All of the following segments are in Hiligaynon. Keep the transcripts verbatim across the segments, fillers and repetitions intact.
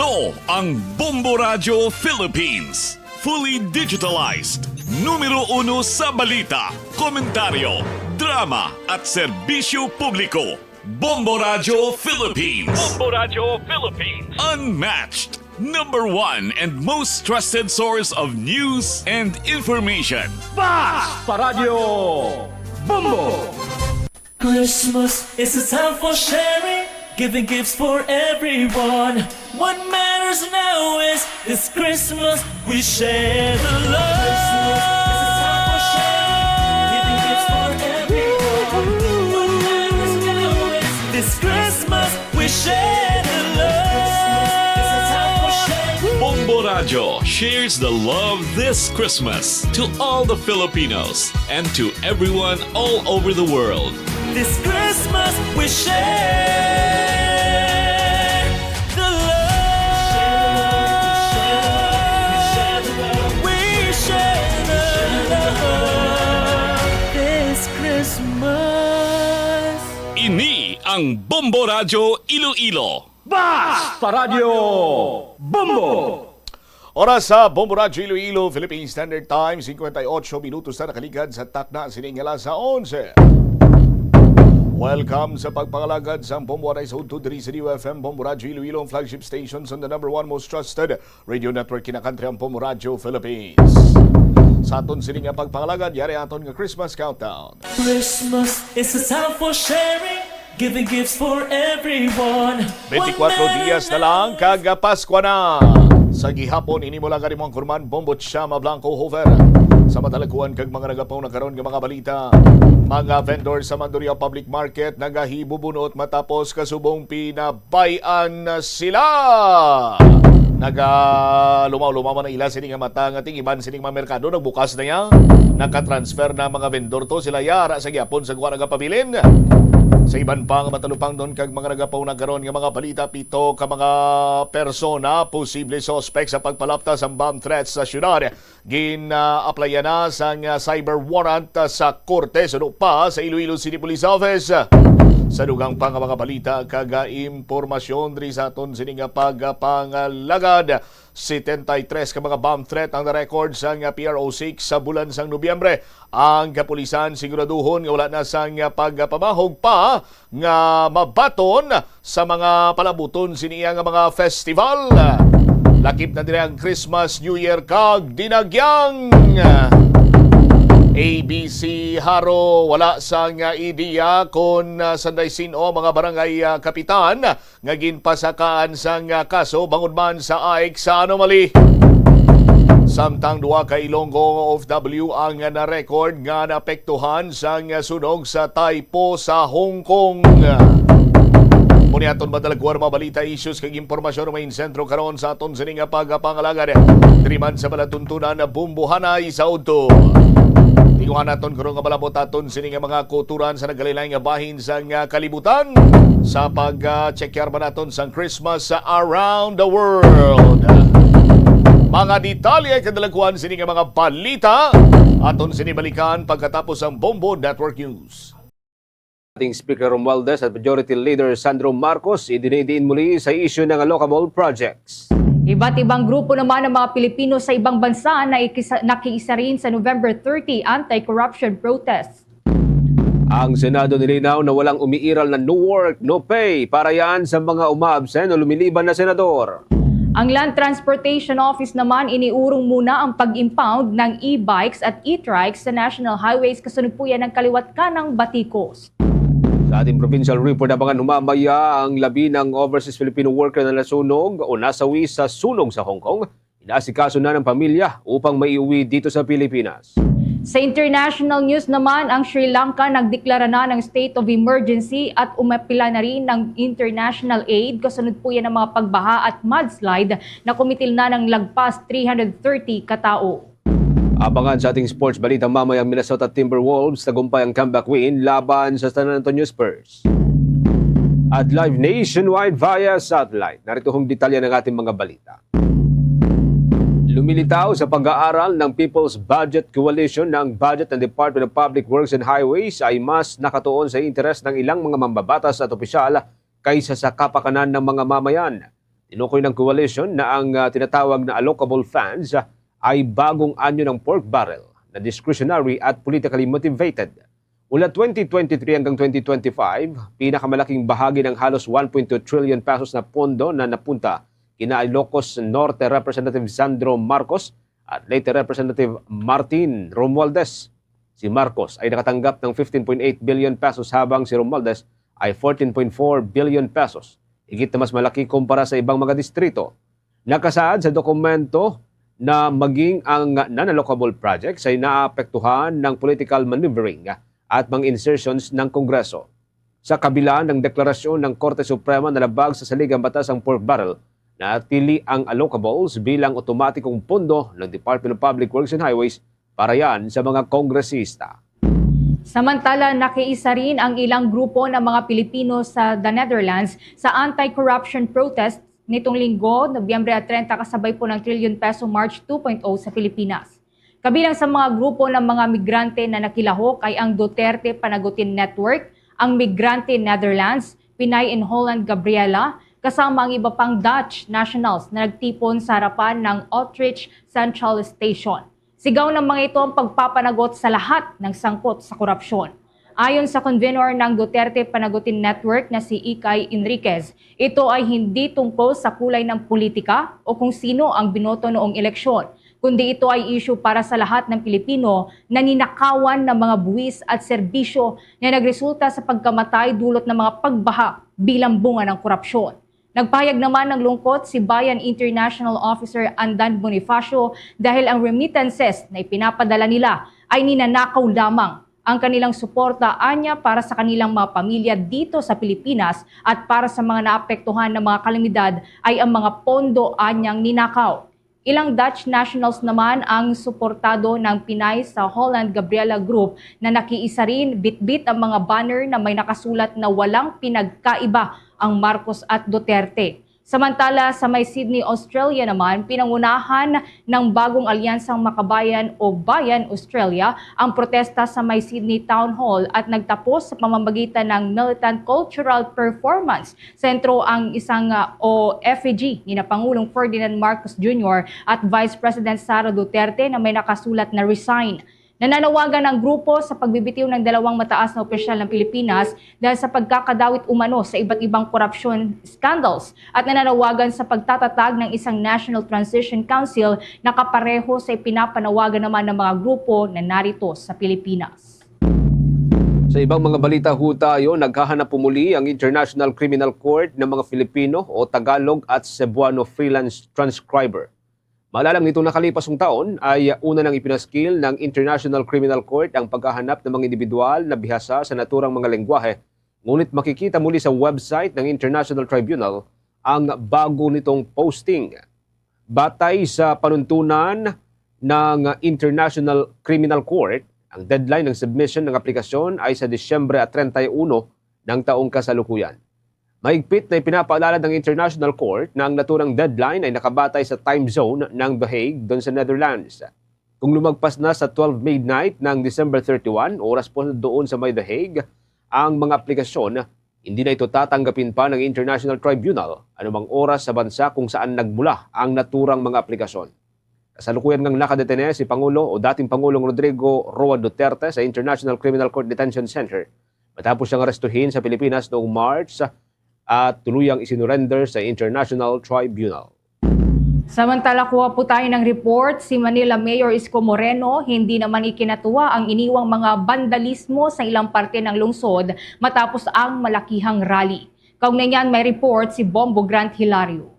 Ito ang Bombo Radyo Philippines. Fully digitalized. Numero uno sa balita, komentaryo, drama, at serbisyo publiko. Bombo Radyo Philippines. Bombo Radyo Philippines. Unmatched. Number one and most trusted source of news and information. Bas Paradyo Bombo! Christmas is a time for sharing, giving gifts for everyone. What matters now is this Christmas we share the love. Christmas is a time for sharing, giving gifts for everyone. What matters now is this Christmas we share the love. Bombo Radyo shares the love this Christmas to all the Filipinos and to everyone all over the world. This Christmas we share the love. We share the love. This Christmas. Ini ang Bombo Radyo Iloilo. Bas Paradyo Bombo! Oras sa Bombo Radyo Iloilo, Philippine Standard Time, singkwenta y ocho minutos na nakaligad sa takna sining alas onse. Welcome sa pagpangalagad sang Bombo Anay sa udto diri sa D U F M, Bombo Radyo Iloilo, ang flagship station sa the number one most trusted radio network kinakantri, ang Bombo Radyo Philippines. Sa aton sini nga pagpangalagad, yari aton nga Christmas countdown. Christmas is a time for sharing, giving gifts for everyone. Twenty-four dias na lang kag Paskwa na. Sa gihapon, ini mo lang kalimong kurman, Bombo Chama Blanco Hofer. Sa matalakuan kag mga nagapauna karon nga mga balita, mga vendor sa Mandurriao Public Market nagahibubunot matapos kasubong pinabay-an sila. Nagalumaw-lumaw man ang ila sini nga mata nga tingiban sining mga merkado nagbukas na ya. Nakatransfer na mga vendor to sila yara sa gyapon sa kuha nagapabilin. Sa iban pa nga matalupangnon kag mga nagapauna karon nga mga balita, pito ka mga persona posible suspect sa pagpalapta sang bomb threats sa syudad. Gin-aplayan na sang, ah, cyber warrant, ah, sa korte suno pa sa Iloilo City Police Office. Sa dugang pa nga mga balita kag, ah, impormasyon diri sa aton sini nga pagpangalagad, setenta y tres ka mga bomb threat ang na-record sang, ah, P R O six sa bulan sang Nobyembre. Ang kapulisan siguraduhon nga wala na sang, ah, pagpamahog pa nga mabaton sa mga palabuton sini nga mga festival. Lakip na diri ang Christmas, New Year, kag Dinagyang. A B C Haro, wala sang ideya kon, ah, sanday sin-o mga barangay, ah, kapitan nga ginpasakaan sang, ah, kaso bangod man sa Ike sa anomaly. Samtang duha ka Ilonggo O F W ang na-record nga naapektuhan sang sunog sa Taipo sa Hong Kong. Mao ni aton madalaguan mga balita, issues kag impormasyon nga mahinsentro karon sa aton sini nga pagpangalagad. Diri man sa palatuntunan, bumbuhanay sa udto. Tinguha naton karon nga malabot aton sini nga mga kutoran sa nagkalain-lain nga bahin sang, ah, kalibutan sa pag, ah, check-yar ba naton sang Christmas around the world. Mga detalye kag dalagkuan sini nga mga balita aton sini balikan pagkatapos sang Bombo Network News. Acting Speaker Romualdez at Majority Leader Sandro Marcos idinidiin muli sa isyu ng allocable projects. Iba't ibang grupo naman ng mga Pilipino sa ibang bansa na ikisa- nakiisarin sa November thirty anti-corruption protest. Ang Senado nilinaw na walang umiiral na no work, no pay para yan sa mga umaabsen o lumiliban na senador. Ang Land Transportation Office naman iniurong muna ang pag-impound ng e-bikes at e-trikes sa national highways kasunod po yan ng kaliwat kanang batikos. Sa ating provincial report, abangan mamaya ang labi ng overseas Filipino worker na nasunog o nasawi sa sunog sa Hong Kong. Inaasikaso na ng pamilya upang maiuwi dito sa Pilipinas. Sa international news naman, ang Sri Lanka nagdeklara na ng state of emergency at umapila na rin ng international aid kasunod po yan ng mga pagbaha at mudslide na kumitil na ng lagpas three hundred thirty katao. Abangan sa ating sports balita mamaya ang Minnesota Timberwolves tagumpay ang comeback win laban sa San Antonio Spurs. At live nationwide via satellite. Narito hong detalye ng ating mga balita. Lumilitaw sa pag-aaral ng People's Budget Coalition na ang budget ng Department of Public Works and Highways ay mas nakatuon sa interes ng ilang mga mambabatas at opisyal kaysa sa kapakanan ng mga mamayan. Tinukoy ng coalition na ang, ah, tinatawag na allocable funds, ah, ay bagong anyo ng pork barrel na discretionary at politically motivated. Mula twenty twenty-three hanggang twenty twenty-five, pinakamalaking bahagi ng halos one point two trillion pesos na pondo na napunta kina Ilocos Norte Representative Sandro Marcos at Leyte Representative Martin Romualdez. Si Marcos ay nakatanggap ng fifteen point eight billion pesos, habang si Romualdez ay fourteen point four billion pesos, higit na mas malaki kumpara sa ibang mga distrito. Nakasaad sa dokumento na maging ang non-allocable projects ay naapektuhan ng political maneuvering at mga insertions ng Kongreso. Sa kabila ng deklarasyon ng Korte Suprema na labag sa saligang batas ang pork barrel, natili ang allocables bilang otomatikong pondo ng Department of Public Works and Highways para yan sa mga kongresista. Samantala, nakiisa rin ang ilang grupo ng mga Pilipino sa the Netherlands sa anti-corruption protest nitong linggo, Nobyembre treinta, kasabay po ng Trillion Peso March two point oh sa Pilipinas. Kabilang sa mga grupo ng mga migrante na nakilahok ay ang Duterte Panagutin Network, ang Migrante Netherlands, Pinay in Holland Gabriela, kasama ang iba pang Dutch nationals na nagtipon sa harapan ng Utrecht Central Station. Sigaw ng mga ito ang pagpapanagot sa lahat ng sangkot sa korupsyon. Ayon sa convenor ng Duterte Panagutin Network na si Ikay Enriquez, ito ay hindi tungkol sa kulay ng politika o kung sino ang binoto noong eleksyon, kundi ito ay issue para sa lahat ng Pilipino na ninakawan ng mga buwis at serbisyo na nagresulta sa pagkamatay dulot ng mga pagbaha bilang bunga ng korupsyon. Nagpahayag naman ng lungkot si Bayan International Officer Andan Bonifacio dahil ang remittances na ipinapadala nila ay ninanakaw lamang. Ang kanilang suporta anya para sa kanilang mga pamilya dito sa Pilipinas at para sa mga naapektuhan ng mga kalamidad ay ang mga pondo anyang ninakaw. Ilang Dutch nationals naman ang suportado ng Pinay sa Holland Gabriela Group na nakiisa rin, bitbit ang mga banner na may nakasulat na walang pinagkaiba ang Marcos at Duterte. Samantala, sa may Sydney, Australia naman, pinangunahan ng Bagong Alyansang Makabayan o Bayan Australia ang protesta sa may Sydney Town Hall at nagtapos sa pamamagitan ng militant cultural performance. Sentro ang isang, ah, o effigy ni na Pangulong Ferdinand Marcos Junior at Vice President Sara Duterte na may nakasulat na "Resign." Nananawagan ang grupo sa pagbibitiw ng dalawang mataas na opisyal ng Pilipinas dahil sa pagkakadawit umano sa iba't ibang korupsyon scandals at nananawagan sa pagtatatag ng isang National Transition Council na kapareho sa ipinapanawagan naman ng mga grupo na narito sa Pilipinas. Sa ibang mga balita ho tayo, naghahanap pumuli ang International Criminal Court ng mga Filipino o Tagalog at Cebuano freelance transcriber. Maalala, nitong nakalipas ang taon ay una nang ipinaskil ng International Criminal Court ang paghahanap ng mga individual na bihasa sa naturang mga lengguwahe, ngunit makikita muli sa website ng International Tribunal ang bago nitong posting. Batay sa panuntunan ng International Criminal Court, ang deadline ng submission ng aplikasyon ay sa Disyembre treinta y uno ng taong kasalukuyan. Mahigpit na ipinapaalala ng International Court na ang naturang deadline ay nakabatay sa time zone ng The Hague doon sa Netherlands. Kung lumagpas na sa twelve midnight ng December thirty-one, oras po doon sa may The Hague, ang mga aplikasyon, hindi na ito tatanggapin pa ng International Tribunal anumang oras sa bansa kung saan nagmula ang naturang mga aplikasyon. Kasalukuyan ngang nakadetene si Pangulo o dating Pangulong Rodrigo Roa Duterte sa International Criminal Court Detention Center matapos siyang arestuhin sa Pilipinas noong March at tuluyang isinurrender sa International Tribunal. Samantala, kuha po tayo ng report, si Manila Mayor Isko Moreno hindi naman ikinatuwa ang iniwang mga bandalismo sa ilang parte ng lungsod matapos ang malakihang rally. Kaugnay niyan, may report si Bombo Grant Hilario.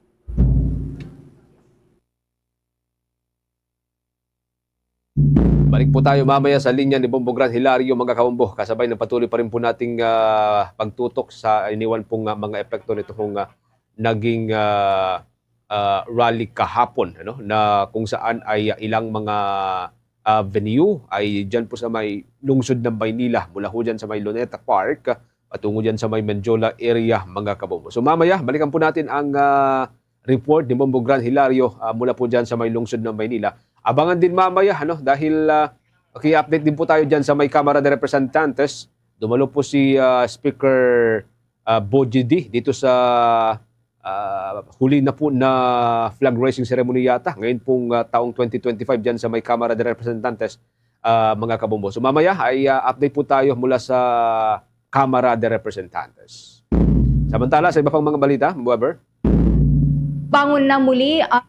Balik po tayo mamaya sa linya ni Bombo Grant Hilario, mga kabombo. Kasabay ng patuloy pa rin po nating, ah, pagtutok sa iniwan pong, ah, mga epekto nito pong, ah, naging, ah, ah, rally kahapon, ano, na kung saan ay, ah, ilang mga, ah, venue ay dyan po sa may lungsod ng Maynila, mula ho dyan sa may Luneta Park, patungo dyan sa may Mendiola area, mga kabombo. So mamaya, balikan po natin ang, ah, report ni Bombo Grant Hilario, ah, mula po dyan sa may lungsod ng Maynila. Abangan din mamaya, ano, dahil, ah, okay, update din po tayo dyan sa may Kamara de Representantes. Dumalo po si, ah, Speaker, ah, Boji D dito sa ah, huli na po na flag raising ceremony yata ngayon pong, ah, taong twenty twenty-five diyan sa may Kamara de Representantes, ah, mga kabombo. So mamaya ay, ah, update po tayo mula sa Kamara de Representantes. Samantala, sa iba pang mga balita, Weber? Bangon na muli ang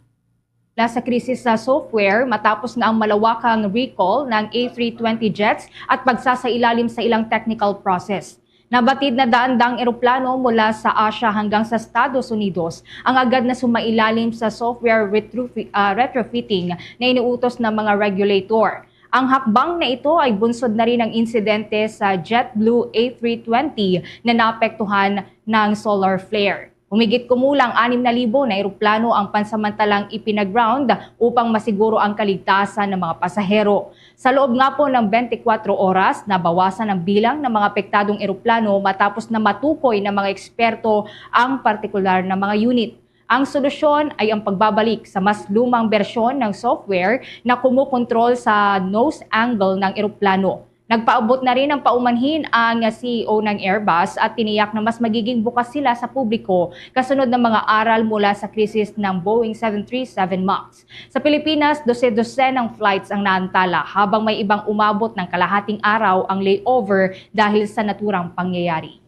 mula sa krisis sa software matapos na ang malawakang recall ng A three twenty jets at pagsasailalim sa ilang technical process. Nabatid na daan-daang eroplano mula sa Asia hanggang sa Estados Unidos ang agad na sumailalim sa software retrofi- ah, retrofitting na iniutos ng mga regulator. Ang hakbang na ito ay bunsod na rin ng insidente sa JetBlue A three twenty na naapektuhan ng solar flare. Humigit kumulang anim na libo na eroplano ang pansamantalang ipinaground upang masiguro ang kaligtasan ng mga pasahero. Sa loob nga po ng twenty-four oras, nabawasan ang bilang ng mga apektadong eroplano matapos na matukoy ng mga eksperto ang partikular na mga unit. Ang solusyon ay ang pagbabalik sa mas lumang bersyon ng software na kumukontrol sa nose angle ng eroplano. Nagpaabot na rin ang paumanhin ang C E O ng Airbus at tiniyak na mas magiging bukas sila sa publiko kasunod ng mga aral mula sa krisis ng Boeing seven three seven MAX. Sa Pilipinas, dose-dose ng flights ang naantala habang may ibang umabot ng kalahating araw ang layover dahil sa naturang pangyayari.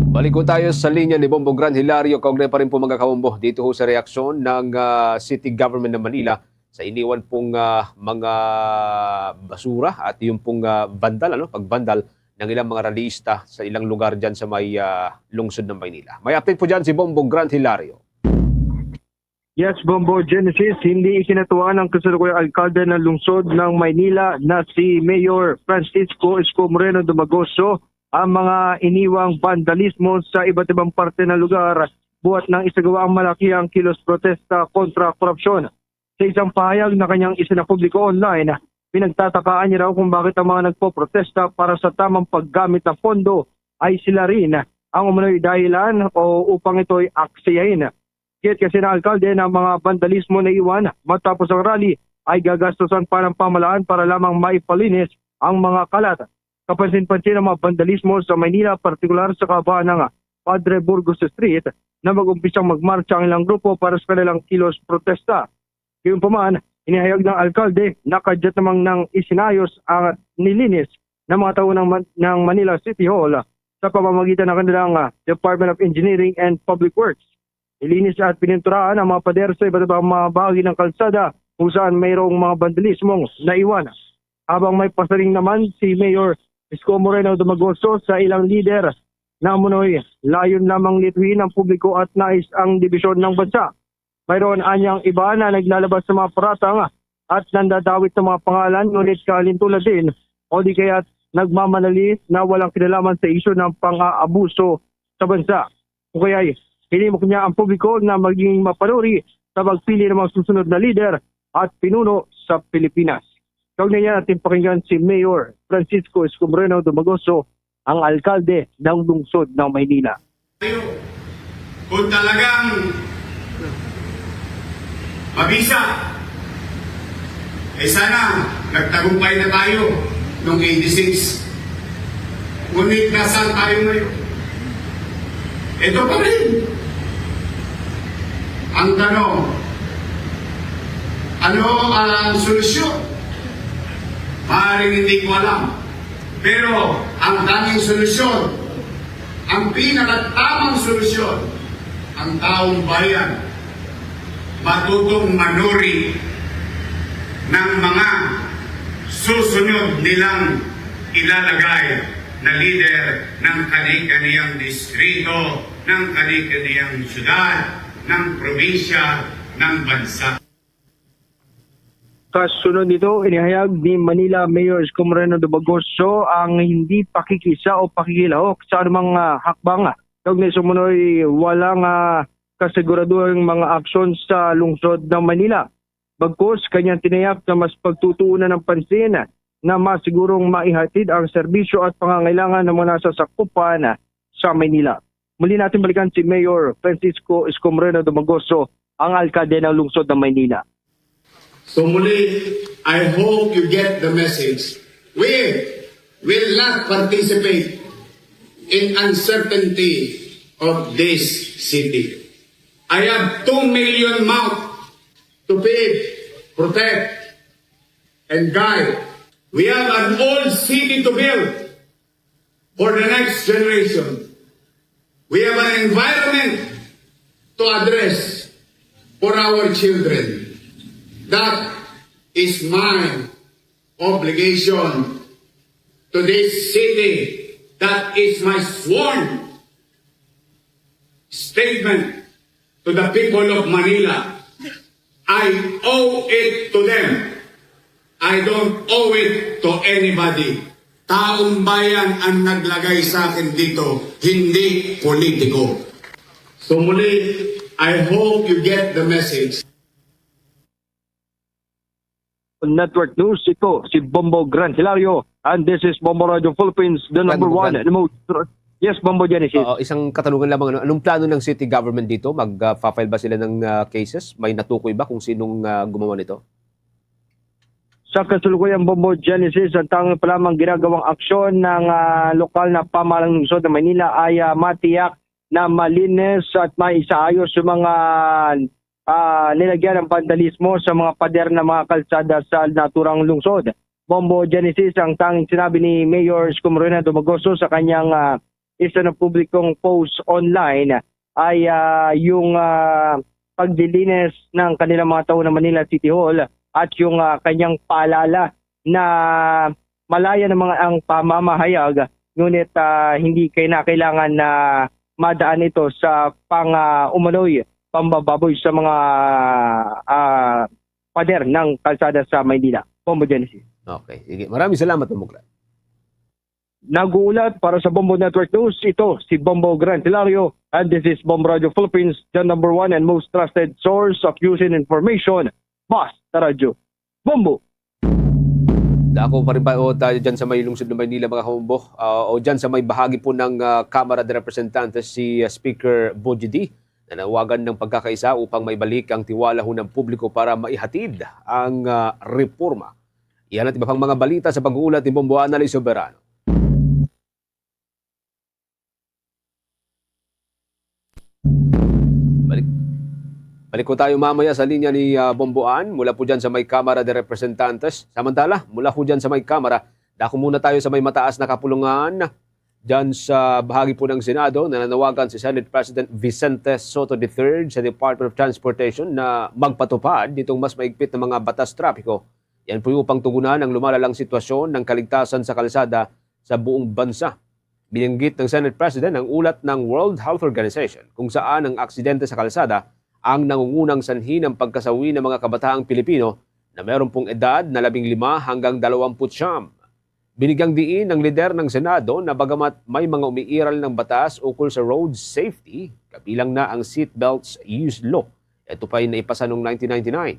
Balik po tayo sa linya ni Bombo Gran Hilario. Kaugnay pa rin po mga kabombo dito ho sa reaksyon ng ah, City Government ng Manila sa iniwan pong ah, mga basura at yung pong ah, vandal, ano, pagvandal ng ilang mga rallyista sa ilang lugar dyan sa may ah, lungsod ng Maynila. May update po dyan si Bombo Grant Hilario. Yes, Bombo Genesis, hindi ikinatuwa ng kasalukuyang alkalde ng lungsod ng Maynila na si Mayor Francisco Isko Moreno Dumagoso ang mga iniwang vandalismo sa iba't ibang parte ng lugar buhat ng isagawa ang malakihang kilos protesta kontra korupsyon. Sa isang pahayag na kanyang isinapubliko online, pinagtatakaan niya raw kung bakit ang mga nagpoprotesta para sa tamang paggamit ng pondo ay sila rin ang umano'y dahilan o upang ito'y aksiyahin. Giit kasi ng alkalde na ang mga vandalismo na iwan matapos ang rally ay gagastusan pa ng pamahalaan para lamang maipalinis ang mga kalat. Kapansin-pansin ang mga vandalismo sa Maynila, partikular sa kahabaan ng Padre Burgos Street na mag-umpisang magmarcha ang ilang grupo para sa kanilang kilos protesta. Gayunpaman, inihayag ng alkalde na kadyat namang nang isinayos ang nilinis ng mga tao ng, Man- ng Manila City Hall sa pamamagitan ng kanilang ah, Department of Engineering and Public Works. Nilinis at pininturahan ang mga pader sa iba't ibang mga bahagi ng kalsada kung saan mayroong mga vandalismong naiwan. Habang may pasaring naman si Mayor Isko Moreno Dumagoso sa ilang lider na umunoy layon lamang lituhin ang publiko at nais ang dibisyon ng bansa. Mayroon anyang iba na naglalabas sa mga paratang at nandadawit sa mga pangalan ngunit kahalintulad din o di kaya nagmamanali na walang kinalaman sa isyu ng pang-aabuso sa bansa. O kaya hinimok niya ang publiko na maging mapanuri sa pagpili ng mga susunod na lider at pinuno sa Pilipinas. Kaugnay niya natin pakinggan si Mayor Francisco Escombreno Dumagoso, ang alkalde ng lungsod ng Maynila. Kung talagang mabisa, eh sana nagtagumpay na tayo noong eighty-six. Ngunit nasaan tayo ngayon? Ito pa rin. Ang tanong, ano ang solusyon? Maaaring hindi ko alam. Pero ang tanging solusyon, ang pinakatamang solusyon, ang taong bayan matutong manuri ng mga susunod nilang ilalagay na lider ng kani-kaniyang distrito, ng kani-kaniyang syudad, ng probinsya, ng bansa. Kasunod nito, inihayag ni Manila Mayor Isko Moreno Dumagoso ang hindi pakikisa o pakikilahok sa anumang ah, hakbang kaugnay sa umunoy wala nga kasiguraduhang mga aksyon sa lungsod ng Manila. Bagkus, kanyang tinayak na mas pagtutuunan ng pansin na masigurong maihatid ang serbisyo at pangangailangan ng mga nasasakupan sa Manila. Muli natin balikan si Mayor Francisco Escombreno Dumagoso, ang alkalde ng lungsod ng Maynila. So muli, I hope you get the message. We will not participate in uncertainty of this city. I have two million mouth to feed, protect, and guide. We have an old city to build for the next generation. We have an environment to address for our children. That is my obligation to this city. That is my sworn statement to the people of Manila. I owe it to them. I don't owe it to anybody. Taong bayan ang naglagay sa akin dito, hindi politiko. So muli, I hope you get the message. Network News, ito si Bombo Grant Hilario, and this is Bombo Radio Philippines, the Grant, number Bombo one Grant. and most tr-, yes, Bombo Genesis. Oo, isang katanungan lamang, ano, anong plano ng city government dito? Mag, ah, fa-file ba sila ng, ah, cases? May natukoy ba kung sinong, ah, gumawa nito? Sa kasalukuyan, Bombo Genesis, ang tanging pa lamang ginagawang aksyon ng, ah, lokal na pamahalang lungsod ng Maynila ay, ah, matiyak na malinis at maisaayos yung mga, ah, nilagyan ng vandalismo sa mga pader ng mga kalsada sa naturang lungsod. Bombo Genesis, ang tanging sinabi ni Mayor Isko Moreno Dumagoso sa kanyang, ah, isa na publikong post online ay, ah, yung, ah, paglilinis ng kanilang mga tao ng Manila City Hall at yung, ah, kanyang paalala na malaya na mga ang pamamahayag, ngunit, ah, hindi kay na kailangan na madaan ito sa pang, ah, umano'y pambababoy sa mga, ah, pader ng kalsada sa Maynila. Bombo Genesis. Okay, sige. Maraming salamat, Bombo Grant. Nag-uulat para sa Bombo Network News, ito si Bombo Grant Hilario, and this is Bombo Radio Philippines, the number one and most trusted source of news and information. Basta Radyo. Bombo! Dako pa rin ba o tayo dyan sa may lungsod ng Maynila, mga kabombo? Ah, o dyan sa may bahagi po ng, ah, Kamara de Representantes, si, ah, Speaker Boji D, nanawagan ng pagkakaisa upang maibalik ang tiwala ho ng publiko para maihatid ang, ah, reforma. Yan at iba pang mga balita sa pag-uulat ni Bombo Anali Soberano. Balik, balik ko tayo mamaya sa linya ni, ah, Bombo An, mula po dyan sa may Kamara de Representantes. Samantala, mula po dyan sa may Kamara, dako muna tayo sa may mataas na kapulungan. Dyan sa bahagi po ng Senado, nananawagan si Senate President Vicente Sotto the third sa Department of Transportation na magpatupad nitong mas maigpit na mga batas trapiko. Yan po upang tugunan ang lumalalang sitwasyon ng kaligtasan sa kalsada sa buong bansa. Binanggit ng Senate President ang ulat ng World Health Organization, kung saan ang aksidente sa kalsada ang nangungunang sanhi ng pagkasawi ng mga kabataang Pilipino na meron pong edad na labing lima hanggang dalawamput siyam. Binigyang diin ng lider ng Senado na bagamat may mga umiiral ng batas ukol sa road safety, kabilang na ang Seatbelts Used Law, ito pa'y naipasa noong nineteen ninety-nine.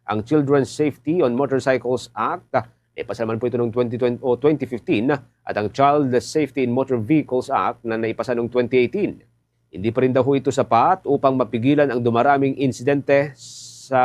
Ang Children's Safety on Motorcycles Act, ah, naipasa naman po ito noong twenty twenty o twenty fifteen, at ang Child Safety in Motor Vehicles Act na naipasa noong twenty eighteen. Hindi pa rin daw ho ito sapat upang mapigilan ang dumaraming insidente sa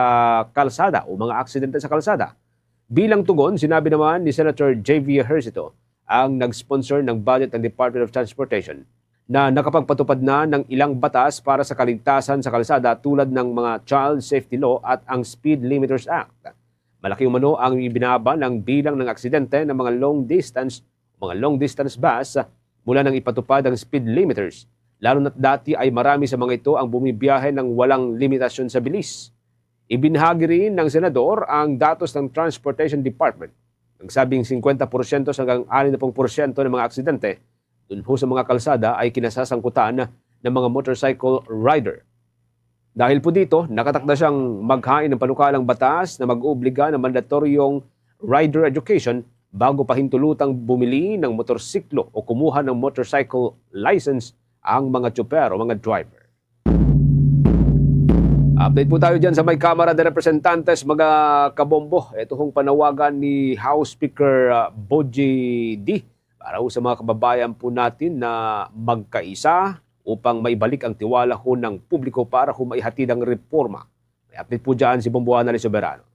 kalsada o mga aksidente sa kalsada. Bilang tugon, sinabi naman ni Senator J V Ejercito, ang nag-sponsor ng budget ng Department of Transportation, na nakapagpatupad na ng ilang batas para sa kaligtasan sa kalsada, tulad ng mga Child Safety Law at ang Speed Limiters Act. Malaki umano ang ibinaba ng bilang ng aksidente ng mga long distance, mga long distance bus mula nang ipatupad ang speed limiters, lalo na't dati ay marami sa mga ito ang bumibiyahe ng walang limitasyon sa bilis. Ibinahagi rin ng senador ang datos ng Transportation Department. Nagsabing singkwenta porsyento hanggang anim na pung porsyento ng mga aksidente dun ho sa mga kalsada ay kinasasangkutan ng mga motorcycle rider. Dahil po dito, nakatakda siyang maghain ng panukalang batas na mag-oobliga ng mandatoryong rider education bago pahintulutang bumili ng motorsiklo o kumuha ng motorcycle license ang mga tsuper o mga driver. Update po tayo dyan sa may Kamara de Representantes, mga kabombo. Ito hong panawagan ni House Speaker, ah, Boji D para ho sa mga kababayan po natin na magkaisa upang maibalik ang tiwala ho ng publiko para ho maihatid ang reforma. May update po dyan si Bombo Anali Soberano.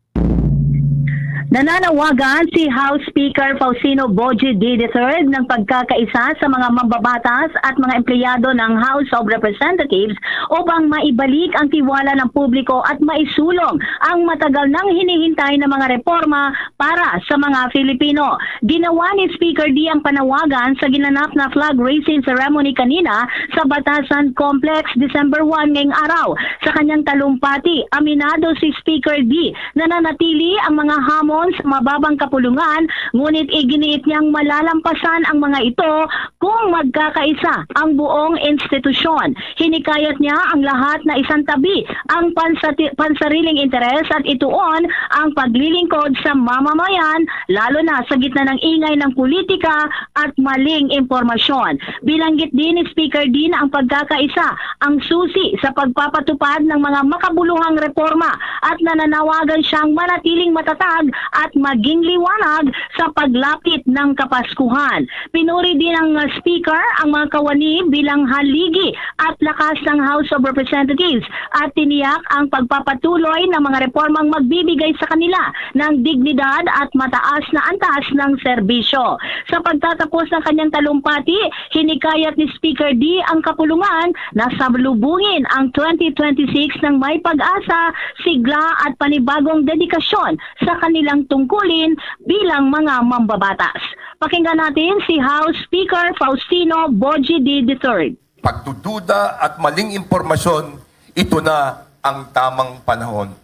Nananawagan si House Speaker Faustino Boji D the third ng pagkakaisa sa mga mambabatas at mga empleyado ng House of Representatives upang maibalik ang tiwala ng publiko at maisulong ang matagal nang hinihintay na mga reforma para sa mga Filipino. Ginawa ni Speaker D ang panawagan sa ginanap na flag raising ceremony kanina sa Batasan Complex, December one ngayong araw. Sa kanyang talumpati, aminado si Speaker D nananatili ang mga hamon sa mababang kapulungan, ngunit iginiit niyang malalampasan ang mga ito kung magkakaisa ang buong institusyon. Hinikayat niya ang lahat na isantabi ang pansati-, pansariling interes at ituon ang paglilingkod sa mamamayan, lalo na sa gitna ng ingay ng politika at maling impormasyon. Binanggit din ni Speaker D na ang pagkakaisa ang susi sa pagpapatupad ng mga makabuluhang reforma at nananawagan siyang manatiling matatag at maging liwanag sa paglapit ng Kapaskuhan. Pinuri din ng, uh, Speaker ang mga kawani bilang haligi at lakas ng House of Representatives at tiniyak ang pagpapatuloy ng mga reformang magbibigay sa kanila ng dignidad at mataas na antas ng serbisyo. Sa pagtatapos ng kanyang talumpati, hinikayat ni Speaker D ang kapulungan na salubungin ang twenty twenty-six ng may pag-asa, sigla at panibagong dedikasyon sa kanilang tungkulin bilang mga mambabatas. Pakinggan natin si House Speaker Faustino Boji D the third. Pagdududa at maling impormasyon, ito na ang tamang panahon.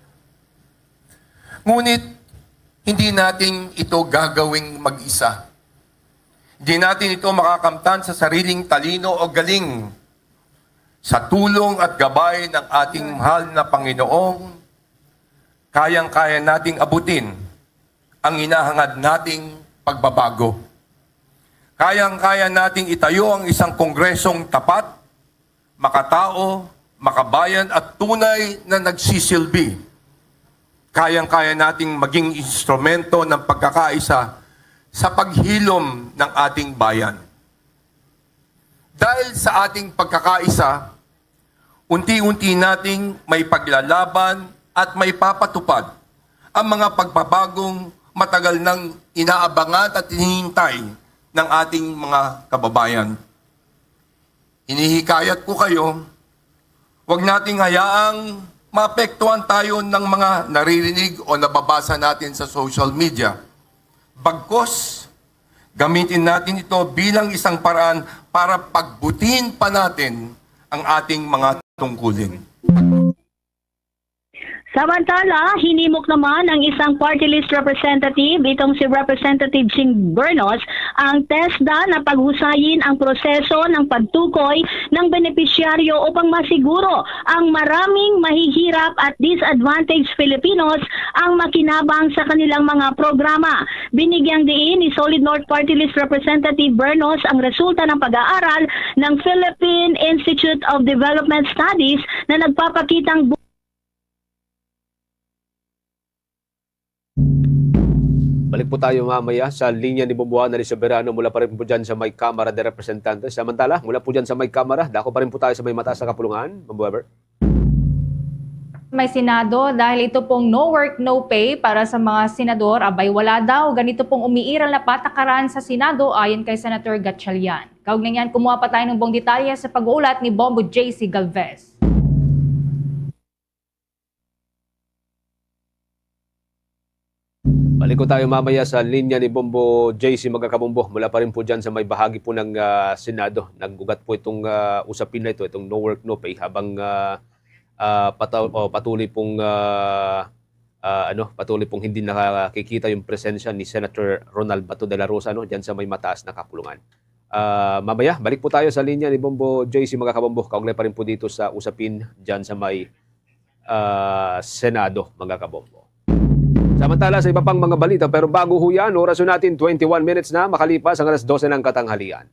Ngunit hindi natin ito gagawing mag-isa. Hindi natin ito makakamtan sa sariling talino o galing. Sa tulong at gabay ng ating mahal na Panginoong, kayang-kaya nating abutin ang hinahangad nating pagbabago. Kayang-kaya nating itayo ang isang kongresong tapat, makatao, makabayan at tunay na nagsisilbi. Kayang-kaya nating maging instrumento ng pagkakaisa sa paghilom ng ating bayan. Dahil sa ating pagkakaisa, unti-unti nating maipaglalaban at maipapatupad ang mga pagbabagong matagal nang inaabangan at hinihintay ng ating mga kababayan. Hinihikayat ko kayo, huwag nating hayaang maapektuhan tayo ng mga naririnig o nababasa natin sa social media. Bagkus, gamitin natin ito bilang isang paraan para pagbutihin pa natin ang ating mga tungkulin. Samantala, hinimok naman ng isang party list representative, itong si Representative Ching Bernos, ang TESDA na paghusayin ang proseso ng pagtukoy ng benepisyaryo upang masiguro ang maraming mahihirap at disadvantaged Filipinos ang makinabang sa kanilang mga programa. Binigyang diin ni Solid North Party List Representative Bernos ang resulta ng pag-aaral ng Philippine Institute of Development Studies na nagpapakitang bu- Balik po tayo mamaya sa linya ni Bombo Juan Soberano mula pa rin po dyan sa may Kamara de Representantes. Samantala, mula po dyan sa may Kamara, dako pa rin po tayo sa may mataas na kapulungan, Bombo Ever. May Senado, dahil ito pong no work, no pay para sa mga senador, abay, wala daw. Ganito pong umiiral na patakaran sa Senado ayon kay Senator Gatchalian. Kaugnay niyan, kumuha pa tayo ng buong detalye sa pag-uulat ni Bombo J C Galvez. Balik ko tayo mamaya sa linya ni Bombo J C, mga kabombo. Mula pa rin po dyan sa may bahagi po ng, ah, Senado. Nag-ugat po itong, ah, usapin na ito, itong no work, no pay, habang, ah, ah, pata-, o, patuloy pong, ah, ah, ano, patuloy pong hindi nakikita yung presensya ni Senator Ronald Bato de la Rosa, no, dyan sa may mataas na kapulungan. Ah, mamaya, balik po tayo sa linya ni Bombo J C, mga kabombo. Kaugnay pa rin po dito sa usapin dyan sa may, ah, Senado, mga kabombo. Samantala, sa iba pang mga balita, pero bago ho yan, oras ho natin, twenty-one minutes na makalipas ang alas dose ng katanghalian.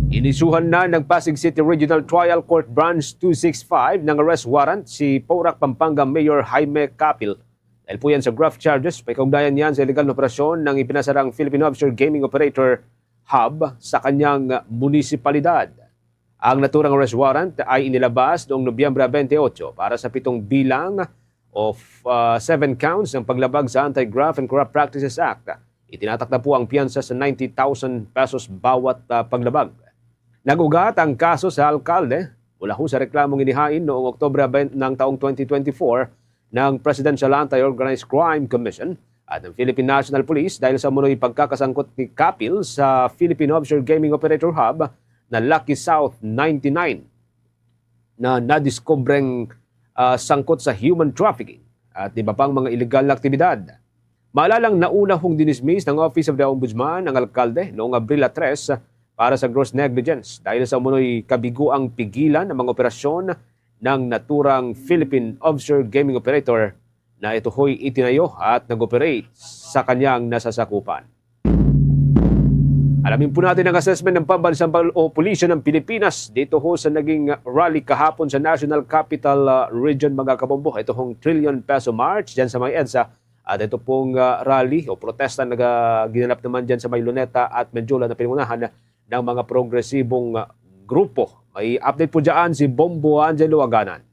Inisuhan na ng Pasig City Regional Trial Court Branch two six five ng arrest warrant si Porac, Pampanga Mayor Jaime Capil. Dahil po yan sa graft charges, may kaugnayan yan sa illegal na operasyon ng ipinasarang Philippine Offshore Gaming Operator Hub sa kanyang munisipalidad. Ang naturang arrest warrant ay inilabas noong Nobyembre twenty-eight para sa pitong bilang of ah, seven counts ng paglabag sa Anti-Graft and Corrupt Practices Act. Itinatak na po ang piyansa sa ninety thousand pesos bawat ah, paglabag. Nag-ugat ang kaso sa alkalde mula ho sa reklamong inihain noong Oktubre ng taong twenty twenty-four ng Presidential Anti-Organized Crime Commission at ng Philippine National Police dahil sa umano'y pagkakasangkot ni Kapil sa Philippine Offshore Gaming Operator Hub na Lucky South ninety-nine na nadiskubreng ah, sangkot sa human trafficking at iba pang mga iligal na aktibidad. Maalalang nauna hong dinismiss ng Office of the Ombudsman ang alkalde noong Abril tres para sa gross negligence dahil sa umano'y kabiguang pigilan ang mga operasyon ng naturang Philippine offshore gaming operator na ito ho'y itinayo at nag-operate sa kanyang nasasakupan. Alamin po natin ang assessment ng Pambansang Pal-, o Pulisya ng Pilipinas dito ho sa naging rally kahapon sa National Capital ah, Region, mga kabombo. Ito hong Trillion Peso March dyan sa may EDSA. At ito pong ah, rally o protesta na ga-, ginanap naman dyan sa may Luneta at Mendiola na pinangunahan ng mga progresibong ah, grupo. May update po dyan si Bombo Angelo Aganan.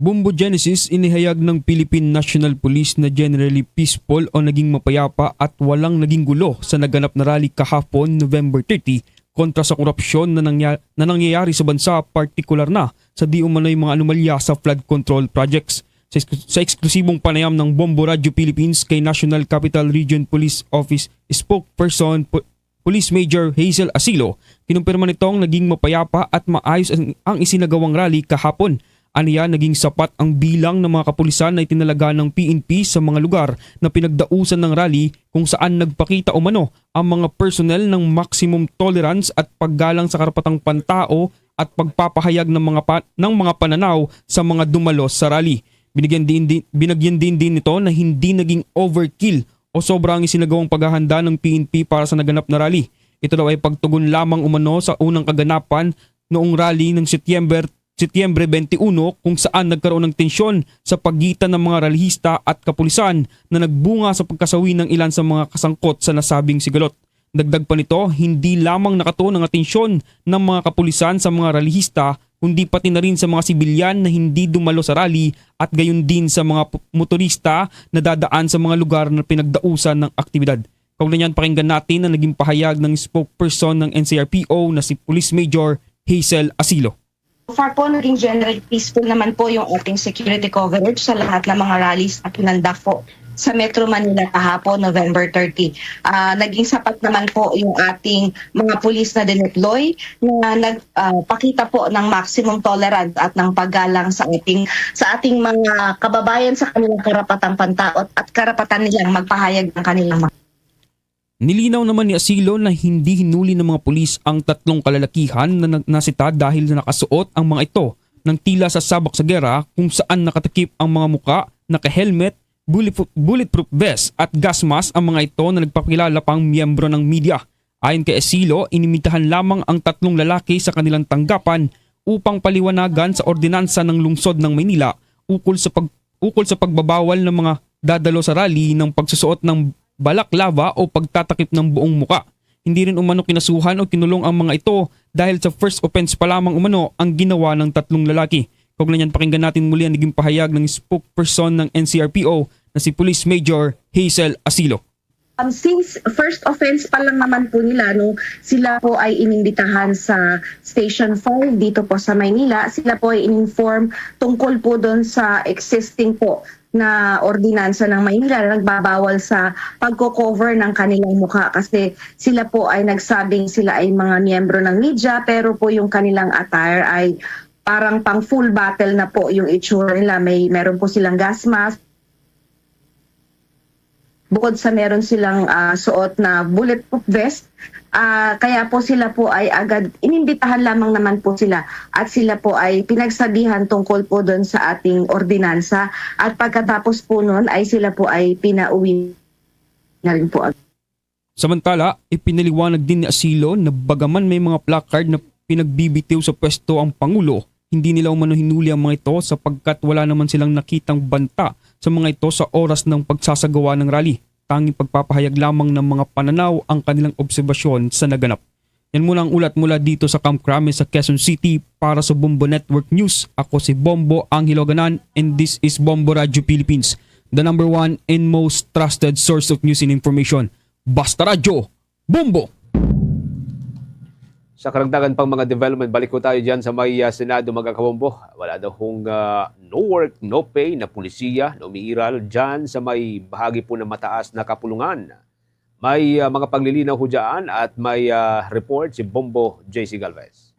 Bombo Genesis, inihayag ng Philippine National Police na generally peaceful o naging mapayapa at walang naging gulo sa naganap na rally kahapon, November thirty, kontra sa korupsyon na nangya-, na nangyayari sa bansa, partikular na sa di umano'y mga anomalya sa flood control projects. Sa, eks-, sa eksklusibong panayam ng Bombo Radio Philippines kay National Capital Region Police Office Spokesperson Pu-, Police Major Hazel Asilo, kinumpirma nito ang naging mapayapa at maayos ang, ang isinagawang rally kahapon. Aniya, naging sapat ang bilang ng mga kapulisan na itinalaga ng P N P sa mga lugar na pinagdausan ng rally, kung saan nagpakita umano ang mga personnel ng maximum tolerance at paggalang sa karapatang pantao at pagpapahayag ng mga pa-, ng mga pananaw sa mga dumalos sa rally. Binigyan din, di-, binagyan din, din nito na hindi naging overkill o sobra ang isinagawang paghahanda ng P N P para sa naganap na rally. Ito daw ay pagtugon lamang umano sa unang kaganapan noong rally ng Setyember, Setyembre twenty-one, kung saan nagkaroon ng tensyon sa pagitan ng mga rallyista at kapulisan na nagbunga sa pagkasawi ng ilan sa mga kasangkot sa nasabing sigalot. Dagdag pa nito, hindi lamang nakatuon ang atensyon ng mga kapulisan sa mga rallyista, kundi pati na rin sa mga sibilyan na hindi dumalo sa rally at gayon din sa mga pu-, motorista na dadaan sa mga lugar na pinagdausan ng aktibidad. Kaugnay niyan, pakinggan natin ang naging pahayag ng spokesperson ng N C R P O na si Police Major Hazel Asilo. So far po, naging generally peaceful naman po yung ating security coverage sa lahat ng mga rallies na pinandak po sa Metro Manila kahapon, November thirty. Ah, naging sapat naman po yung ating mga pulis na dineploy na nag, ah, pakita po ng maximum tolerance at ng paggalang sa ating, sa ating mga kababayan, sa kanilang karapatang pantaot at karapatan nilang magpahayag ng kanilang mga Nilinaw naman ni Asilo na hindi hinuli ng mga pulis ang tatlong kalalakihan na nag-, nasita dahil na nakasuot ang mga ito ng tila sa sabak sa gera, kung saan nakatakip ang mga muka, naka-helmet, bulletproof, bulletproof vest at gas mask ang mga ito na nagpakilala pang miyembro ng media. Ayon kay Asilo, inimbitahan lamang ang tatlong lalaki sa kanilang tanggapan upang paliwanagan sa ordinansa ng lungsod ng Maynila ukol sa pag-, ukol sa pagbabawal ng mga dadalo sa rally ng pagsusuot ng balaklava o pagtatakip ng buong muka. Hindi rin umano kinasuhan o kinulong ang mga ito dahil sa first offense pa lamang umano ang ginawa ng tatlong lalaki. Kaugnay niyan, pakinggan natin muli ang naging pahayag ng spokesperson ng N C R P O na si Police Major Hazel Asilo. Um, since first offense pa lang naman po nila, no, sila po ay inimbitahan sa Station five dito po sa Maynila. Sila po ay in-inform tungkol po doon sa existing po na ordinansa ng Maynila na nagbabawal sa pagko-cover ng kanilang mukha, kasi sila po ay nagsabing sila ay mga miyembro ng media, pero po yung kanilang attire ay parang pang full battle na po yung itsura nila. May, meron po silang gas mask. Bukod sa meron silang, ah, suot na bulletproof vest, ah, kaya po sila po ay agad, inimbitahan lamang naman po sila at sila po ay pinagsabihan tungkol po doon sa ating ordinansa. At pagkatapos po noon ay sila po ay pinauwi na rin po agad. Samantala, ipinaliwanag din ni Asilo na bagaman may mga placard na pinagbibitiw sa pwesto ang Pangulo, hindi nila umano hinuli ang mga ito sapagkat wala naman silang nakitang banta sa mga ito sa oras ng pagsasagawa ng rally. Tanging pagpapahayag lamang ng mga pananaw ang kanilang obserbasyon sa naganap. Yan muna ang ulat mula dito sa Camp Crame sa Quezon City. Para sa Bombo Network News, ako si Bombo Angelo Ganan, and this is Bombo Radio Philippines, the number one and most trusted source of news and information. Basta Radyo, Bombo! Sa karagdagan pang mga development, balik ko tayo dyan sa may, ah, Senado, mga kabombo. Wala daw hong, ah, no work, no pay na pulisiya na umiiral dyan sa may bahagi po ng mataas na kapulungan. May, ah, mga paglilinaw ho dyan at may, ah, report si Bombo J C Galvez.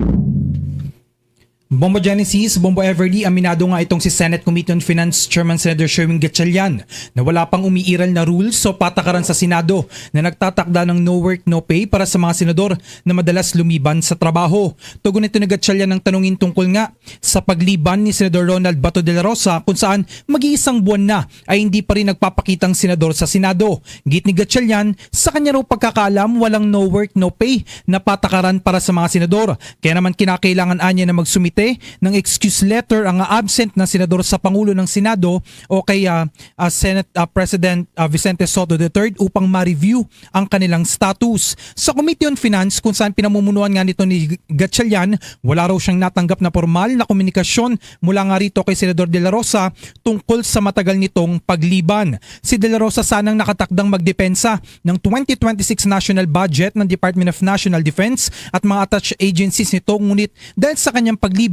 Bombo Genesis, Bombo Everly, aminado nga itong si Senate Committee on Finance Chairman Senator Sherwin Gatchalian na wala pang umiiral na rules o patakaran sa Senado na nagtatakda ng no work, no pay para sa mga senador na madalas lumiban sa trabaho. Tugon ito ni Gatchalian ang tanungin tungkol nga sa pagliban ni Senador Ronald Bato de la Rosa, kung saan mag-iisang buwan na ay hindi pa rin nagpapakita ang senador sa Senado. Git ni Gatchalian, sa kanya raw pagkakaalam, walang no work, no pay na patakaran para sa mga senador. Kaya naman kinakailangan anya na magsumite ng excuse letter ang absent na senador sa Pangulo ng Senado o kay, ah, ah, Senate, ah, President, ah, Vicente Sotto the third upang ma-review ang kanilang status. Sa Committee on Finance, kung saan pinamumunuan nga nito ni Gatchalian, wala raw siyang natanggap na formal na komunikasyon mula nga rito kay Senador De La Rosa tungkol sa matagal nitong pagliban. Si De La Rosa sanang nakatakdang magdepensa ng twenty twenty-six national budget ng Department of National Defense at mga attached agencies nito, ngunit dahil sa kanyang pagliban,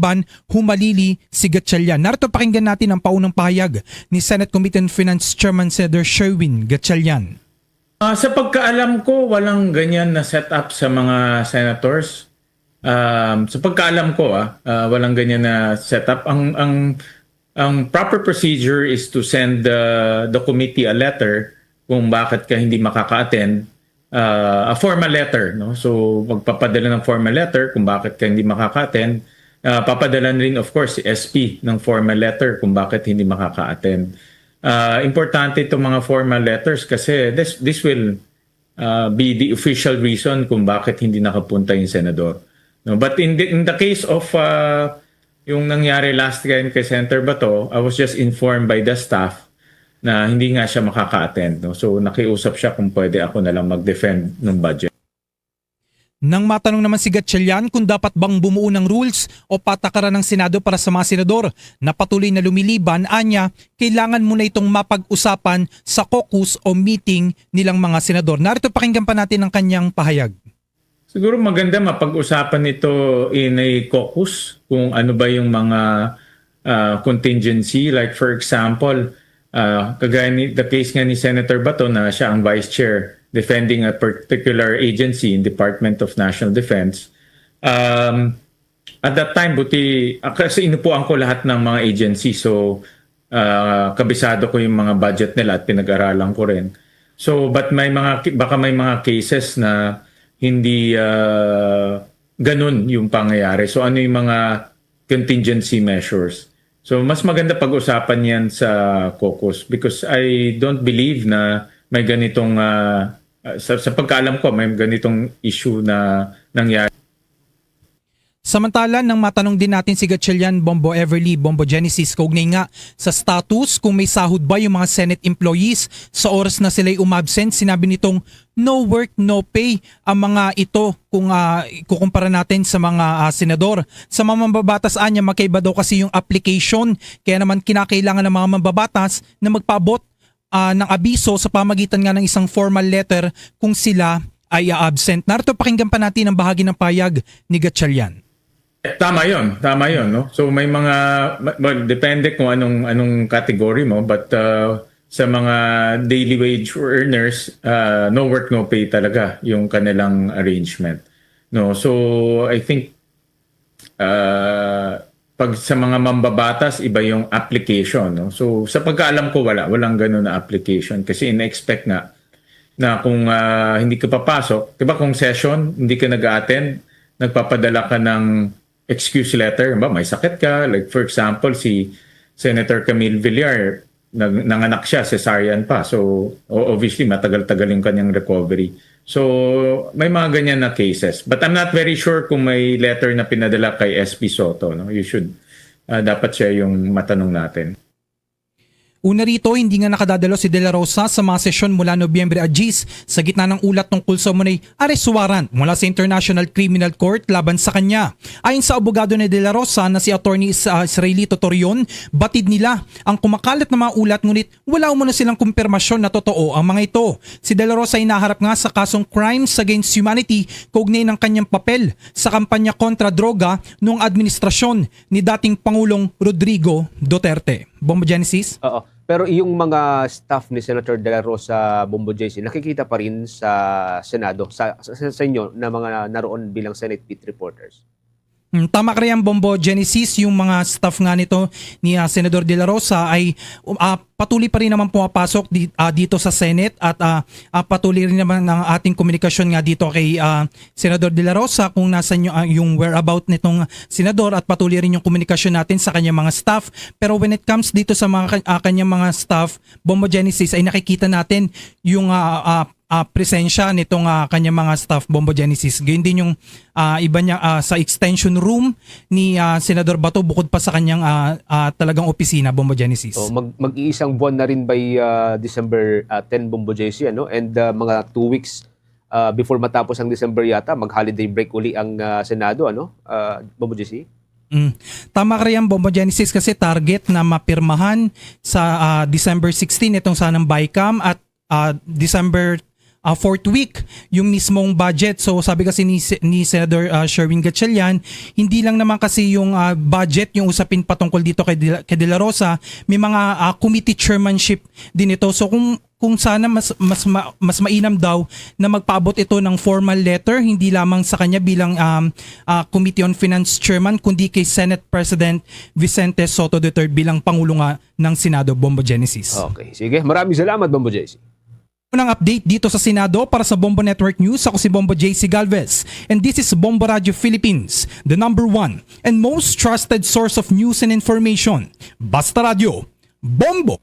humalili si Gatchalian. Narito, pakinggan natin ang paunang pahayag ni Senate Committee on Finance Chairman Senator Sherwin Gatchalian. Ah, sa pagkaalam ko, walang ganyan na setup sa mga senators. Um, sa pagkaalam ko, ah, ah, walang ganyan na setup. Ang, ang, ang proper procedure is to send the, the committee a letter kung bakit ka hindi makaka-attend, ah, a formal letter, no? So, magpapadala ng formal letter kung bakit ka hindi makaka-attend. Ah, papadala rin, of course, si S P ng formal letter kung bakit hindi makaka-attend. Ah, importante itong mga formal letters kasi this, this will, ah, be the official reason kung bakit hindi nakapunta yung senador. No? But in the, in the case of, ah, yung nangyari last time kay Senator Bato, I was just informed by the staff na hindi nga siya makaka-attend. No? So, nakiusap siya kung pwede ako na lang mag-defend ng budget. Nang matanong naman si Gatchalian kung dapat bang bumuo ng rules o patakaran ng Senado para sa mga senador na patuloy na lumiliban, anya, kailangan muna itong mapag-usapan sa caucus o meeting nilang mga senador. Narito, pakinggan pa natin ang kanyang pahayag. Siguro maganda mapag-usapan ito in a caucus kung ano ba yung mga, ah, contingency. Like, for example, ah, kagaya ni, the case nga ni Senator Bato na siya ang vice chair defending a particular agency in Department of National Defense. Um, at that time, buti, ah, kasi inupuan ko lahat ng mga agency. So, ah, kabisado ko yung mga budget nila at pinag-aralan ko rin. So, but may mga, baka may mga cases na hindi, ah, ganun yung pangyayari. So, ano yung mga contingency measures? So, mas maganda pag-usapan yan sa caucus because I don't believe na may ganitong, ah, ah, sa, sa pagkaalam ko, may ganitong issue na nangyari. Samantala, nang matanong din natin si Gatchalian, Bombo Everly, Bombo Genesis, kaugnay nga sa status kung may sahod ba yung mga Senate employees sa oras na sila'y umabsent, sinabi nitong no work, no pay ang mga ito kung, ah, ikukumpara natin sa mga, ah, senador. Sa mga mambabatas, anya, magkaiba daw kasi yung application, kaya naman kinakailangan ng mga mambabatas na magpaabot, ah, ng abiso sa pamagitan nga ng isang formal letter kung sila ay a-absent. Narito, pakinggan pa natin ang bahagi ng payag ni Gatchalian. Tama yon, tama yon, no? So may mga, well, depende kung anong, anong category mo, but, uh, sa mga daily wage earners, uh, no work, no pay talaga yung kanilang arrangement, no? So I think, uh, pag sa mga mambabatas, iba yung application, no? So sa pagkaalam ko, wala, walang ganun na application kasi in-expect nga na kung, ah, hindi ka papasok, 'di ba, kung session, hindi ka nag-attend, nagpapadala ka ng excuse letter, ba, may sakit ka. Like, for example, si Senator Camille Villar, nag-, nanganak siya, cesarean pa. So, o-, obviously, matagal-tagal yung kanyang recovery. So, may mga ganyan na cases. But I'm not very sure kung may letter na pinadala kay S P Sotto, no? You should, ah, dapat siya yung matanong natin. Una rito, hindi nga nakadadalo si De La Rosa sa mga sesyon mula Nobyembre a diyes sa gitna ng ulat tungkol sa umunay arrest warrant mula sa International Criminal Court laban sa kanya. Ayon sa abogado ni De La Rosa na si Attorney Is-, ah, Israelito Torion, batid nila ang kumakalat na mga ulat, ngunit wala umano silang kumpirmasyon na totoo ang mga ito. Si De La Rosa ay naharap nga sa kasong crimes against humanity kaugnay ng kanyang papel sa kampanya kontra droga noong administrasyon ni dating Pangulong Rodrigo Duterte. Bombo Genesis? Oo. Pero yung mga staff ni Senator De La Rosa, Bombo J C, nakikita pa rin sa Senado, sa, sa, sa inyo na mga naroon bilang Senate beat reporters? Mm, tama ka riyan, Bombo Genesis. Yung mga staff nga nito ni, ah, Senador De La Rosa ay, um, ah, patuloy pa rin naman pumapasok di, ah, dito sa Senate at, ah, ah, patuloy rin naman ang ating komunikasyon nga dito kay, ah, Senador De La Rosa kung nasan yung, ah, yung whereabout nitong senador at patuloy rin yung komunikasyon natin sa kanyang mga staff. Pero when it comes dito sa mga kan-, ah, kanyang mga staff, Bombo Genesis, ay nakikita natin yung, ah, ah, ah, presensya nitong, ah, kanyang mga staff, Bombo Genesis. Gayon din yung, ah, iba niya, ah, sa extension room ni, ah, Senador Bato bukod pa sa kanyang, ah, ah, talagang opisina, Bombo Genesis. So, mag, mag-iisang buwan na rin by, ah, December, ah, ten, Bombo J C, ano? And, ah, mga two weeks, ah, before matapos ang December yata, mag-holiday break uli ang, ah, Senado, ano? Ah, Bombo J C? Mm. Tama ka riyan, Bombo Genesis, kasi target na mapirmahan sa, ah, December sixteen itong sanang BICAM at, ah, December, ah, fourth week yung mismong budget. So, sabi kasi ni Se-, ni Senador, ah, Sherwin Gatchalian, hindi lang naman kasi yung, ah, budget yung usapin patungkol dito kay De La, kay De La Rosa, may mga, ah, committee chairmanship din ito. So, kung kung sana mas mas ma, mas mainam daw na magpaabot ito ng formal letter, hindi lamang sa kanya bilang, um, ah, Committee on Finance Chairman, kundi kay Senate President Vicente Sotto the third bilang Pangulo nga ng Senado, Bombo Genesis. Okay. Sige. Maraming salamat, Bombo J C. Unang update dito sa Senado para sa Bombo Network News, ako si Bombo J C Galvez. And this is Bombo Radio Philippines, the number one and most trusted source of news and information. Basta Radio, Bombo!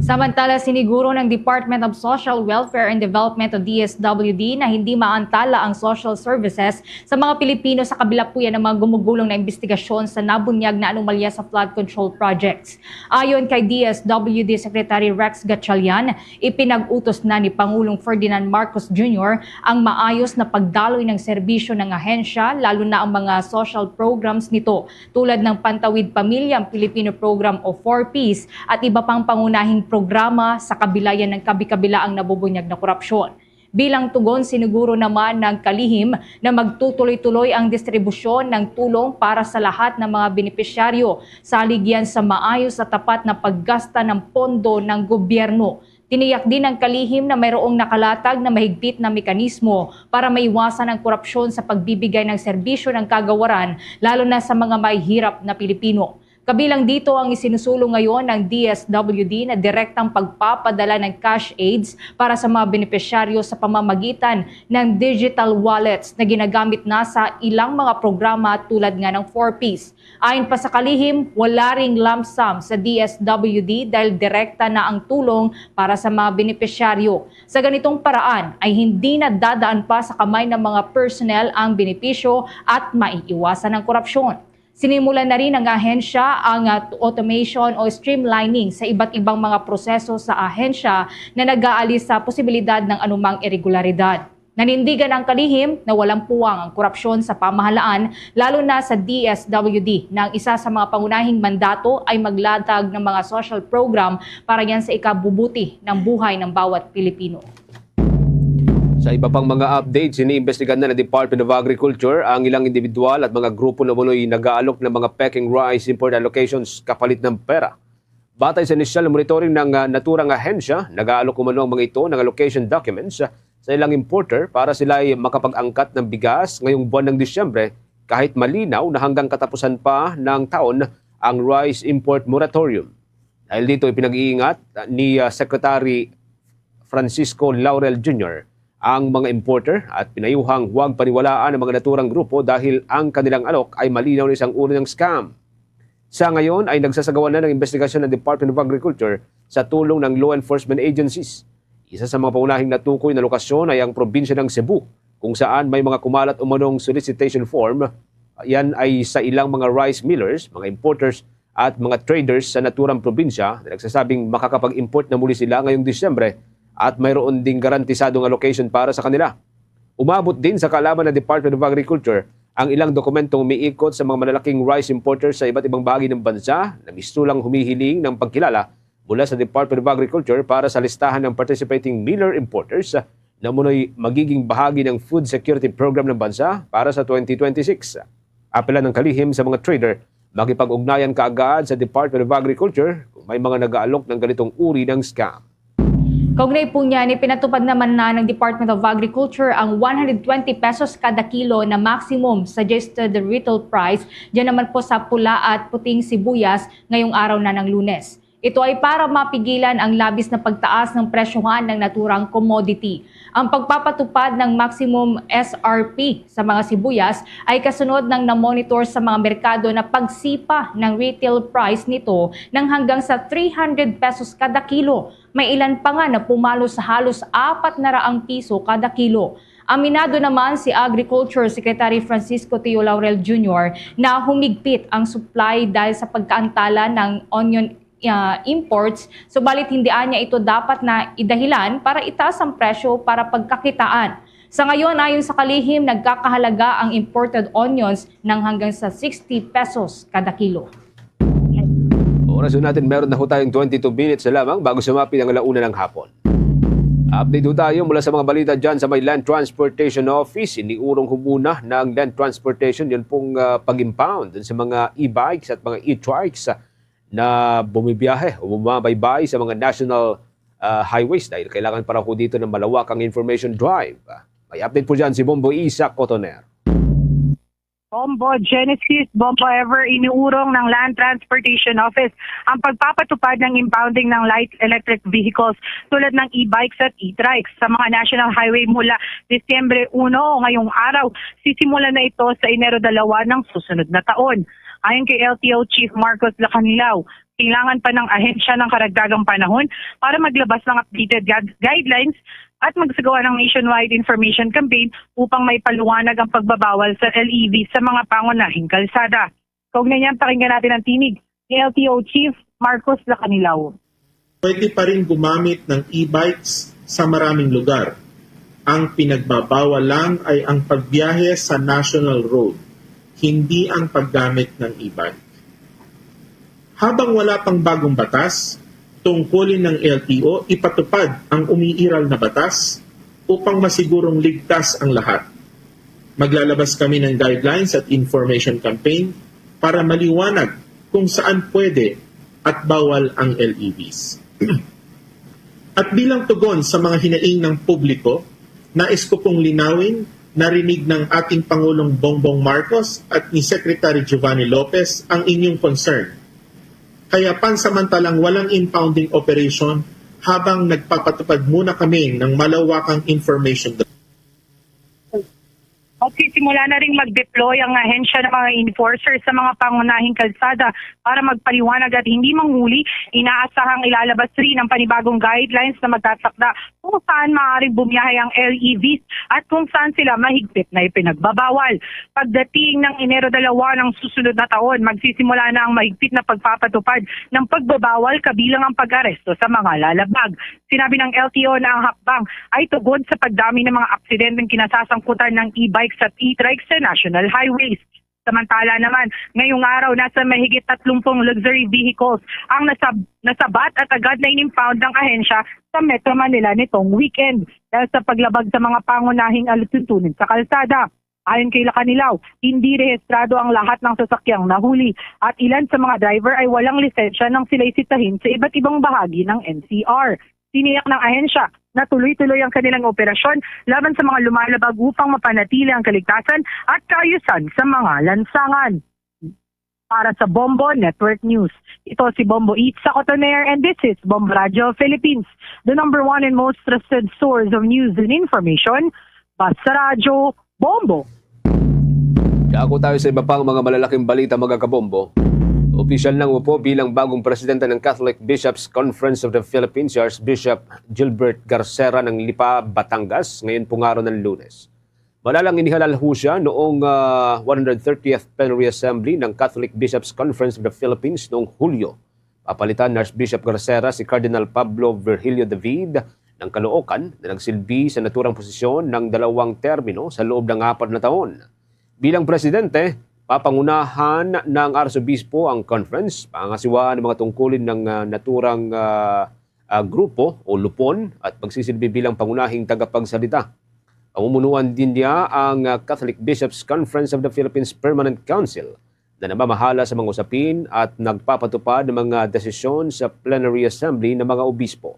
Samantala, siniguro ng Department of Social Welfare and Development o D S W D na hindi maantala ang social services sa mga Pilipino sa kabila po yan ng mga gumugulong na investigasyon sa nabunyag na anomalya sa flood control projects. Ayon kay D S W D Secretary Rex Gatchalian, ipinag-utos na ni Pangulong Ferdinand Marcos Junior ang maayos na pagdaloy ng serbisyo ng ahensya, lalo na ang mga social programs nito tulad ng Pantawid Pamilya ang Pilipino Program o four Ps at iba pang pangunahing programa sa kabilayan ng kabi-kabilaang nabubunyag na korupsyon. Bilang tugon, siniguro naman ng kalihim na magtutuloy-tuloy ang distribusyon ng tulong para sa lahat ng mga benepisyaryo, salig yan sa maayos at tapat na paggasta ng pondo ng gobyerno. Tiniyak din ng kalihim na mayroong nakalatag na mahigpit na mekanismo para maiwasan ang korupsyon sa pagbibigay ng serbisyo ng kagawaran, lalo na sa mga mahihirap na Pilipino. Kabilang dito ang isinusulong ngayon ng D S W D na direktang pagpapadala ng cash aids para sa mga benepisyaryo sa pamamagitan ng digital wallets na ginagamit na sa ilang mga programa tulad nga ng four Ps. Ayon pa sa kalihim, wala ring lump sum sa D S W D dahil direkta na ang tulong para sa mga benepisyaryo. Sa ganitong paraan ay hindi na dadaan pa sa kamay ng mga personnel ang benepisyo at maiiwasan ang korupsyon. Sinimulan na rin ng ahensya ang, ah, automation o streamlining sa iba't ibang mga proseso sa ahensya na nag-aalis sa posibilidad ng anumang iregularidad. Nanindigan ang kalihim na walang puwang ang korupsyon sa pamahalaan, lalo na sa D S W D, na ang isa sa mga pangunahing mandato ay maglatag ng mga social program para yan sa ikabubuti ng buhay ng bawat Pilipino. Sa iba pang mga updates, iniimbestigahan na ng Department of Agriculture ang ilang individual at mga grupo na umano'y nag-aalok ng mga peking rice import allocations kapalit ng pera. Batay sa inisyal na monitoring ng, ah, naturang ahensya, nag-aalok umano ang mga ito ng allocation documents sa ilang importer para sila ay makapag-angkat ng bigas ngayong buwan ng Disyembre kahit malinaw na hanggang katapusan pa ng taon ang rice import moratorium. Dahil dito, ipinag-iingat ni, ah, Secretary Francisco Laurel Junior ang mga importer at pinayuhang huwag paniwalaan ang mga naturang grupo dahil ang kanilang alok ay malinaw na isang uri ng scam. Sa ngayon ay nagsasagawa na ng investigasyon ng Department of Agriculture sa tulong ng law enforcement agencies. Isa sa mga pangunahing natukoy na lokasyon ay ang probinsya ng Cebu, kung saan may mga kumalat umanong solicitation form. Yan ay sa ilang mga rice millers, mga importers at mga traders sa naturang probinsya na nagsasabing makakapag-import na muli sila ngayong Disyembre at mayroon ding garantisado nga location para sa kanila. Umabot din sa kaalaman ng Department of Agriculture ang ilang dokumentong umiikot sa mga malalaking rice importers sa iba't ibang bahagi ng bansa na mistulang humihiling ng pagkilala mula sa Department of Agriculture para sa listahan ng participating miller importers na umano'y magiging bahagi ng food security program ng bansa para sa twenty twenty-six. Apelan ng kalihim sa mga trader, makipag-ugnayan kaagad sa Department of Agriculture kung may mga nag-aalok ng ganitong uri ng scam. Kaugnay po niyan, ipinatupad naman na ng Department of Agriculture ang one hundred twenty pesos kada kilo na maximum suggested retail price dyan naman po sa pula at puting sibuyas ngayong araw na ng Lunes. Ito ay para mapigilan ang labis na pagtaas ng presyohan ng naturang commodity. Ang pagpapatupad ng maximum S R P sa mga sibuyas ay kasunod ng namonitor sa mga merkado na pagsipa ng retail price nito ng hanggang sa three hundred pesos kada kilo. May ilan pa nga na pumalo sa halos apat na raang piso kada kilo. Aminado naman si Agriculture Secretary Francisco Teo Laurel Junior na humigpit ang supply dahil sa pagkaantala ng onion ah, imports, subalit hindi anya ito dapat na idahilan para itaas ang presyo para pagkakitaan. Sa ngayon, ayon sa kalihim, nagkakahalaga ang imported onions ng hanggang sa sixty pesos kada kilo. Oras ho natin, meron na ho tayong twenty-two minutes na lamang bago sumapit ang alauna ng hapon. Update ho tayo mula sa mga balita dyan sa may Land Transportation Office. Iniurong ho muna ng Land Transportation yun pong ah, pag-impound dun sa mga e-bikes at mga e-trikes na bumibiyahe o bumabaybay sa mga national ah, highways dahil kailangan para ho dito ng malawakang information drive. May update po dyan si Bombo Isa Cotoner. Bombo Genesis, Bombo Ever, iniurong ng Land Transportation Office ang pagpapatupad ng impounding ng light electric vehicles tulad ng e-bikes at e-trikes sa mga national highway mula Disyembre uno o ngayong araw. Sisimulan na ito sa Enero dalawa ng susunod na taon. Ayon kay L T O Chief Marcos Lacanilao, kailangan pa ng ahensya ng karagdagang panahon para maglabas ng updated guid- guidelines at magsagawa ng nationwide information campaign upang maipaliwanag ang pagbabawal sa L E V sa mga pangunahing kalsada. Kaugnay niyan, pakinggan natin ang tinig ni L T O Chief Marcos Lacanilao. Pwede pa rin gumamit ng e-bikes sa maraming lugar. Ang pinagbabawal lang ay ang pagbiyahe sa national road, hindi ang paggamit ng e-bike. Habang wala pang bagong batas, tungkulin ng L T O ipatupad ang umiiral na batas upang masigurong ligtas ang lahat. Maglalabas kami ng guidelines at information campaign para maliwanag kung saan pwede at bawal ang L E Vs. At bilang tugon sa mga hinaing ng publiko, nais ko pong linawin, narinig ng ating Pangulong Bongbong Marcos at ni Secretary Giovanni Lopez ang inyong concern. Kaya pansamantalang walang impounding operation habang nagpapatupad muna kami ng malawakang information. Magsisimula na rin mag-deploy ang ahensya ng mga enforcers sa mga pangunahing kalsada para magpaliwanag at hindi manghuli. Inaasahang ilalabas rin ang panibagong guidelines na magtatakda kung saan maaaring bumiyahe ang L E Vs at kung saan sila mahigpit na ipinagbabawal. Pagdating ng Enero dalawa ng susunod na taon, magsisimula na ang mahigpit na pagpapatupad ng pagbabawal kabilang ang pag-aresto sa mga lalabag. Sinabi ng L T O na ang hakbang ay tugon sa pagdami ng mga aksidenteng kinasasangkutan ng e-bikes at e-trikes sa national highways. Samantala naman, ngayong araw nasa mahigit tatlumpung luxury vehicles ang nasab- nasabat at agad na inimpound ng ahensya sa Metro Manila nitong weekend dahil sa paglabag sa mga pangunahing alituntunin sa kalsada. Ayon kay Lacanilao, hindi rehistrado ang lahat ng sasakyang nahuli at ilan sa mga driver ay walang lisensya nang sila'y sitahin sa iba't ibang bahagi ng N C R. Tiniyak ng ahensya na tuloy-tuloy ang kanilang operasyon laban sa mga lumalabag upang mapanatili ang kaligtasan at kaayusan sa mga lansangan. Para sa Bombo Network News, ito si Bombo Itza Cotoner and this is Bombo Radio Philippines, the number one and most trusted source of news and information. Basta Radyo, Bombo! Dako tayo sa iba pang mga malalaking balita, mga kabombo. Opisyal nang upo bilang bagong presidente ng Catholic Bishops Conference of the Philippines si Archbishop Gilbert Garcera ng Lipa, Batangas, ngayon pong araw ng Lunes. Malalang inihalal ho siya noong, ah, one hundred thirtieth Plenary Assembly ng Catholic Bishops' Conference of the Philippines noong Hulyo. Papalitan ni Archbishop Garcera si Cardinal Pablo Virgilio David ng Caloocan na nagsilbi sa naturang posisyon ng dalawang termino sa loob ng apat na taon. Bilang presidente, papangunahan ng arsobispo ang conference, pangasiwaan ng mga tungkulin ng, ah, naturang, ah, ah, grupo o lupon at magsisilbi bilang pangunahing tagapagsalita. Pamumunuan din niya ang, ah, Catholic Bishops' Conference of the Philippines Permanent Council na namamahala sa mga usapin at nagpapatupad ng mga desisyon sa Plenary Assembly ng mga obispo.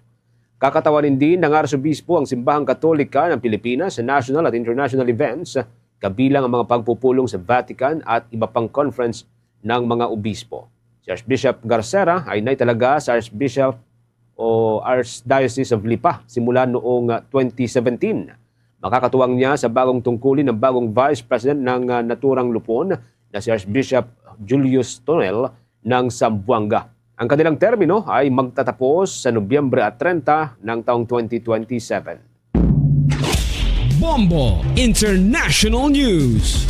Kakatawanin din ng Arsobispo ang Simbahang Katolika ng Pilipinas sa national at international events, kabilang ang mga pagpupulong sa Vatican at iba pang conference ng mga obispo. Si Archbishop Garcera ay naitalaga sa Archbishop o Archdiocese of Lipa simula noong, ah, twenty seventeen. Makakatuwang niya sa bagong tungkulin ng bagong Vice President ng, ah, naturang lupon na si Archbishop Julius Tonel ng Zamboanga. Ang kanilang termino ay magtatapos sa Nobyembre at treinta ng taong twenty twenty-seven. Bombo International News.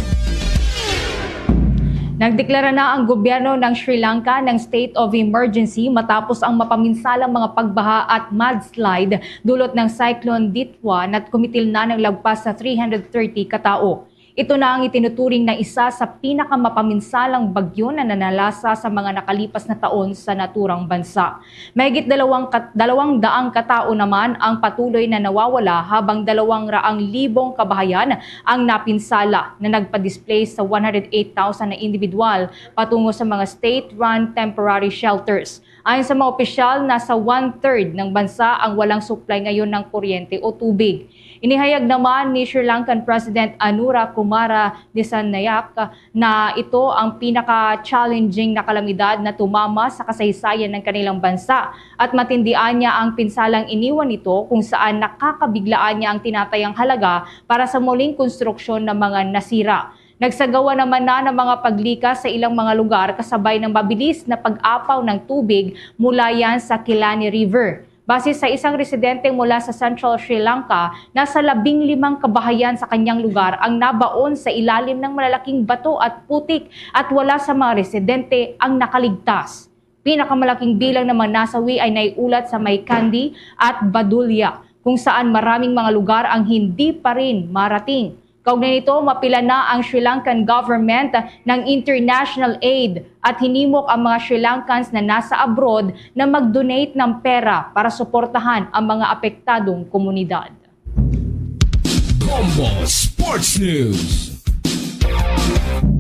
Nagdeklara na ang gobyerno ng Sri Lanka ng state of emergency matapos ang mapaminsalang mga pagbaha at mudslide dulot ng Cyclone Ditwa na kumitil na ng lagpas sa three hundred thirty ka tawo. Ito na ang itinuturing na isa sa pinakamapaminsalang bagyo na nanalasa sa mga nakalipas na taon sa naturang bansa. Mahigit dalawang kat-, dalawang daang katao naman ang patuloy na nawawala, habang dalawang raang libong kabahayan ang napinsala, na nagpa-displace sa one hundred eight thousand na individual patungo sa mga state-run temporary shelters. Ayon sa mga opisyal, nasa one-third ng bansa ang walang supply ngayon ng kuryente o tubig. Inihayag naman ni Sri Lankan President Anura Kumara Dissanayake na ito ang pinaka-challenging na kalamidad na tumama sa kasaysayan ng kanilang bansa, at matindian niya ang pinsalang iniwan nito, kung saan nakakabiglaan niya ang tinatayang halaga para sa muling konstruksyon ng mga nasira. Nagsagawa naman na ng mga paglikas sa ilang mga lugar kasabay ng mabilis na pag-apaw ng tubig mula yan sa Killarney River. Base sa isang residente mula sa Central Sri Lanka, nasa labing limang kabahayan sa kanyang lugar ang nabaon sa ilalim ng malalaking bato at putik, at wala sa mga residente ang nakaligtas. Pinakamalaking bilang ng mga nasawi ay naiulat sa may Kandy at Badulla, kung saan maraming mga lugar ang hindi pa rin marating. Kaugnay nito, mapila na ang Sri Lankan government ng international aid at hinimok ang mga Sri Lankans na nasa abroad na mag-donate ng pera para suportahan ang mga apektadong komunidad. Bombo Sports News.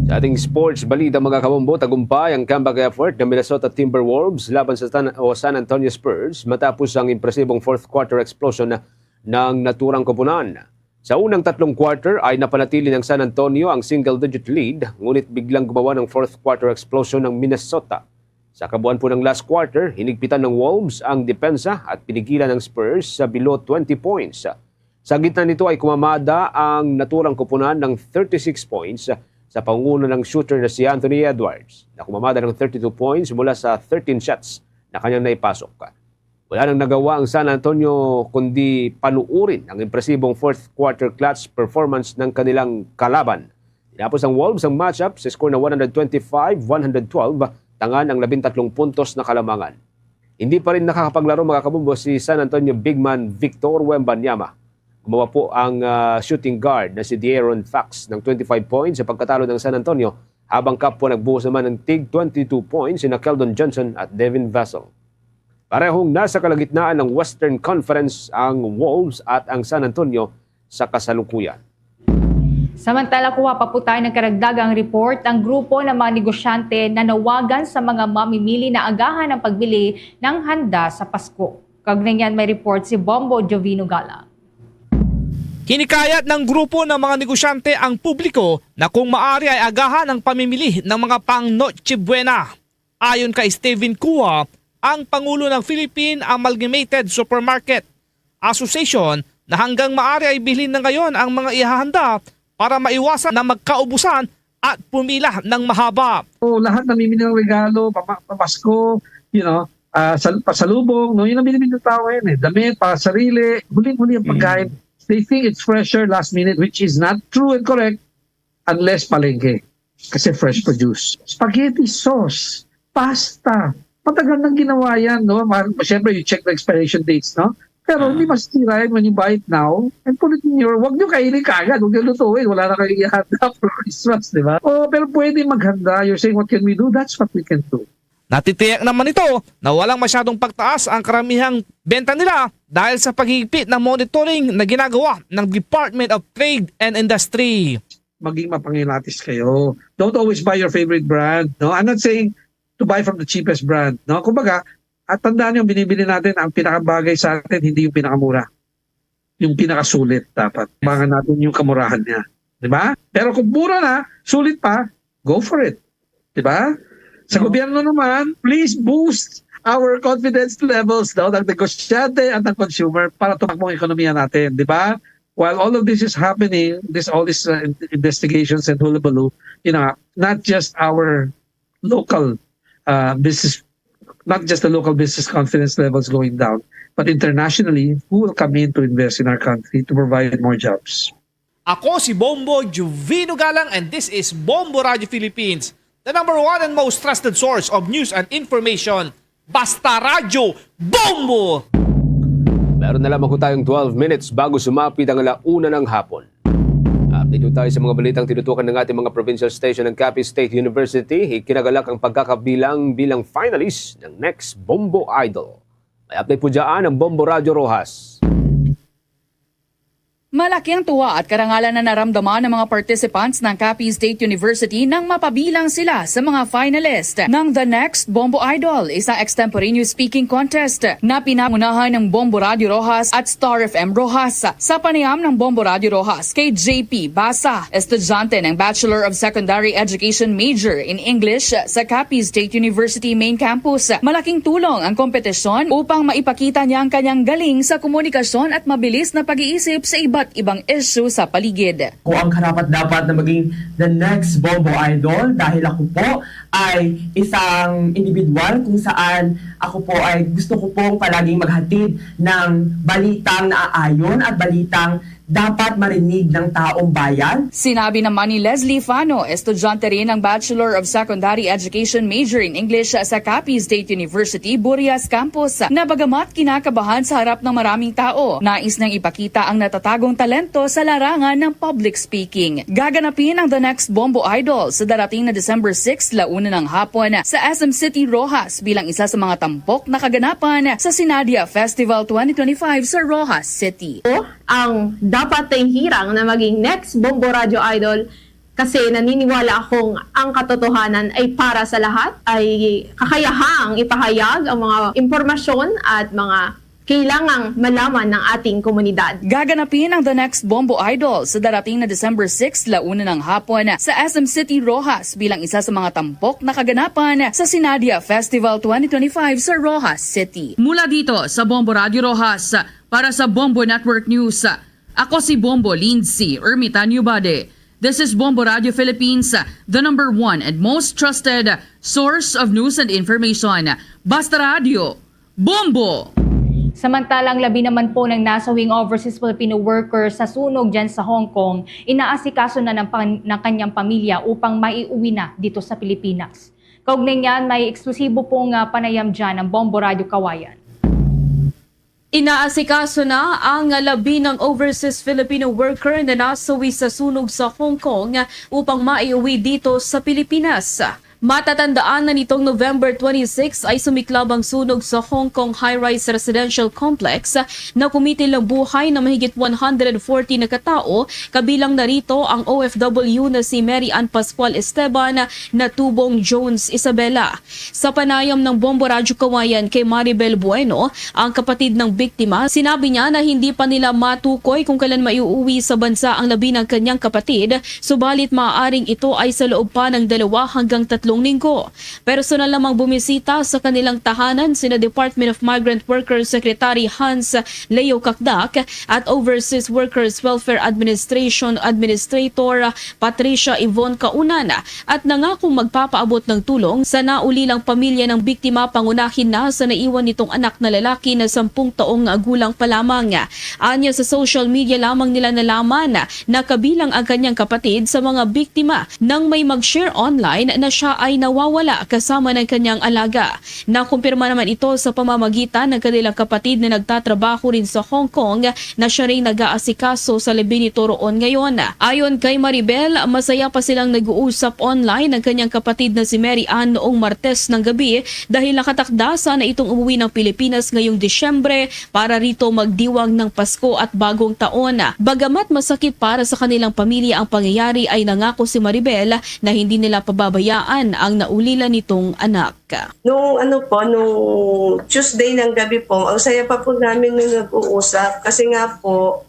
Sa ating sports balita, mga kabombo, tagumpay ang comeback effort ng Minnesota Timberwolves laban sa San, o San Antonio Spurs matapos ang impresibong fourth quarter explosion ng naturang koponan. Sa unang tatlong quarter ay napanatili ng San Antonio ang single-digit lead, ngunit biglang gumawa ng fourth quarter explosion ng Minnesota. Sa kabuuan po ng last quarter, hinigpitan ng Wolves ang depensa at pinigilan ng Spurs sa below twenty points. Sa gitna nito ay kumamada ang naturang koponan ng thirty-six points sa pangunguna ng shooter na si Anthony Edwards, na kumamada ng thirty-two points mula sa thirteen shots na kanyang naipasok. Wala nang nagawa ang San Antonio kundi panuorin ang impresibong fourth quarter clutch performance ng kanilang kalaban. Tinapos ang Wolves ang matchup sa score na one hundred twenty-five one hundred twelve, tangan ang labintatlong puntos na kalamangan. Hindi pa rin nakakapaglaro, mga kabombo, si San Antonio big man Victor Wembanyama. Gumawa po ang, ah, shooting guard na si De'Aaron Fox ng twenty-five points sa pagkatalo ng San Antonio, habang kapwa nagbuhos naman ng tig twenty-two points sina Keldon Johnson at Devin Vassell. Parehong nasa kalagitnaan ng Western Conference ang Wolves at ang San Antonio sa kasalukuyan. Samantala, kuha pa po tayo ng karagdagang report. Ang grupo ng mga negosyante nanawagan sa mga mamimili na agahan ang pagbili ng handa sa Pasko. Kaugnay niyan, may report si Bombo Jovino Gala. Hinikayat ng grupo ng mga negosyante ang publiko na kung maaari ay agahan ang pamimili ng mga pang Noche Buena. Ayon kay Steven Cua, ang pangulo ng Philippine Amalgamated Supermarket Association, na hanggang maaari ay bilhin na ngayon ang mga ihahanda para maiwasan na magkaubusan at pumila ng mahaba. So, lahat namimili ng regalo, pama- pamasko, you know, ah, sal- pasalubong, no? Yun ang binibili ng tao ngayon eh. Damit, para sarili, huling-huli ang pagkain. They think it's fresher last minute, which is not true and correct unless palengke. Kasi fresh produce. Spaghetti sauce, pasta. Matagal nang ginawa yan, no? Ma- Siyempre, you check the expiration dates, no? Pero hindi masisira yan when you buy it now and put it in your, wag nyo kainin kaagad, wag nyo lutuin, wala na kayo ihanda for Christmas, di ba? Oh, pero pwede maghanda. You're saying, "What can we do?" That's what we can do. Natitiyak naman ito na walang masyadong pagtaas ang karamihang benta nila dahil sa paghigpit ng monitoring na ginagawa ng Department of Trade and Industry. Maging mapangilatis kayo. Don't always buy your favorite brand. No, I'm not saying to buy from the cheapest brand. No, kumbaga, at tandaan yung binibili natin, ang pinakabagay sa atin hindi yung pinakamura, yung pinakasulit dapat. Abangan natin yung kamurahan niya, di ba? Pero kung mura na, sulit pa, go for it, di ba? Sa gobyerno naman, please boost our confidence levels daw ng negosyante at ng consumer para tumakbo ang ekonomiya natin, di ba? While all of this is happening, this all these uh, investigations and hullabaloo, you know, not just our local uh, business, not just the local business confidence levels going down, but internationally, who will come in to invest in our country to provide more jobs? Ako si Bombo Juvino Galang and this is Bombo Radio Philippines, the number one and most trusted source of news and information. Basta Radyo, Bombo! Meron na lamang po tayong twelve minutes bago sumapit ang alauna ng hapon. Update po tayo sa mga balitang tinutukan ng ating mga provincial station ng Capiz State University. Ikinagalak ang pagkakabilang bilang finalist ng Next Bombo Idol. May update po dyan ang Bombo Radyo Roxas. Malaki ang tuwa at karangalan na naramdaman ng mga participants ng Capiz State University nang mapabilang sila sa mga finalist ng The Next Bombo Idol, isang extemporaneous speaking contest na pinangunahan ng Bombo Radio Roxas at Star F M Roxas. Sa panayam ng Bombo Radio Roxas kay J P Basa, estudyante ng Bachelor of Secondary Education major in English sa Capiz State University Main Campus, malaking tulong ang kompetisyon upang maipakita niya ang kanyang galing sa komunikasyon at mabilis na pag-iisip sa iba't ibang isyu sa paligid. Ako ang karapat-dapat na maging the next Bombo Idol dahil ako po ay isang individual kung saan ako po ay gusto ko pong palaging maghatid ng balitang naaayon at balitang dapat marinig ng taong bayan. Sinabi naman ni Leslie Fano, estudyante rin ng Bachelor of Secondary Education major in English sa Capiz State University, Burias Campus, na bagamat kinakabahan sa harap ng maraming tao, nais niyang ipakita ang natatagong talento sa larangan ng public speaking. Gaganapin ang The Next Bombo Idol sa darating na December six, la una ng hapon, sa S M City Roxas bilang isa sa mga tampok na kaganapan sa Sinadia Festival twenty twenty-five sa Roxas City. Ang dapat na hirang na maging next Bombo Radyo Idol kasi naniniwala akong ang katotohanan ay para sa lahat, ay kakayahang ipahayag ang mga impormasyon at mga kailangang malaman ng ating komunidad. Gaganapin ang The Next Bombo Idol sa darating na December six, la una ng hapon, sa S M City Roxas bilang isa sa mga tampok na kaganapan sa Sinadia Festival twenty twenty-five sa Roxas City. Mula dito sa Bombo Radio Roxas, para sa Bombo Network News, ako si Bombo Lindsay Ermitanio Bade. This is Bombo Radio Philippines, the number one and most trusted source of news and information. Basta Radio, Bombo! Samantalang labi naman po ng nasawing overseas Filipino worker sa sunog dyan sa Hong Kong, inaasikaso na ng, pan- ng kanyang pamilya upang maiuwi na dito sa Pilipinas. Kaugnay niyan, may eksklusibo pong ah, panayam dyan ng Bombo Radio Kawayan. Inaasikaso na ang labi ng overseas Filipino worker na nasawi sa sunog sa Hong Kong upang maiuwi dito sa Pilipinas. Matatandaan na nitong November twenty-six ay sumiklab ang sunog sa Hong Kong high-rise residential complex na kumitil ang buhay ng mahigit one hundred forty na katao, kabilang na rito ang O F W na si Mary Ann Pascual Esteban na tubong Jones Isabela. Sa panayam ng Bombo Radyo Kawayan kay Maribel Bueno, ang kapatid ng biktima, sinabi niya na hindi pa nila matukoy kung kailan maiuwi sa bansa ang labi ng kanyang kapatid, subalit maaaring ito ay sa loob pa ng dalawa hanggang tatlong Linggo. Personal namang bumisita sa kanilang tahanan sina Department of Migrant Workers Secretary Hans Leo Cacdac at Overseas Workers Welfare Administration Administrator Patricia Yvonne Kaunan at nangakong magpapaabot ng tulong sa naulilang pamilya ng biktima, pangunahin na sa naiwan nitong anak na lalaki na sampung taong gulang pa lamang. Anya, sa social media lamang nila nalaman na kabilang ang kanyang kapatid sa mga biktima nang may mag-share online na siya ay nawawala kasama ng kanyang alaga. Nakumpirma naman ito sa pamamagitan ng kanilang kapatid na nagtatrabaho rin sa Hong Kong na siya rin nag-aasikaso sa labi nito roon ngayon. Ayon kay Maribel, masaya pa silang nag-uusap online ng kanyang kapatid na si Mary Ann noong Martes ng gabi dahil nakatakda sana itong umuwi ng Pilipinas ngayong Disyembre para rito magdiwang ng Pasko at Bagong Taon. Bagamat masakit para sa kanilang pamilya ang pangyayari, ay nangako si Maribel na hindi nila pababayaan ang naulila nitong anak. Nung ano po, nung Tuesday ng gabi po, ang saya pa po namin nung nag-uusap kasi nga po,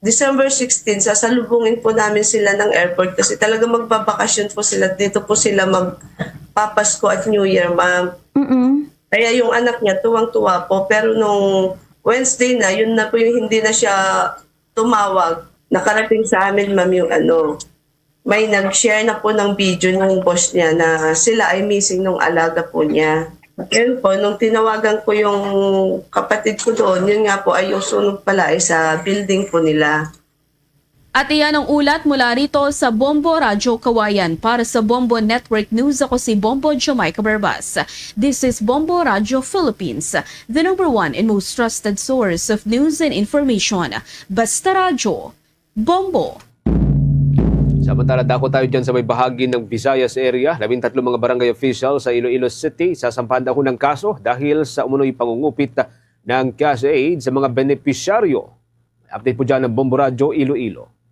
December sixteen, sasalubungin po namin sila ng airport kasi talaga magbabakasyon po sila. Dito po sila magpapasko at New Year, ma'am. Mm-mm. Kaya yung anak niya, tuwang-tuwa po. Pero nung Wednesday na, yun na po yung hindi na siya tumawag. Nakarating sa amin, ma'am, yung ano, may nag-share na po ng video ng boss niya na sila ay missing nung alaga po niya. Yun po, nung tinawagan ko yung kapatid ko doon, yun nga po ay yung sunog pala ay sa building po nila. At iyan ang ulat mula rito sa Bombo Radyo Kawayan. Para sa Bombo Network News, ako si Bombo Jamaica Barbas. This is Bombo Radyo Philippines, the number one and most trusted source of news and information. Basta Radyo, Bombo. Samantala, dako tayo dyan sa may bahagi ng Visayas area. Labing tatlo mga barangay official sa Iloilo City sasampahan daw ng kaso dahil sa umunoy pangungupit ng cash aid sa mga benepisyaryo. Update po dyan ng Bombo Radyo Iloilo.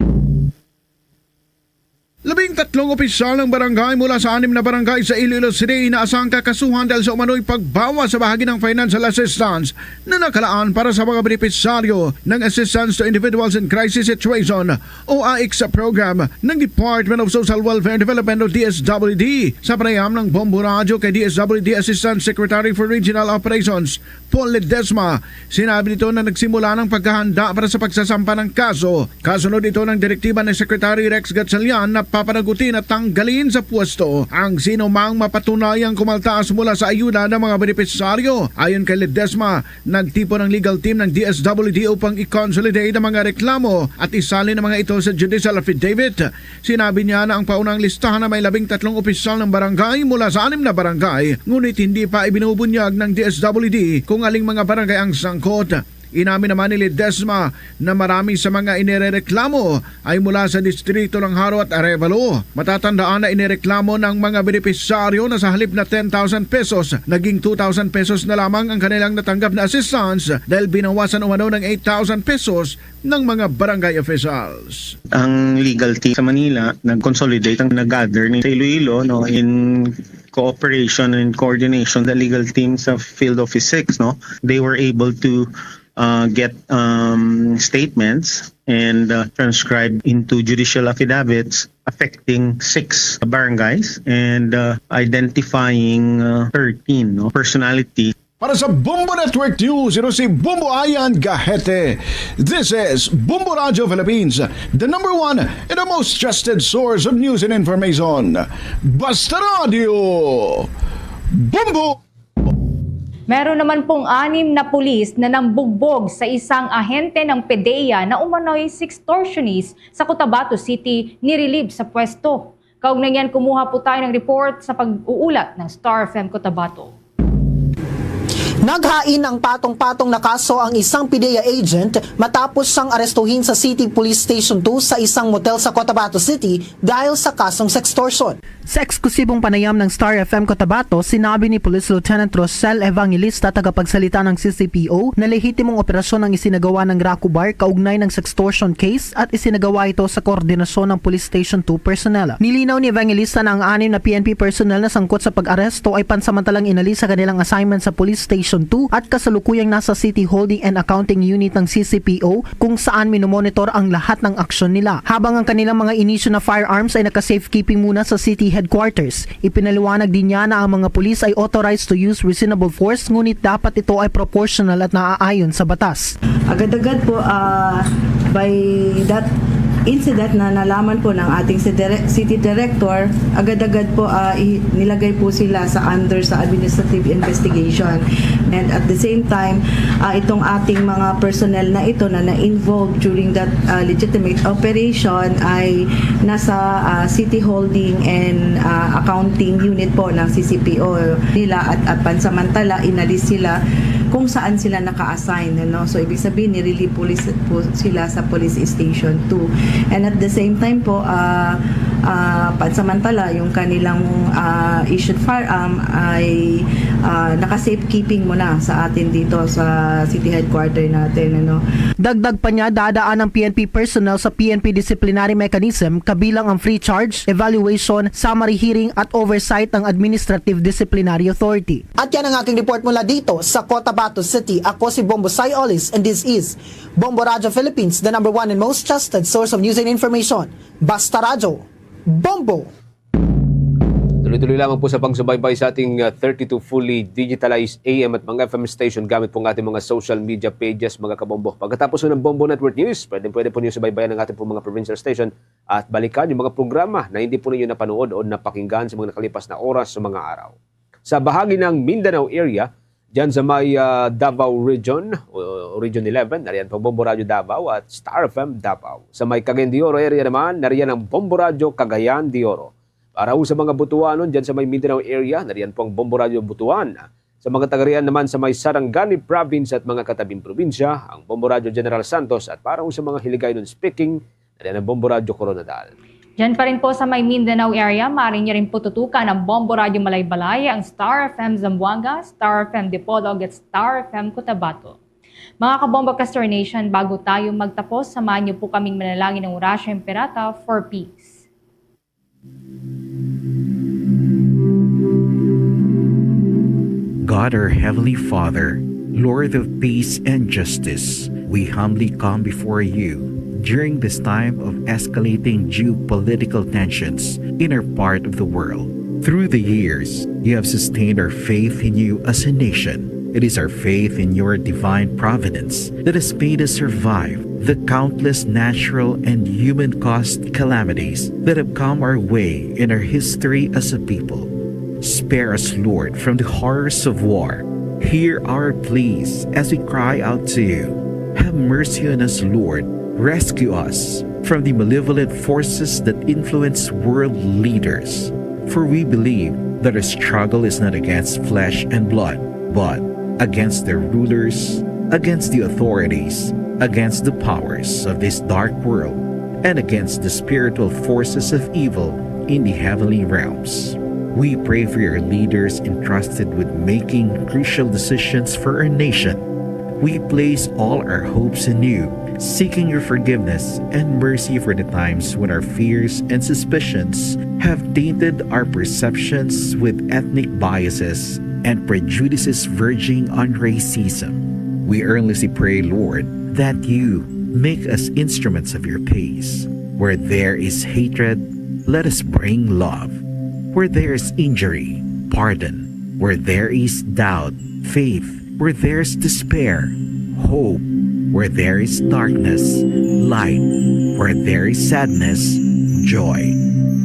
Labing tatlong opisyal ng barangay mula sa anim na barangay sa Iloilo City na asang kakasuhan dahil sa umano'y pagbawas sa bahagi ng financial assistance na nakalaan para sa mga benepisyaryo ng Assistance to Individuals in Crisis Situation o AICS program ng Department of Social Welfare and Development o D S W D. Sa panayam ng Bombo Radyo kay D S W D Assistant Secretary for Regional Operations, Paul Ledesma, sinabi nito na nagsimula ng paghahanda para sa pagsasampa ng kaso. Kasunod ito ng direktiba ni Secretary Rex Gatchalian na papanagutin at tanggalin sa pwesto ang sino mang mapatunayang kumaltaas mula sa ayuda ng mga benepisyaryo. Ayon kay Ledesma, nagtipon ang legal team ng D S W D upang i-consolidate ang mga reklamo at isalin ang mga ito sa judicial affidavit. Sinabi niya na ang paunang listahan na may labing tatlong opisyal ng barangay mula sa anim na barangay, ngunit hindi pa ibinubunyag ng D S W D kung aling mga barangay ang sangkot. Inamin naman ni Ledesma na marami sa mga inirereklamo ay mula sa distrito ng Jaro at Arevalo. Matatandaan na inireklamo ng mga benepisyaryo na sa halip na ten thousand pesos, naging two thousand pesos na lamang ang kanilang natanggap na assistance dahil binawasan umano ng eight thousand pesos ng mga barangay officials. Ang legal team sa Manila nag-consolidate, ang nag-gather ni sa Iloilo, no, in cooperation and coordination, the legal team sa Field Office six, no, they were able to uh, get um, statements and uh, transcribe into judicial affidavits affecting six barangays and uh, identifying uh, thirteen, no, personality. Para sa Bombo Network News, ito si Bombo Ayan Gahete. This is Bombo Radio Philippines, the number one and the most trusted source of news and information. Basta Radio, Bombo! Meron naman pong anim na pulis na nambugbog sa isang ahente ng PDEA na umano'y sextortionist sa Cotabato City, nirelieve sa pwesto. Kaugnay niyan, kumuha po tayo ng report sa pag-uulat ng Star F M Cotabato. Naghain ang patong-patong na kaso ang isang PDEA agent matapos siyang arestuhin sa City Police Station two sa isang motel sa Cotabato City dahil sa kasong sextortion. Sa eksklusibong panayam ng Star F M Cotabato, sinabi ni Police Lieutenant Rosel Evangelista, tagapagsalita ng C C P O, na lehitimong operasyon ang isinagawa ng Raku Bar kaugnay ng sextortion case at isinagawa ito sa koordinasyon ng Police Station two personnel. Nilinaw ni Evangelista na ang anim na P N P personnel na sangkot sa pag-aresto ay pansamantalang inalis sa kanilang assignment sa Police Station two at kasalukuyang nasa City Holding and Accounting Unit ng C C P O, kung saan minomonitor ang lahat ng aksyon nila. Habang ang kanilang mga inisyu na firearms ay naka-safekeeping muna sa city headquarters, ipinaliwanag din niya na ang mga pulis ay authorized to use reasonable force, ngunit dapat ito ay proportional at naaayon sa batas. Agad-agad po, ah, by that incident na nalaman po ng ating si dire-, city director, agad-agad po, ah, i-, nilagay po sila sa under sa administrative investigation. And at the same time, ah, itong ating mga personnel na ito na na-involved during that, ah, legitimate operation ay nasa, ah, City Holding and, ah, Accounting Unit po ng C C P O nila at, at pansamantala inalis sila kung saan sila naka-assign, ano. So, ibig sabihin, nirelieve po lis-, po sila sa Police Station two. And at the same time po, ah, ah, pansamantala, yung kanilang, ah, issued firearm ay, ah, naka-safekeeping muna sa atin dito sa city headquarter natin, ano. Dagdag pa niya, dadaan ang P N P personnel sa P N P disciplinary mechanism, kabilang ang free charge, evaluation, summary hearing, at oversight ng Administrative Disciplinary Authority. At yan ang aking report mula dito sa Cotabato City. Ako si Bombo Sai Olis, and this is Bombo Radyo Philippines, the number one and most trusted source of news and information. Basta Radyo, Bombo! Tuloy-tuloy lamang po sa pagsubaybay sa ating, uh, thirty-two fully digitalized A M at mga F M station gamit po ang ating mga social media pages, mga kabombo. Pagkatapos po ng Bombo Network News, pwede, pwede po niyo subaybayan ang ating pong mga provincial station at balikan yung mga programa na hindi po ninyo napanood o napakinggan sa mga nakalipas na oras o mga araw. Sa bahagi ng Mindanao area, dyan sa may, ah, Davao Region, o Region eleven, nariyan po ang Bombo Radyo Davao at Star F M Davao. Sa may Cagayan de Oro area naman, nariyan ang Bombo Radyo Cagayan de Oro. Para ho sa mga Butuanon dyan sa may Mindanao area, nariyan po ang Bombo Radyo Butuan. Sa mga taga-riyan naman sa may Sarangani Province at mga katabing probinsya, ang Bombo Radyo General Santos, at para ho sa mga Hiligaynon speaking, nariyan ang Bombo Radyo Koronadal. Diyan pa rin po sa may Mindanao area, maaari niyo rin po tutukan ang Bombo Radyo Malaybalay, ang Star F M Zamboanga, Star F M Dipolog, at Star F M Cotabato. Mga Kabombo Castor Nation, bago tayo magtapos, samahan niyo po kaming manalangin ng Orasyo Imperata for peace. God, our Heavenly Father, Lord of peace and justice, we humbly come before you during this time of escalating geopolitical tensions in our part of the world. Through the years, you have sustained our faith in you as a nation. It is our faith in your divine providence that has made us survive the countless natural and human-caused calamities that have come our way in our history as a people. Spare us, Lord, from the horrors of war. Hear our pleas as we cry out to you. Have mercy on us, Lord. Rescue us from the malevolent forces that influence world leaders. For we believe that our struggle is not against flesh and blood, but against their rulers, against the authorities, against the powers of this dark world, and against the spiritual forces of evil in the heavenly realms. We pray for your leaders entrusted with making crucial decisions for our nation. We place all our hopes in you, seeking your forgiveness and mercy for the times when our fears and suspicions have tainted our perceptions with ethnic biases and prejudices verging on racism. We earnestly pray, Lord, that you make us instruments of your peace. Where there is hatred, let us bring love. Where there is injury, pardon. Where there is doubt, faith. Where there is despair, hope. Where there is darkness, light. Where there is sadness, joy.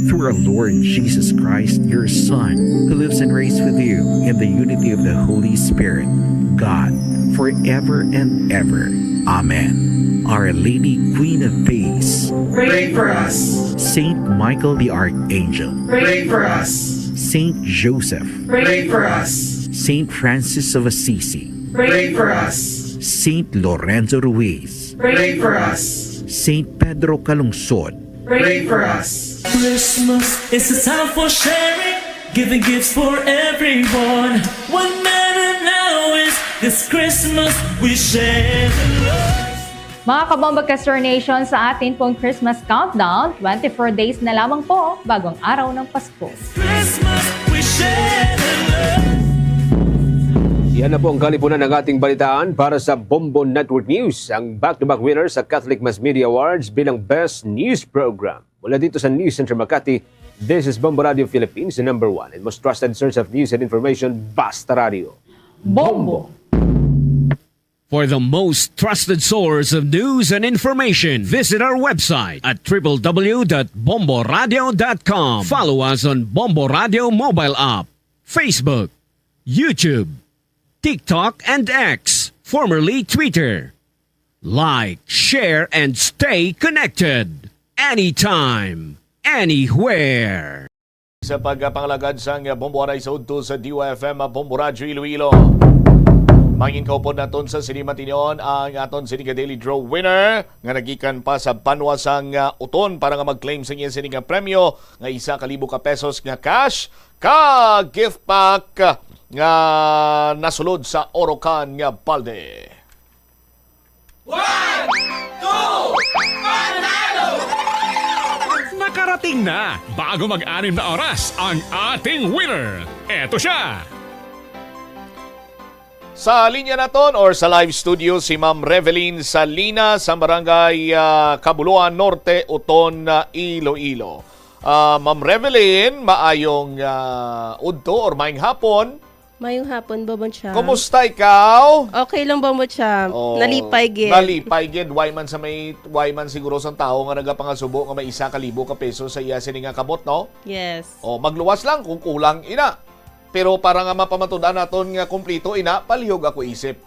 Through our Lord Jesus Christ, your Son, who lives and reigns with you in the unity of the Holy Spirit, God, forever and ever. Amen. Our Lady, Queen of Peace, pray for us. Saint Michael the Archangel, pray for us. Saint Joseph, pray for us. Saint Francis of Assisi, pray for us. Saint Lorenzo Ruiz, pray for us. Saint Pedro Calungsod, pray for us. Christmas is a time for sharing, giving gifts for everyone. What matter now is this Christmas we share the love. Mga Kabombo Castor Nation, sa atin pong Christmas countdown, twenty-four days na lamang po bago ang araw ng Pasko. This Christmas we share the love. Yan na po ang kalipunan ng ating balitaan para sa Bombo Network News, ang back-to-back winner sa Catholic Mass Media Awards bilang Best News Program. Mula dito sa News Center Makati, this is Bombo Radio Philippines, the number one and most trusted source of news and information, Basta Radio. Bombo! For the most trusted source of news and information, visit our website at triple w dot bomboradio dot com. Follow us on Bombo Radio mobile app, Facebook, YouTube, TikTok, and X, formerly Twitter. Like, share, and stay connected. Anytime, anywhere. Sa pagpangalagad sang Bombo Aray sa udto sa D Y F M, Bombo Radyo Iloilo. Mangin kaupod naton sa sini matinyon ang aton sini ka Daily Draw winner nga nagikan pa sa banwa sang, ah, Uton para nga mag-claim sa iya sini nga premyo nga isa ka libo ka pesos nga cash ka gift pack nga nasulod sa Orocan nga balde. One, two, panalo! Nakarating na! Bago mag-anim na oras ang ating winner. Eto siya! Sa linya naton or sa live studio si Ma'am Revelyn Salina sa Barangay, ah, Cabuluan Norte, Uton, ah, Iloilo. Ah, Ma'am Revelyn, maayong, ah, udto or maayong hapon. Mayong hapon, Bombo Champ. Kumusta ikaw? Okay lang, Bombo Champ. Oh, nalipay gid. Nalipay gid. Why man sa may, why man siguro sang tawo nga nagapangasubo nga may isa ka libo ka peso sa iya sini nga kamot, no? Yes. Oh, magluwas lang kung kulang ina. Pero para nga mapamatud-an naton nga kumplito ina, palihog ako isip.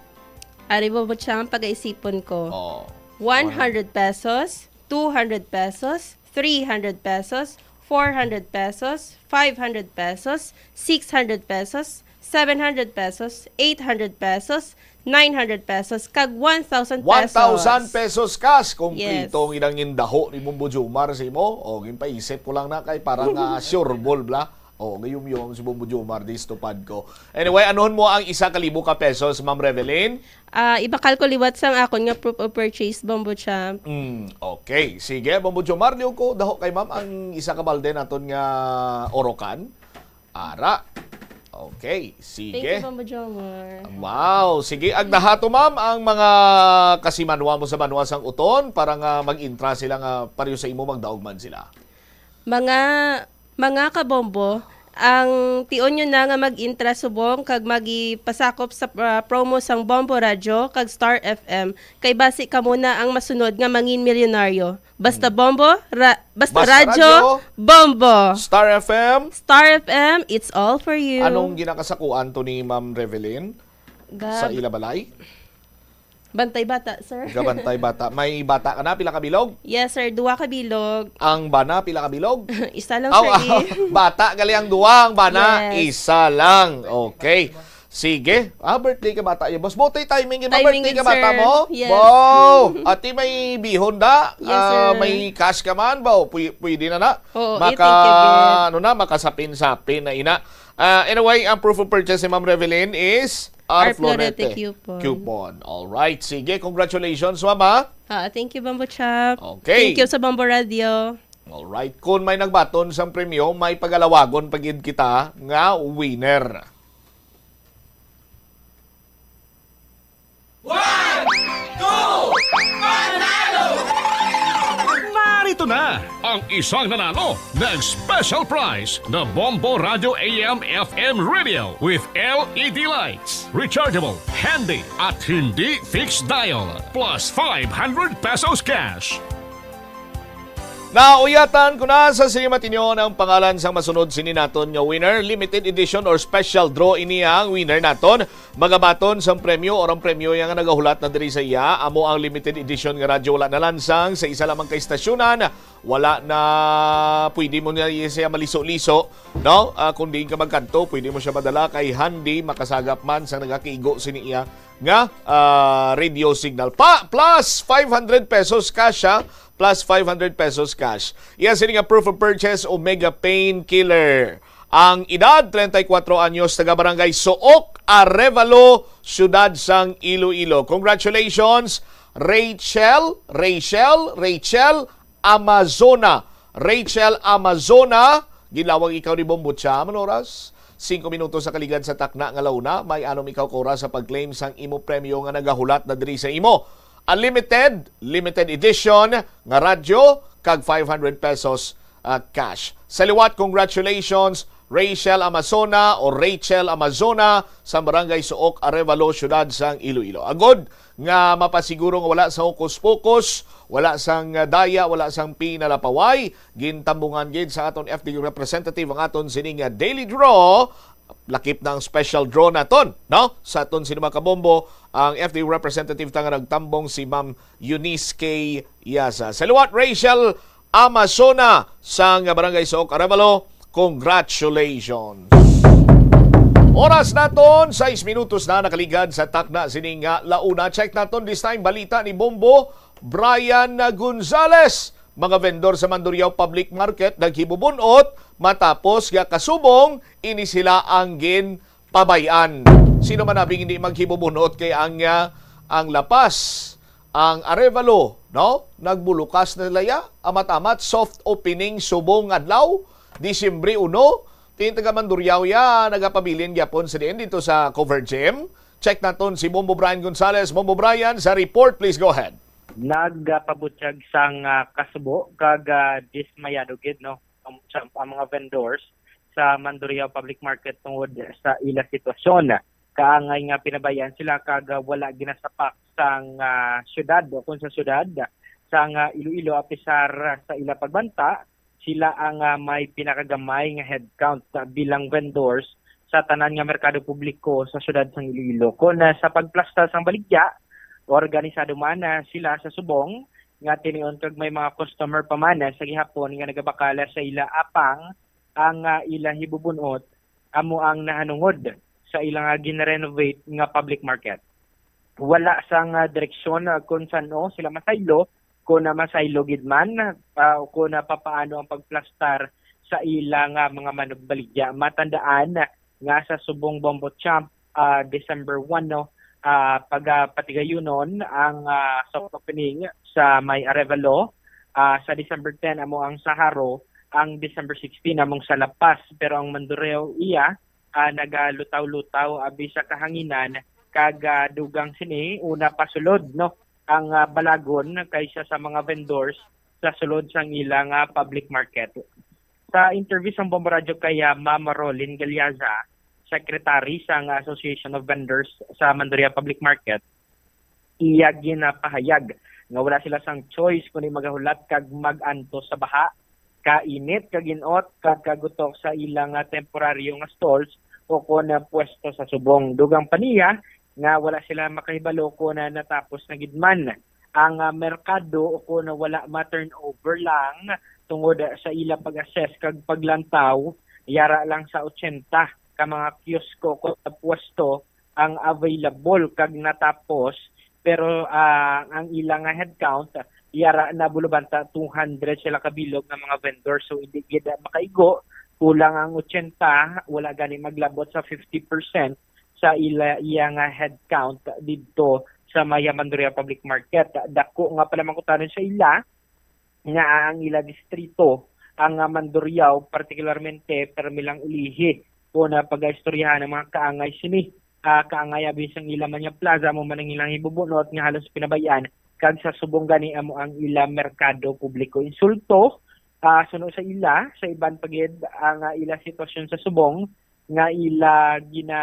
Ari, Bombo Champ, pagaisipon ko. Oh. One hundred pesos, two hundred pesos, three hundred pesos, four hundred pesos, five hundred pesos, six hundred pesos, seven hundred pesos, eight hundred pesos, nine hundred pesos, kag one thousand pesos. One thousand pesos cash. Yes. Kompleto ang inang indaho ni Bombo Jomar sa imo. O, ginpaisip ko lang na kay parang, ah, sure ball bla. O, gayum-yum si Bombo Jomar, di stupad ko. Anyway, anuhon mo ang isa ka libo ka pesos, Ma'am Revelyn? Ah, ibakal ko liwat sang akon nga proof of purchase, Bombo Champ. Mm, okay. Sige, Bombo Jomar, liw ko, daho kay ma'am ang isa ka balde naton nga Orocan. Ara. Okay, sige. Thank you, Bombo Jomar. Wow, sige, agdaha to, ma'am, ang mga kasimanwa mo sa banwa sang Uton para nga mag-intra sila nga pareho sa imo, magdaog man sila. Mga, mga kabombo, ang tion nyo na nga mag-intra subong kag magipasakop sa, ah, promo sang Bombo Radyo kag Star F M, kay basi kamo na ang masunod nga mangin milyonaryo. Basta Hmm. Bombo, ra-, basta Basta Radyo, Radyo, Bombo. Star F M. Star F M, it's all for you. Anong ginakasakuan to ni Ma'am Revelyn Gab- sa ila balay? Bantay bata, sir. Gabantay bata. May bata ka na? Pila ka bilog? Yes, sir. Duha ka bilog. Ang bana, pila ka bilog? Isa lang, Aw, sir, aw, eh. Bata gali ang duha, ang bana, Yes. isa lang. Okay. Sige. Ah, birthday ka bata yun, boss. Buti timing yun. Timing Birthday yun, ka bata sir. mo? Yes. Wow! Ati may bihon da? Yes, Ah, sir. may cash ka man, ba? Pwede, pwede na na. Oo, eh, Maka, thank you, Gid. ano na, makasapin-sapin na ina. Ah, anyway, ang proof of purchase ni Ma'am Revelyn is Our Florete Florete coupon. coupon. Alright. Sige, congratulations, ma'am, ha? Ah, thank you, Bombo Chap. Okay. Thank you sa Bombo Radio. Alright. Kung may nagbaton sang premyo, may pagalawagon pa gid kita nga winner. One, two, panalo! Narito na ang isang nanalo ng special prize na Bombo Radio A M F M Radio with L E D lights, rechargeable, handy, at hindi fixed dial, plus five hundred pesos cash. Nauyatan ko na sa sini matinyo ang pangalan sang masunod sini naton nga winner. Limited edition or special draw ini ang winner naton. Magabaton sang premyo or ang premyo yang nagahulat na diri sa iya. Amo ang limited edition nga radyo wala nalansang sa isa lamang ka istasyonan. Wala na pwede mo na siya maliso-liso, no? Ah, kung diin ka magkadto, pwede mo siya madala kay handy, makasagap man sa nagakiigo sini iya nga, ah, radio signal. Pa, plus five hundred pesos cash, ha? Plus five hundred pesos cash. Iya sini nga proof of purchase, Omega Painkiller. Ang edad, treinta y cuatro anyos, taga Barangay Suok, Arevalo, Siyudad sang Iloilo. Congratulations, Rachel, Rachel, Rachel Amazona. Rachel Amazona, ginlawag ikaw ni Bombo Cha, man oras? Singko minutos sa kaligad sa takna nga launa, may anom ikaw ka oras sa pag-claim sang imo premyo nga nagahulat na diri sa imo. Unlimited, limited edition nga radyo, kag five hundred pesos, ah, cash. Sa liwat, congratulations, Rachel Amazona o Rachel Amazona sa Barangay Suok, Arevalo, Siyudad sang Iloilo. Agod nga mapasiguro nga wala sa hokus-pokus, wala sang, ah, daya, wala sang pinalapaway, gintambungan gid sa aton F D U representative ang aton sining, ah, daily draw. Lakip na ang special draw naton, no? Sa aton sini, mga kabombo, ang F D U representative ta nga nagtambong, si Ma'am Eunice K Yaza. Sa liwat, Rachel Amazona sang Barangay Suok, Arevalo, congratulations. Oras naton, sais minutos na nakaligad sa takna sining, ah, launa. Check naton this time balita ni Bombo Brian Gonzales. Mga vendor sa Mandurriao Public Market naghibubun-ot matapos nga kasubong ini sila ang ginpabay-an. Sino man abi ang hindi maghibubun-ot kay ang, ah, ang La Paz, ang Arevalo, no? Nagbulukas na sila ya. Amat-amat, soft opening subong adlaw, Disyembre uno. Tin taga Mandurriao ya, nagapabilin gyapon sa diin dito sa Cover Gym. Check naton si Bombo Brian Gonzales. Bombo Brian, sa report, please go ahead. Nagpabutyag sang, ah, kasubo kag, ah, dismayado gid, no, ang, sa, ang mga vendors sa Mandurriao Public Market tungod sa ila sitwasyon. Kaangay nga pinabayaan sila kag, ah, wala ginasapak sang, ah, syudad o kung sa syudad sang, ah, Iloilo, apisar sa ila pagbanta, sila ang, ah, may pinakagamay nga headcount, ah, bilang vendors sa tanan nga merkado publiko sa siyudad sang Iloilo. Kon, ah, sa pagplastar sang baligya, organisado man, ah, sila sa subong nga tinion kag may mga customer pa man, ah, sa gihapon nga nagabakala sa ila apang ang, ah, ila hibubunot amo ang nahanungod sa ila nga gin-renovate nga public market. Wala sang, ah, direksyon, ah, kon san-o sila masaylo, kon, ah, masaylo gid man, ah, o kon, ah, papaano ang pagplastar sa ila nga mga manugbaligya. Matandaan nga sa subong Bombo Champ, ah, December one, no, ah, pagapatigayonon ang, ah, soft opening sa may Arevalo, ah, sa December ten amo ang sa Jaro, ang December sixteen among sa La Paz, pero ang Mandurriao iya, ah, nagalutaw-lutaw abi sa kahanginan kag, ah, dugang sini una pasulod, no, ang, ah, balagon kaysa sa mga vendors sa sulod sang ila nga public market. Sa interview sang Bombo Radyo kay, ah, Ma'am Rolin Galiaza, secretary sang Association of Vendors sa Mandurriao Public Market, iya ginapahayag nga wala sila sang choice kundi magahulat kag mag-antos sa baha, kainit, kagin-ot, kag kagutok sa ila nga temporaryo nga stalls o kon, ah, pwesto sa subong. Dugang pa niya nga wala sila makahibalo kon, ah, natapos na gid man ang, ah, merkado o kon wala ma-turnover lang tungod sa ila pag-assess kag paglantaw, yara lang sa ochenta ka mga kiosko o kon pwesto ang available kag natapos, pero, ah, ang ila nga headcount, yara na bulubanta two hundred sila kabilog nga mga vendors. So, hindi gid makaigo, kulang ang ochenta, wala gani maglabot sa fifty percent sa ila, iya nga headcount didto sa may Mandurriao Public Market. Dako nga panamangkutanon sa ila nga ang ila distrito, ang, ah, Mandurriao, partikularmente, permi lang ulihi kon, ah, pagaistoryahan ang mga kaangay sini. Ah, kaangay abi sang ila man nga plaza, amo man ang ilang hibubunot nga halos pinabayaan, kag sa subong gani amo ang ila merkado publiko. Insulto, ah, suno sa ila, sa iban pa gid ang, ah, ila sitwasyon sa subong nga ila gina,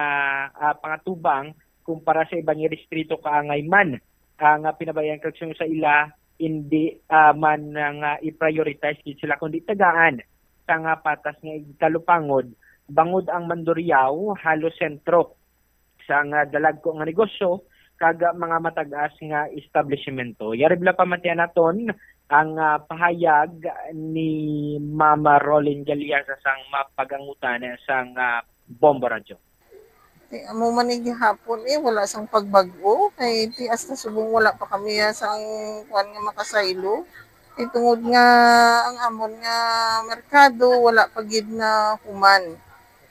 ah, pangatubang kumpara sa iban nga distrito kaangay man, ah, nga pinabayaan kag suno sa ila hindi, ah, man nga i-prioritize gid sila kundi tagaan sa nga patas nga igtalupangod, bangod ang Mandurriao halos sentro sa nga dalagko nga negosyo kag mga matag-as nga establishmento. Yari bala pamatian naton ang, ah, pahayag ni Mama Rolin Galiaza sang mapagangutan sang, ah, Bombo Radyo. Ti amo man ni gihapon, eh, wala sang pagbag-o, kay ti hasta subong wala pa kami, ah, sang kuan nga makasaylo. Ti tungod nga ang amon nga merkado wala pa gid nahuman.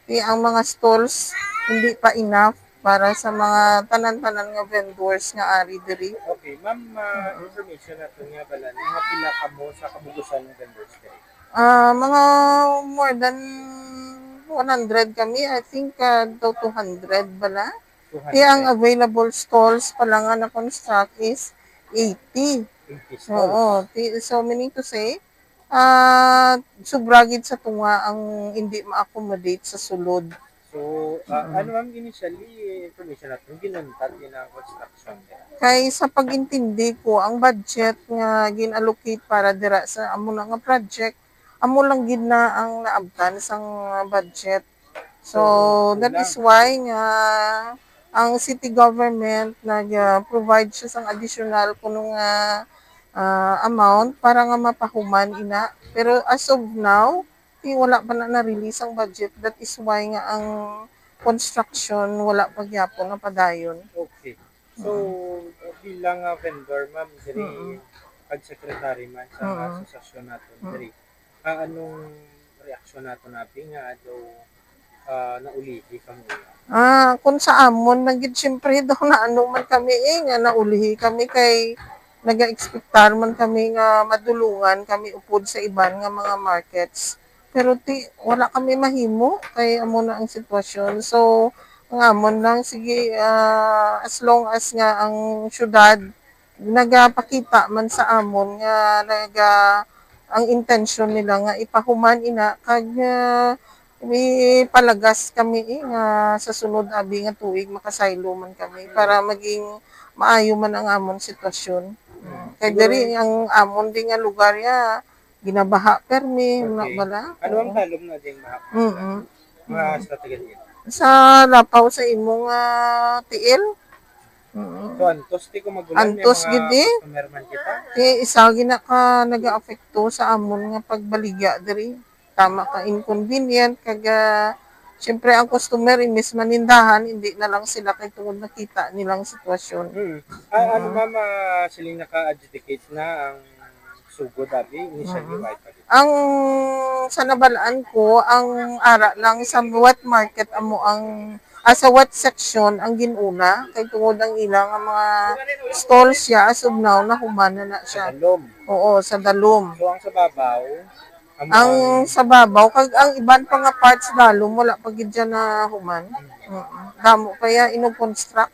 Ti ang mga stalls hindi pa enough para sa mga tanan-tanan nga vendors nga ari diri. Okay, ma'am, ah, Mm. information nato nga bala, mga pila kamo sa kabugusan ng vendors diri? Ah, mga more than One hundred kami, I think, ah, daw two hundred bala. Kaya ang Two hundred. Available stalls pa lang nga na-construct is eighty. Eighty stalls. Oo. Ti-, so, meaning to say, ah, sobra gid sa tunga ang hindi ma-accommodate sa sulod. So, ah, Mm. ano, ma'am, initially, information natin, ginuntat din ang construction dira? Kay sa pag-intindi ko, ang budget nga gin-allocate para dira sa amo na nga project, amo lang gid na ang naabtan sang budget. So, So, that is kulang. Why nga ang city government nag, ah, provide siya sang additional kuno nga, ah, amount para nga mapahuman ina. Pero as of now, ti wala pa na na-release ang budget. That is why nga ang construction wala pa gyapon napadayon. Okay. So, Mm. bilang, ah, vendor, ma'am, diri Mm. kag secretary man sa Mm. asosasyon naton Mm. diri, ah, anong reaksyon naton abi nga daw, ah, naulihi kamo? Ah, kung sa amon na gid, siyempre daw naano man kami, eh, nga naulihi kami kay naga-expectar man kami nga madulungan kami upod sa iban nga mga markets. Pero ti, wala kami mahimo kay amo na ang sitwasyon. So, ang amon lang, sige, ah, as long as nga ang syudad nagapakita man sa amon nga naga-, ang intensyon nila nga ipahuman ina kag, ah, ipalagas kami, eh, nga sa sunod abi nga tuig makasaylo man kami para maging maayo man ang amon sitwasyon. Kay Siguro diri ang amon di nga lugar ya ginabaha permi, na Okay. Bala. Ano ang Oo. Talom na ding baha? Mm-mm. Mga Mm. Sa taga diin? Sa lapaw sa imong, ah, tiil. Mm. So, antos ti kung magulan, may Antos mga gid, eh. Customer man kita. Ti isa gina ka nagaapekto sa amon nga pagbaligya diri. Tama ka inconvenient kag, ah, siyempre ang customer imbis manindahan, hindi na lang sila kay tungod nakita nilang sitwasyon. Mm. Ah, ano, Mm. Ma'am, ah, siling naka-adjudicate na ang sugod, abi, initially, Mm. why pa gid? Ang sa nabalaan ko, ang ara lang sa wet market amo ang, ah, sa wet section ang gin-una, kay tungod ang ila nga mga stalls siya, as of now, nahuman na na Sa siya. Dalom. Oo, sa Dalom. So, ang sa babaw, ang Ang sa babaw, kag ang iban pa nga parts Dalom, wala pa gid siya nahuman. Mm. Mm. Damo pa ya, ino-construct.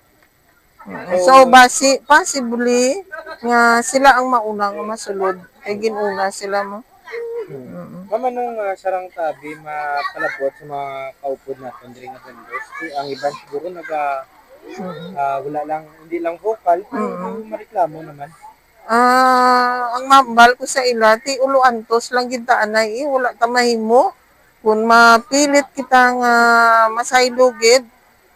Mm. So, So, basi, possibly, nga sila ang mauna nga masulod. Kay gin-una sila mo. Hmm. Mm. Ma'am, anong, ah, sarang tabi mapalabot sa mga kaupod naton diri nga vendors? Ti ang iban siguro naga, Mm. ah, wala lang, hindi lang vocal, pero Mm. mareklamo naman. Ah, ang mambal ko sa ila, ti ulo antos lang gid ta anay, eh, wala ta mahimo. Kung mapilit kita nga masaylo gid,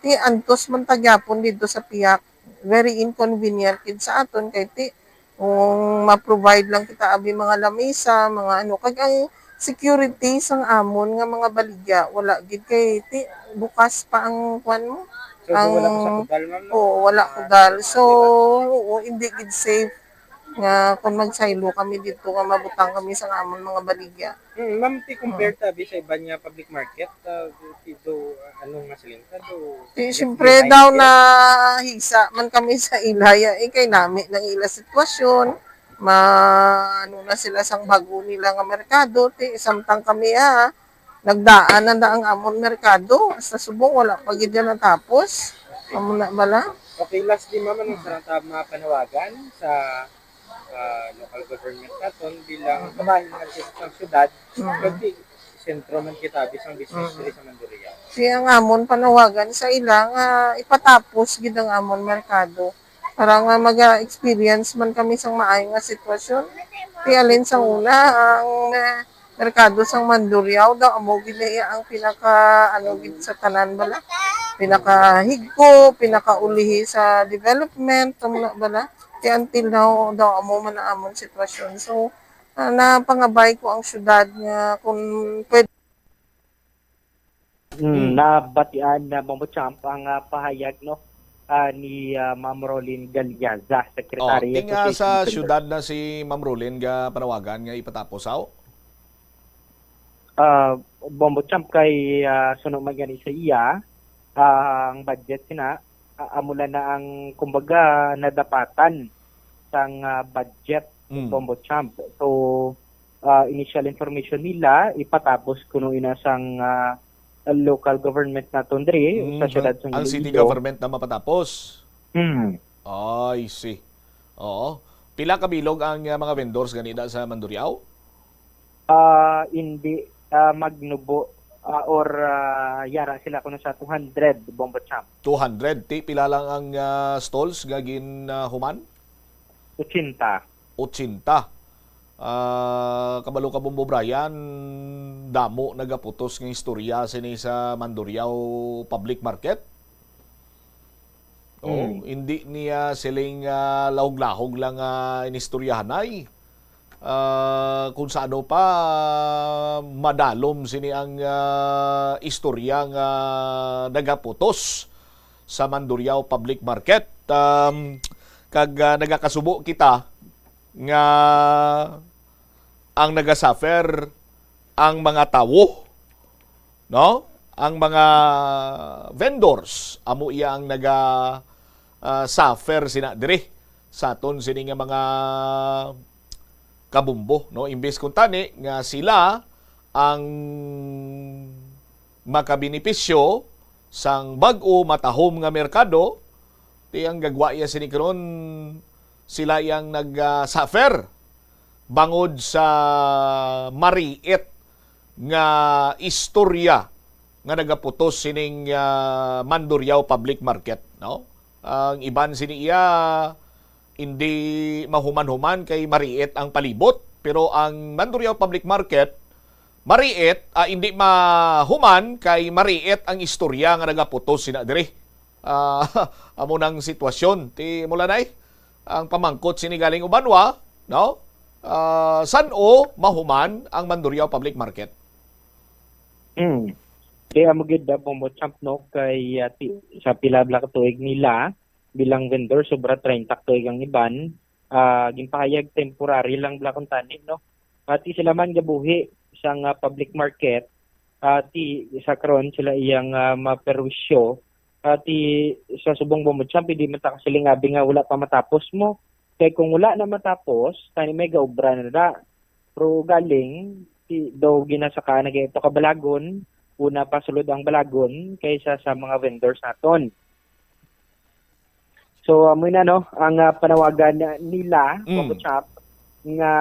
ti antos man ta gyapon didto sa piyak. Very inconvenient gid sa aton kay ti kung ma-provide lang kita abi mga lamisa, mga ano, kag ang security sang amon nga mga baligya, wala gid kay ti bukas pa ang kwan mo. So, ang wala pa sa kudal, ma'am, no? Oo, wala kudal. So, oo, hindi gid safe nga kung magsaylo kami dito nga mabutang kami sa amon mga baligya. Mm, ma'am, ti compare Mm. tabi sa iban nga public market, ah, ti do, ah, anong masiling ka do? Ti, siyempre daw na hisa man kami sa ilaya, eh, kay nami nang ila sitwasyon. Ma-, ano na sila sang bago nila nga merkado, ti samtang kami, ah, nagdaan na da ang amon merkado, hasta subong wala pa gid yan natapos. Amo na bala? Okay, lastly, ma'am, anong Mm. sarang ta mapanawagan sa, ah, local government naton bilang Mm. kabahin man kita sa syudad, Mm. kag di sentro man kita bisang business Mm. diri sa Mandurriao? Si ang amon panawagan sa ila nga ipatapos gid ang amon merkado. Para nga maga-experience man kami sang maayo nga sitwasyon. Ti alin sang una, ang, eh, merkado sang Mandurriao daw amo gid iya ang pinaka, ano gid sa tanan bala, pinakahigko, pinakaulihi sa development, amo na bala. Ti until now daw amo man ang amon sitwasyon. So, ah, napangabay ko ang syudad nga kung pwede Mm, Mm. nabatian na Bombo Champ ang, ah, pahayag, no, ah, ni, ah, Ma'am Rolin Galiaza, Secretary Oh, tinga Association sa Secretary. Syudad na si Ma'am Rolin ga panawagan nga ipatapos, aw? Ah, Bombo Champ, kay, ah, suno man gani sa iya, ah, ang budget sina, ah, amo lang na ang, kumbaga, nadapatan sang, ah, budget, Mm. Bombo Champ. So, ah, initial information nila, ipatapos kuno ina sang, ah, local government naton diri, mm, sa siyudad sang Iloilo. Ang city government na mapatapos. Hmm. I see. Oo. Pila ka bilog ang uh, mga vendors ganina sa Mandurriao? Ah, uh, hindi uh, magnubo uh, or uh, yara sila kuno sa two hundred, Bombo Champ. Two hundred. Ti, pila lang ang uh, stalls nga gin uh, human? Ochenta. Ochenta. Uh, kabalo ka, Bombo Brian, damo nagaputos nga istorya sini sa Mandurriao Public Market. Oh, mm. Hindi niya siling uh, lahog-lahog lang uh, inistoryahanay. Uh, kung sa ano pa madalom sini ang uh, istorya nga nagaputos sa Mandurriao Public Market, um, kag uh, nagakasubo kita nga ang nagasuffer ang mga tawo, no? Ang mga vendors, amo iya ang naga uh, suffer sina diri sa aton sini nga mga kabumbo, no? Imbes kuntani nga sila ang makabenepisyo sang bag-o matahom nga merkado, ti ang gagwa iya sini karon sila yang nag-suffer bangod sa mariit nga istorya nga nagaputos sining uh, Mandurriao Public Market, no? Ang iban sini iya hindi mahuman-human kay mariit ang palibot, pero ang Mandurriao Public Market mariit, uh, hindi mahuman kay mariit ang istorya nga nagaputos sina diri. Uh, amo nang sitwasyon ti Mulanay. Ang pamangkot sini galing ubanwa, no? Uh, san-o mahuman ang Mandurriao Public Market? Hmm. Kaya mo gid uh, Bombo Champ, no, kay uh, ti, sa pila bala ka tuig nila bilang vendor, sobra treinta ka tuig ang iban, uh, ginpahayag temporary lang bala kung tani, no? Pati sila man gabuhi sa nga public market, uh, ti sa karon sila iyang uh, maperwisyo, uh, ti sa subong Bombo Champ, hindi man ta kasiling abi nga wala pa matapos mo. Kay kung wala na matapos, tani may gaobra na da. Pero galing, ti daw ginasaka na ito kabalagon, una pa sulod ang balagon kaysa sa mga vendors naton. So, amo na, no, ang uh, panawagan nila, mm. Coco Chop, nga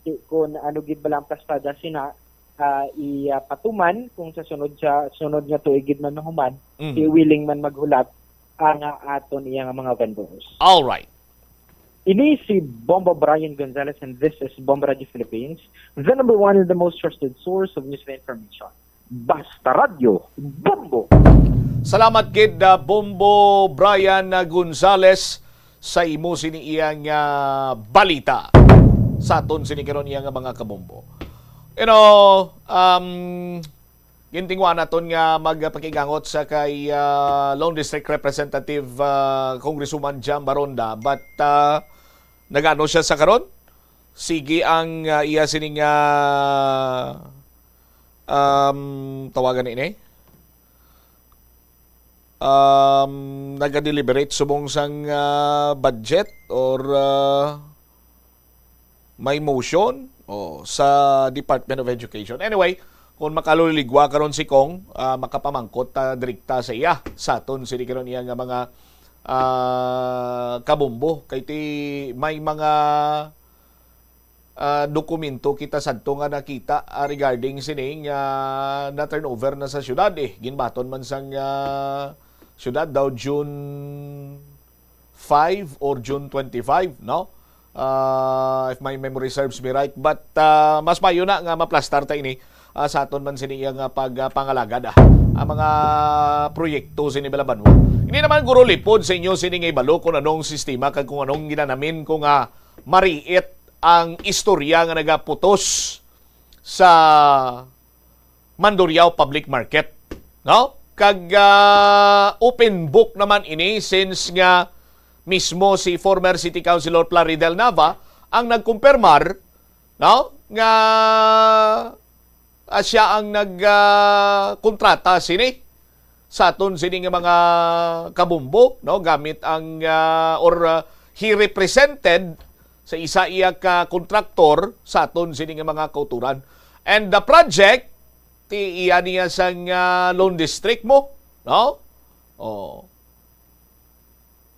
ti, kung ano gid bala ang plastada sina uh, ipatuman kung sa sunod sa sunod nga tuig gid man mahuman, mm-hmm. Ti willing man maghulat ang uh, aton iya nga mga vendors. All right. Ini si Bombo Brian Gonzalez and this is Bombo Radio Philippines, the number one and the most trusted source of news and information. Basta Radyo, Bombo! Salamat gid uh, Bombo Brian uh, Gonzales sa imo sini iyang uh, balita. Sa aton sini karon iyang mga kabombo. You know, um, gintingwa naton nga magpakigangot sa kay uh, Lone District Representative uh, Congresswoman Jam Baronda, but uh, nagano siya sa karon? Sige ang uh, iya sining uh, um, tawagan ini. Um, naga-deliberate subong sang uh, budget or uh, may motion o sa Department of Education. Anyway, kung makaluligwa karon si Kong, uh, makapamangkot ta direkta sa iya sa aton sini karon iya nga mga uh, kabumbo kay ti may mga uh, dokumento kita sadto nga nakita uh, regarding sining uh, na turnover na sa syudad eh. Ginbaton man sang uh, syudad daw June five or June twenty-five, no? Uh, if my memory serves me right. But uh, mas mayo na nga maplastar ta ini uh, sa aton man sini nga pagpangalagad uh, ang mga proyekto sini balabanwa. Hindi naman guro lipod sa inyo sini nga ibalo kung anong sistema kag kung anong ginanamin ko nga mariit ang istorya nga nagaputos sa Mandurriao Public Market, no? Kag uh, open book naman ini since nga mismo si former City Councilor Plaridel Nava ang nagkumpirmar, no, nga uh, siya ang nag uh, kontrata sini sa aton sini nga mga kabumbo, no, gamit ang uh, or uh, he represented sa isa iya ka kontraktor sa aton sini nga mga kauturan. And the project Ti iya niya sang, ah, loan district mo, no? Oh.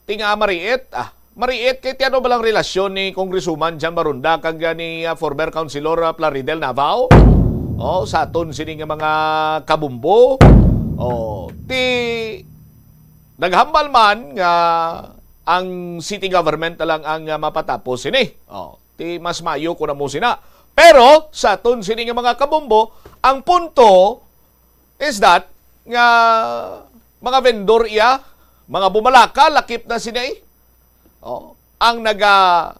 Ti nga mariit, ah, mariit kay ti ano ba lang relasyon ni Congresswoman Jan Barunda kag, ah, ni, ah, former Councilor, ah, Plaridel Navao? Oh, sa aton sini nga mga kabumbo. Oh, ti naghambal man nga ang city government na lang ang, ah, mapatapos sini. Oh, ti mas mayo ko na mo sina. Pero sa aton sini nga mga kabumbo, ang punto is that nga mga vendor iya, mga bumalaka, lakip na sini. Oh, ang naga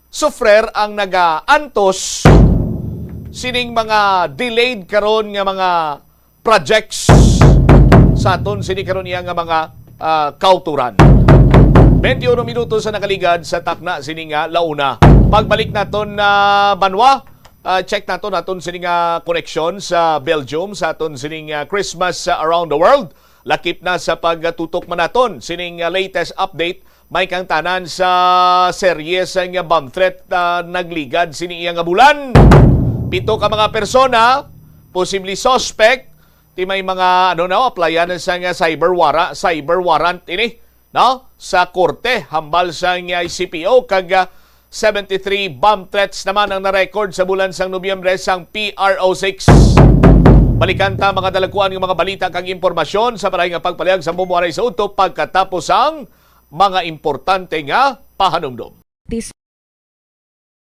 suffer, ang nagaantos sining mga delayed karon nga mga projects sa aton sini karon iya nga mga, ah, kauturan. Twenty-one minutos sa nakaligad sa takna sini nga launa. Pagbalik naton na banwa, ah, check naton aton sini nga koneksyon sa Belgium sa aton sining, ah, Christmas, ah, around the world. Lakip na sa pagtutok man naton sining, ah, latest update, may kang tanan sa serye sang bomb threat, ah, nagligad sini iya nga bulan. Pito ka mga persona, posible suspect, ti may mga, ano na, applyan sang cyber wara-, cyber warrant ini, no? Sa korte, hambal sang C P O kag, ah, seventy-three bomb threats naman ang na-record sa bulan sang Nobyembre sang P R O six. Balikan ta mga dalagkuan nga mga balita kag impormasyon sa balay nga pagpalihag sa Bombo Aray sa Udto pagkatapos sang mga importante nga pahanumdom. Tis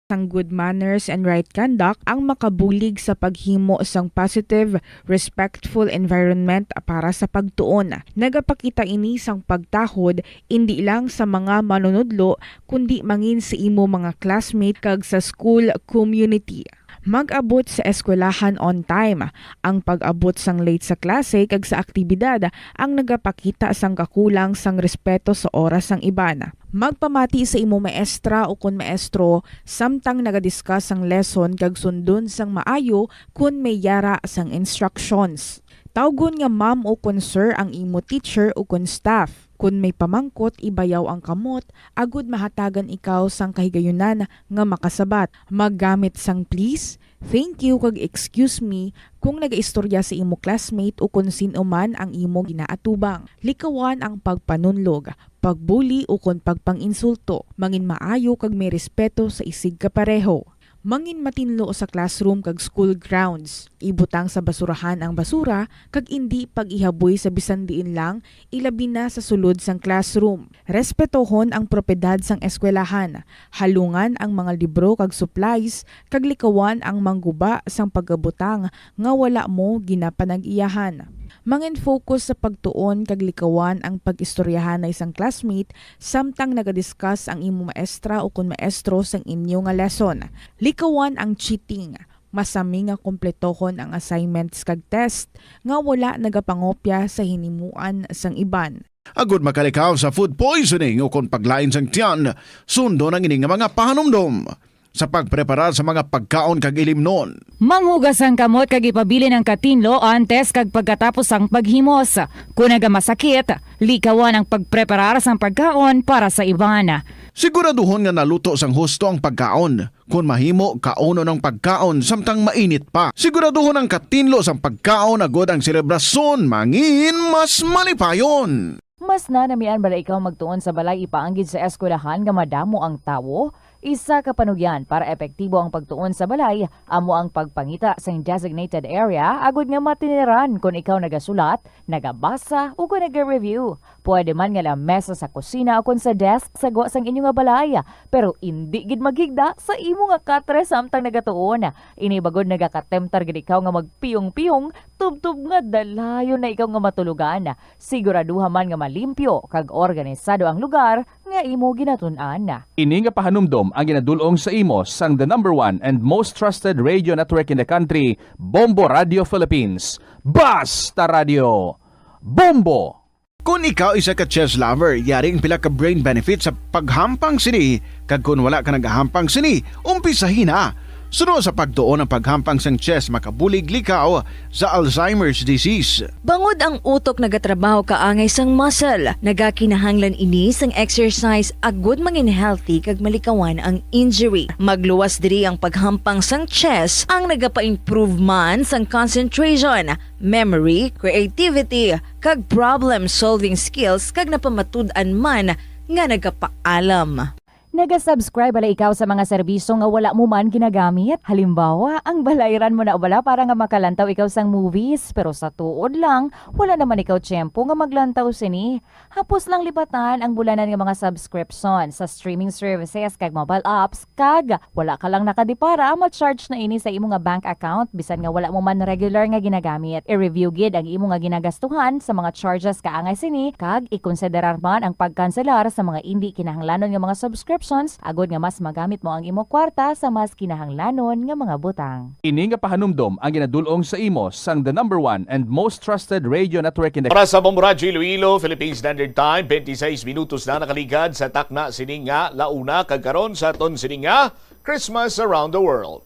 sang good manners and right conduct ang makabulig sa paghimo sang positive, respectful environment para sa pagtuon. Nagapakita ini sang pagtahod indi lang sa mga manunudlo, kundi mangin sa imo mga classmate kag sa school community. Mag-abot sa eskwelahan on time. Ang pag-abot sang late sa klase kag sa aktibidad ang nagapakita sang kakulang sang respeto sa oras sang iban. Magpamati sa imo maestra o kon maestro samtang nagadiscuss sang lesson kag sundon sang maayo kon may yara sang instructions. Tawgon nga ma'am o kon sir ang imo teacher o kon staff. Kon may pamangkot, ibayaw ang kamot agud mahatagan ikaw sang kahigayunan nga makasabat. Maggamit sang please, thank you, kag excuse me kung nagaistorya sa imo classmate o kon sin-o man ang imo ginaatubang. Likawan ang pagpanunlog, pagbuli, o kon pagpang-insulto. Mangin maayo kag may respeto sa isigkapareho. Mangin matinlo sa classroom kag school grounds. Ibutang sa basurahan ang basura kag indi pag-ihaboy sa bisan diin lang, ilabi na sa sulod sang classroom. Respetohon ang propiedad sang eskwelahan. Halungan ang mga libro kag supplies, kag likawan ang mangguba sang pagabutang nga wala mo ginapanag-iyahan. Mangin-focus sa pagtuon kag likawan ang pag-istoryahanay sang classmate samtang nagadiscuss ang imo maestra o kon maestro sang inyo nga lesson. Likawan ang cheating. Masami nga kumpletohon ang assignments kag test nga wala nagapangopya sa hinimuan sang iban. Agud makalikaw sa food poisoning o kon paglain sang tiyan, sundon ang ini nga mga pahanumdom sa pagpreparar sa mga pagkaon kag ilimnon. Manghugas ang kamot kag ipabilin ang katinlo antes kag pagkatapos sang paghimos. Kon nagamasakit, likawan ang pagpreparar sang pagkaon para sa iban. Siguraduhon nga naluto sang husto ang pagkaon. Kon mahimo, kaunon ang pagkaon samtang mainit pa. Siguraduhon ang katinlo sang pagkaon agud ang selebrasyon mangin mas malipayon. Mas nanamian bala ikaw magtuon sa balay ipaanggid sa eskwelahan nga madamo ang tawo? Isa ka panugyan para epektibo ang pagtuon sa balay amo ang pagpangita sing designated area agud nga matiniran kon ikaw nagasulat, nagabasa, o kon naga-review. Pwede man nga lamesa sa kusina o kon sa desk sa gwa sang inyo nga balay, pero indi gid maghigda sa imo nga katre samtang nagatuon. Ini bagod nagakatemptar gid ikaw nga magpiyong-piyong tubtob nga dalayon na ikaw nga matulogan. Siguraduha man nga malimpyo kag organisado ang lugar nga imo ginatun-an. Ini nga pahanumdom ang ginadul-ong sa imo sang the number one and most trusted radio network in the country, Bombo Radio Philippines. Basta Radio, Bombo! Kon ikaw isa ka chess lover, yari ang pila ka brain benefit sa paghampang sini, kag kon wala ka nagahampang sini, umpisahi na. Suno sa pagtuon, ang paghampang sang chess makabulig likaw sa Alzheimer's disease. Bangod ang utok nagatrabaho kaangay sang muscle, nagakinahanglan ini sang exercise agud mangin healthy kag malikawan ang injury. Magluwas diri ang paghampang sang chess ang nagapa-improve man sang concentration, memory, creativity, kag problem-solving skills, kag napamatud-an man nga nagapaalam. Naga-subscribe bala ikaw sa mga serbisyo nga wala mo man ginagamit? Halimbawa, ang balayran mo na bala para nga makalantaw ikaw sang movies, pero sa tuod lang, wala naman ikaw tiyempo nga maglantaw sini. Hapos lang libatan ang bulanan nga mga subscription sa streaming services kag mobile apps, kag wala ka lang nakadipara, ma-charge na ini sa imo nga bank account bisan nga wala mo man regular nga ginagamit. I-review gid ang imo nga ginagastuhan sa mga charges kaangay sini, kag ikonsiderar man ang pagkanselar sa mga indi kinahanglanon nga mga subscriptions, agod nga mas magamit mo ang imo kwarta sa mas kinahanglanon nga mga butang. Ini nga pahanumdom ang ginadul-ong sa imo sang the number one and most trusted radio network in the Para sa Bombo Radyo Iloilo, Philippine Standard Time, twenty-six minutos na nakaligad sa takna sini nga launa, kag karon sa aton sini nga Christmas Around the World.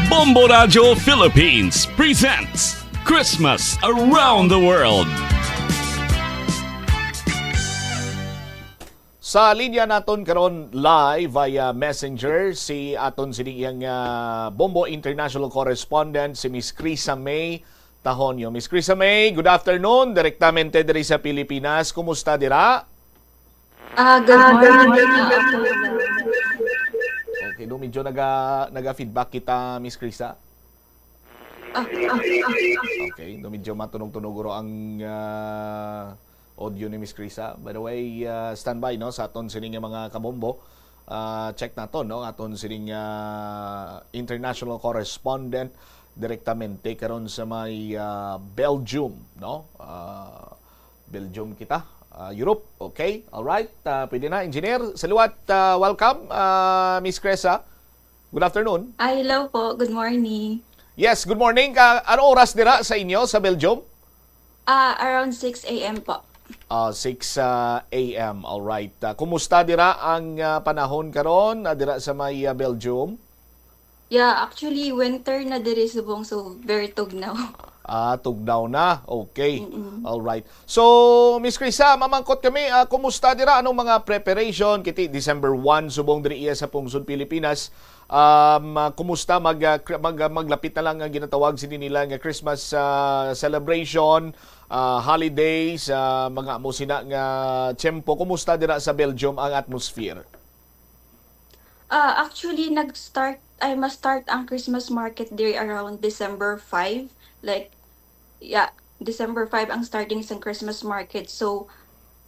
Bombo Radyo Philippines presents Christmas Around the World. Sa linya naton karon live via messenger si aton sining iyang, ah, Bombo International Correspondent, si Miss Krisa May Tahonio. Miss Krisa May, good afternoon. Direktamente diri sa Pilipinas. Kumusta dira? Ah, good morning, ah, Kuya. Okay, do medyo naga, naga-feedback kita, Miss Krisa. Ah, ah, ah, ah. Okay, do medyo matunog-tunog ro ang, ah, audio ni Miss Krisa. By the way, ah, standby, no, sa aton sini nga mga kabombo. Ah, check naton, no, aton sini nga international correspondent direktamente karon sa may, ah, Belgium, no? Ah, Belgium kita, ah, Europe. Okay, all right. Ah, pwede na, engineer. Sa liwat, ah, welcome, ah, Miss Krisa. Good afternoon. Ah, hello po. Good morning. Yes, good morning. Ah, ano oras dira sa inyo sa Belgium? Ah, around six a m po. Ah, six, ah, a m. All right. Ah, kumusta dira ang, ah, panahon karon, ah, dira sa may, ah, Belgium? Yeah, actually, winter na diri subong, so very tugnaw. Ah, tugnaw na. Okay. Mm-mm. All right. So, Miss Krisa, mamangkot kami, ah, kumusta dira? Anong mga preparation? Kiti December one, subong diri iya sa pungsod Pilipinas. Um, ah, kumusta? Mag, ah, kr-, mag, ah, maglapit na lang ang ginatawag sini nila nga Christmas, ah, celebration, ah, holidays, ah, mga amo sina nga tiyempo. Kumusta dira sa Belgium ang atmosphere? Ah, actually, nag-start, ay, ma-start ang Christmas market diri around December five. Like, yeah, December five ang starting sa Christmas market. So,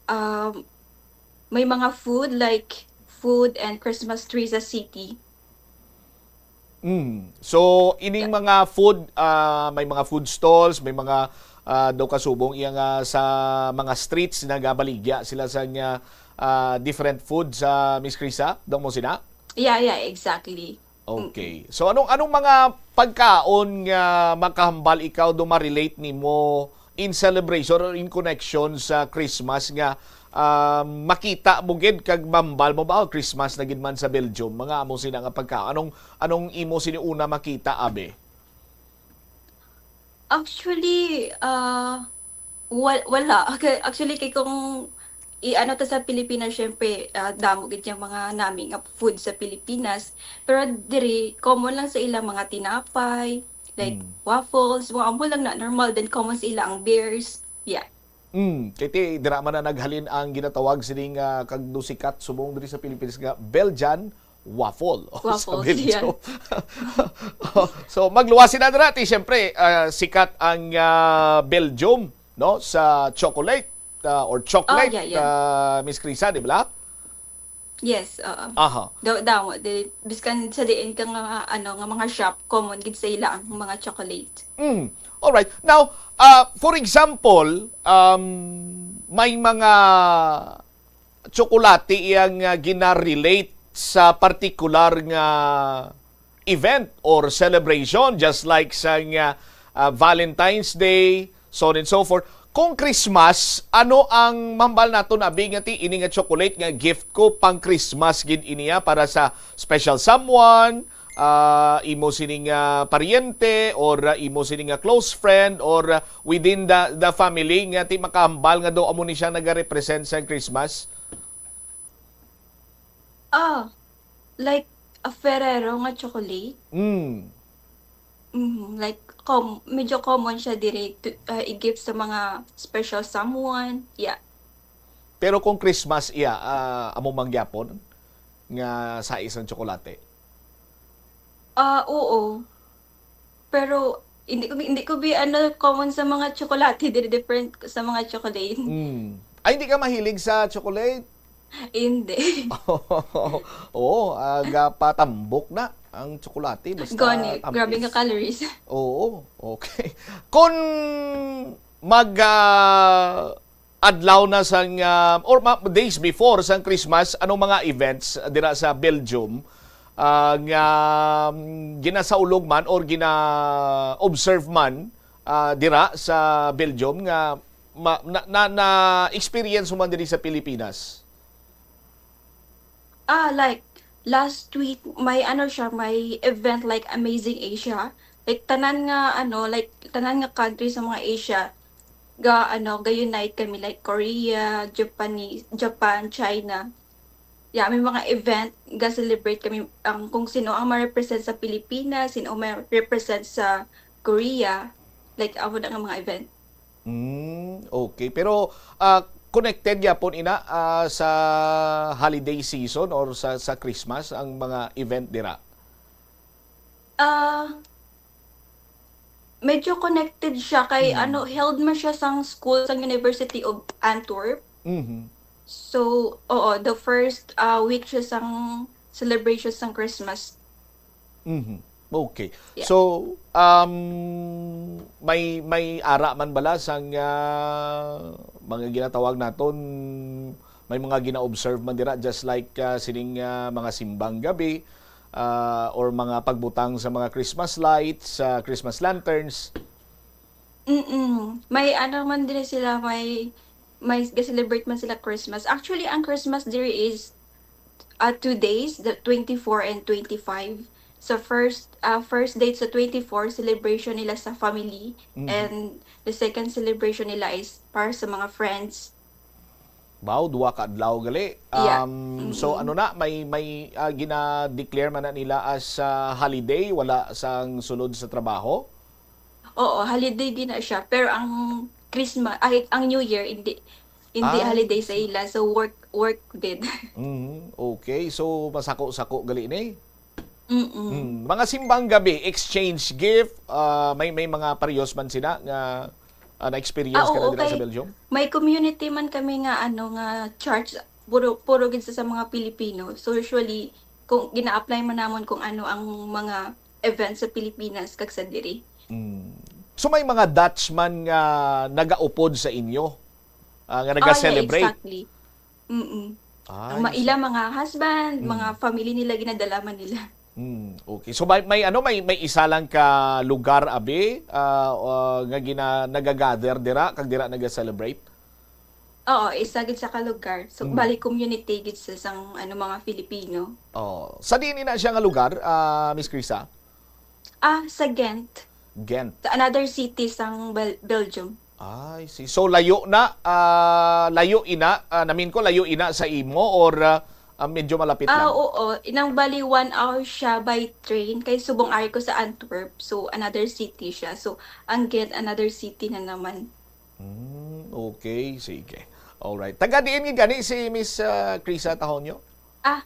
um, may mga food, like, food and Christmas tree sa city. Mm. So, ining Yeah. mga food, ah, may mga food stalls, may mga, ah, daw kasubong iya nga sa mga streets, nagabaligya sila sa nga, ah, different food sa Miss Krisa, daw mo sina? Yeah, yeah, exactly. Okay. Mm-mm. So, anong, anong mga pagkaon nga makahambal ikaw do ma-relate nimo in celebration or in connection sa Christmas nga, ah, makita mo gid kag mambal mo ba, "Oh, Christmas na gid man sa Belgium," mga amo sina nga pagkaon? Anong, anong imo sini una makita, abi? Actually, ah, wa-, wala. Kay, actually, kay kung i-ano ta sa Pilipinas, syempre, ah, damo gid yung mga nami nga food sa Pilipinas. Pero diri, common lang sa ila mga tinapay, like, Mm. waffles, mga amo lang na normal. Then common sa ila ang beers. Yeah. Mm, kay ti, dira man na naghalin ang ginatawag sining, ah, kag do sikat subong diri sa Pilipinas nga Belgian waffle. O, sa Waffles, Belgium. Yeah. So, magluwas sina dira, ti, syempre, ah, sikat ang, ah, Belgium, no, sa chocolate, ah, or chocolate, Oh, yeah, yeah. ah, Miss Krisa, di ba? Yes, oo. Aha. Daw, daw, di, biskan sa diin ka nga, ano, nga mga shop, common gid sa ila ang mga chocolate. Mm. All right. Now, ah, for example, um, may mga tsokolate iyang, ah, gina-relate sa partikular nga event or celebration, just like sa nga, ah, Valentine's Day, so on and so forth. Kung Christmas, ano ang mahambal naton, abi, nga ti ini nga chocolate nga gift ko pang Christmas gid iniya para sa special someone, ah, imo sini nga paryente, or, ah, imo sini nga close friend, or, ah, within the, the family, nga ti makahambal nga daw amo ni siya nagarepresent sa Christmas? Ah, like a Ferrero nga chocolate. Mm. Mhm, like, com medyo common siya diri to, ah, i-gift sa mga special someone. Yeah. Pero kung Christmas, iya, ah, amo man gyapon nga size ang tsokolate? Ah, oo. Pero hindi ko, hindi ko bi ano, common sa mga tsokolate, diri different sa mga chocolate. Mm. Ay, hindi ka mahilig sa chocolate? Hindi. Oo, ah, gapatambok na ang tsokolate, basta Gani, grabe nga tamis. Calories. Oo, okay. Kung mag, ah, adlaw na sang, ah, or ma-, days before sang Christmas, anong mga events dira sa Belgium, ah, nga, mm, ginasaulog man or gina-observe man, ah, dira sa Belgium nga ma-, na, na, na-experience mo man diri sa Pilipinas? Ah, like, last week, may ano siya, may event like Amazing Asia. Like, tanan nga, ano, like, tanan nga country sa mga Asia, ga, ano, ga-unite kami, like, Korea, Japanese, Japan, China. Yeah, may mga event, ga-celebrate kami, ang, kung sino ang ma-represent sa Pilipinas, sino ang ma-represent sa Korea. Like, amo na nga mga event. Mm, okay. Pero, ah, connected gyapon ina, ah, sa holiday season or sa, sa Christmas ang mga event dira? Ah, medyo connected siya kay, Mm. ano, held man siya sang school, sang University of Antwerp. Mhm. So, oo, the first, ah, week siya sang celebration sang Christmas. Mhm. Okay. Yeah. So, um, may, may ara man bala sang, ah, mga ginatawag naton, may mga gina-observe man dira, just like, ah, sining, ah, mga simbang gabi, ah, or mga pagbutang sa mga Christmas lights, sa Christmas lanterns? Mm-mm. May ano man diri sila, may, may ga-celebrate man sila Christmas. Actually, ang Christmas diri is, ah, two days, the twenty-four and twenty-five. Sa first, ah, first date sa twenty-four, celebration nila sa family. Mhm. And the second celebration nila is para sa mga friends. Wow, duha ka adlaw gali. Yeah. Um, so Mm-mm. ano na, may, may, ah, gina-declare man na nila as, ah, holiday, wala sang sulod sa trabaho? Oo, holiday din na siya. Pero ang Christmas, ay, ang New Year, hindi, hindi Ah, holiday sa so ila. So, work, work din. Mhm, okay. So, masako-sako gali ni. Mm-mm. Mm, mga simbang gabi, exchange gift, ah, may, may mga parehas man sina nga, ah, Ah, na-experience ka na oo, dira sa kay Belgium? may community man kami nga, ano, nga church, puro, puro gid sa, sa mga Pilipino. So, usually, kung gina-apply man namon kung ano ang mga events sa Pilipinas kag sa diri. Mm. So, may mga Dutchman nga nagaupod sa inyo, ah, nga Ah, yeah, naga-celebrate? Exactly. Mm-mm. Ang Ay, ma-, ila so, mga husband, mga mm. family nila, ginadala man nila. Mm, okay. So, may, may, ano, may, may isa lang ka lugar, abi, ah, ah, nga gina-, nagagather dira, kag dira naga-celebrate? Oo, isa gid sa ka lugar. So, Mm. bali community gid sa sang, ano, mga Filipino. Oh. Sa diin ina siya nga lugar, ah, Miss Krisa? Ah, sa Ghent. Ghent. Sa another city sang Bel-, Belgium. I see. So, layo na, ah, layo ina, ah, namin ko, layo ina sa imo or, ah, ah, medyo malapit Ah, lang? Oo. Inang bali one hour siya by train kay subong ari ko sa Antwerp. So, another city siya. So, ang Ghent, another city na naman. Hmm, okay, sige. Alright. Taga diin gid gani si Miss, ah, Krisa Tahonyo? Ah,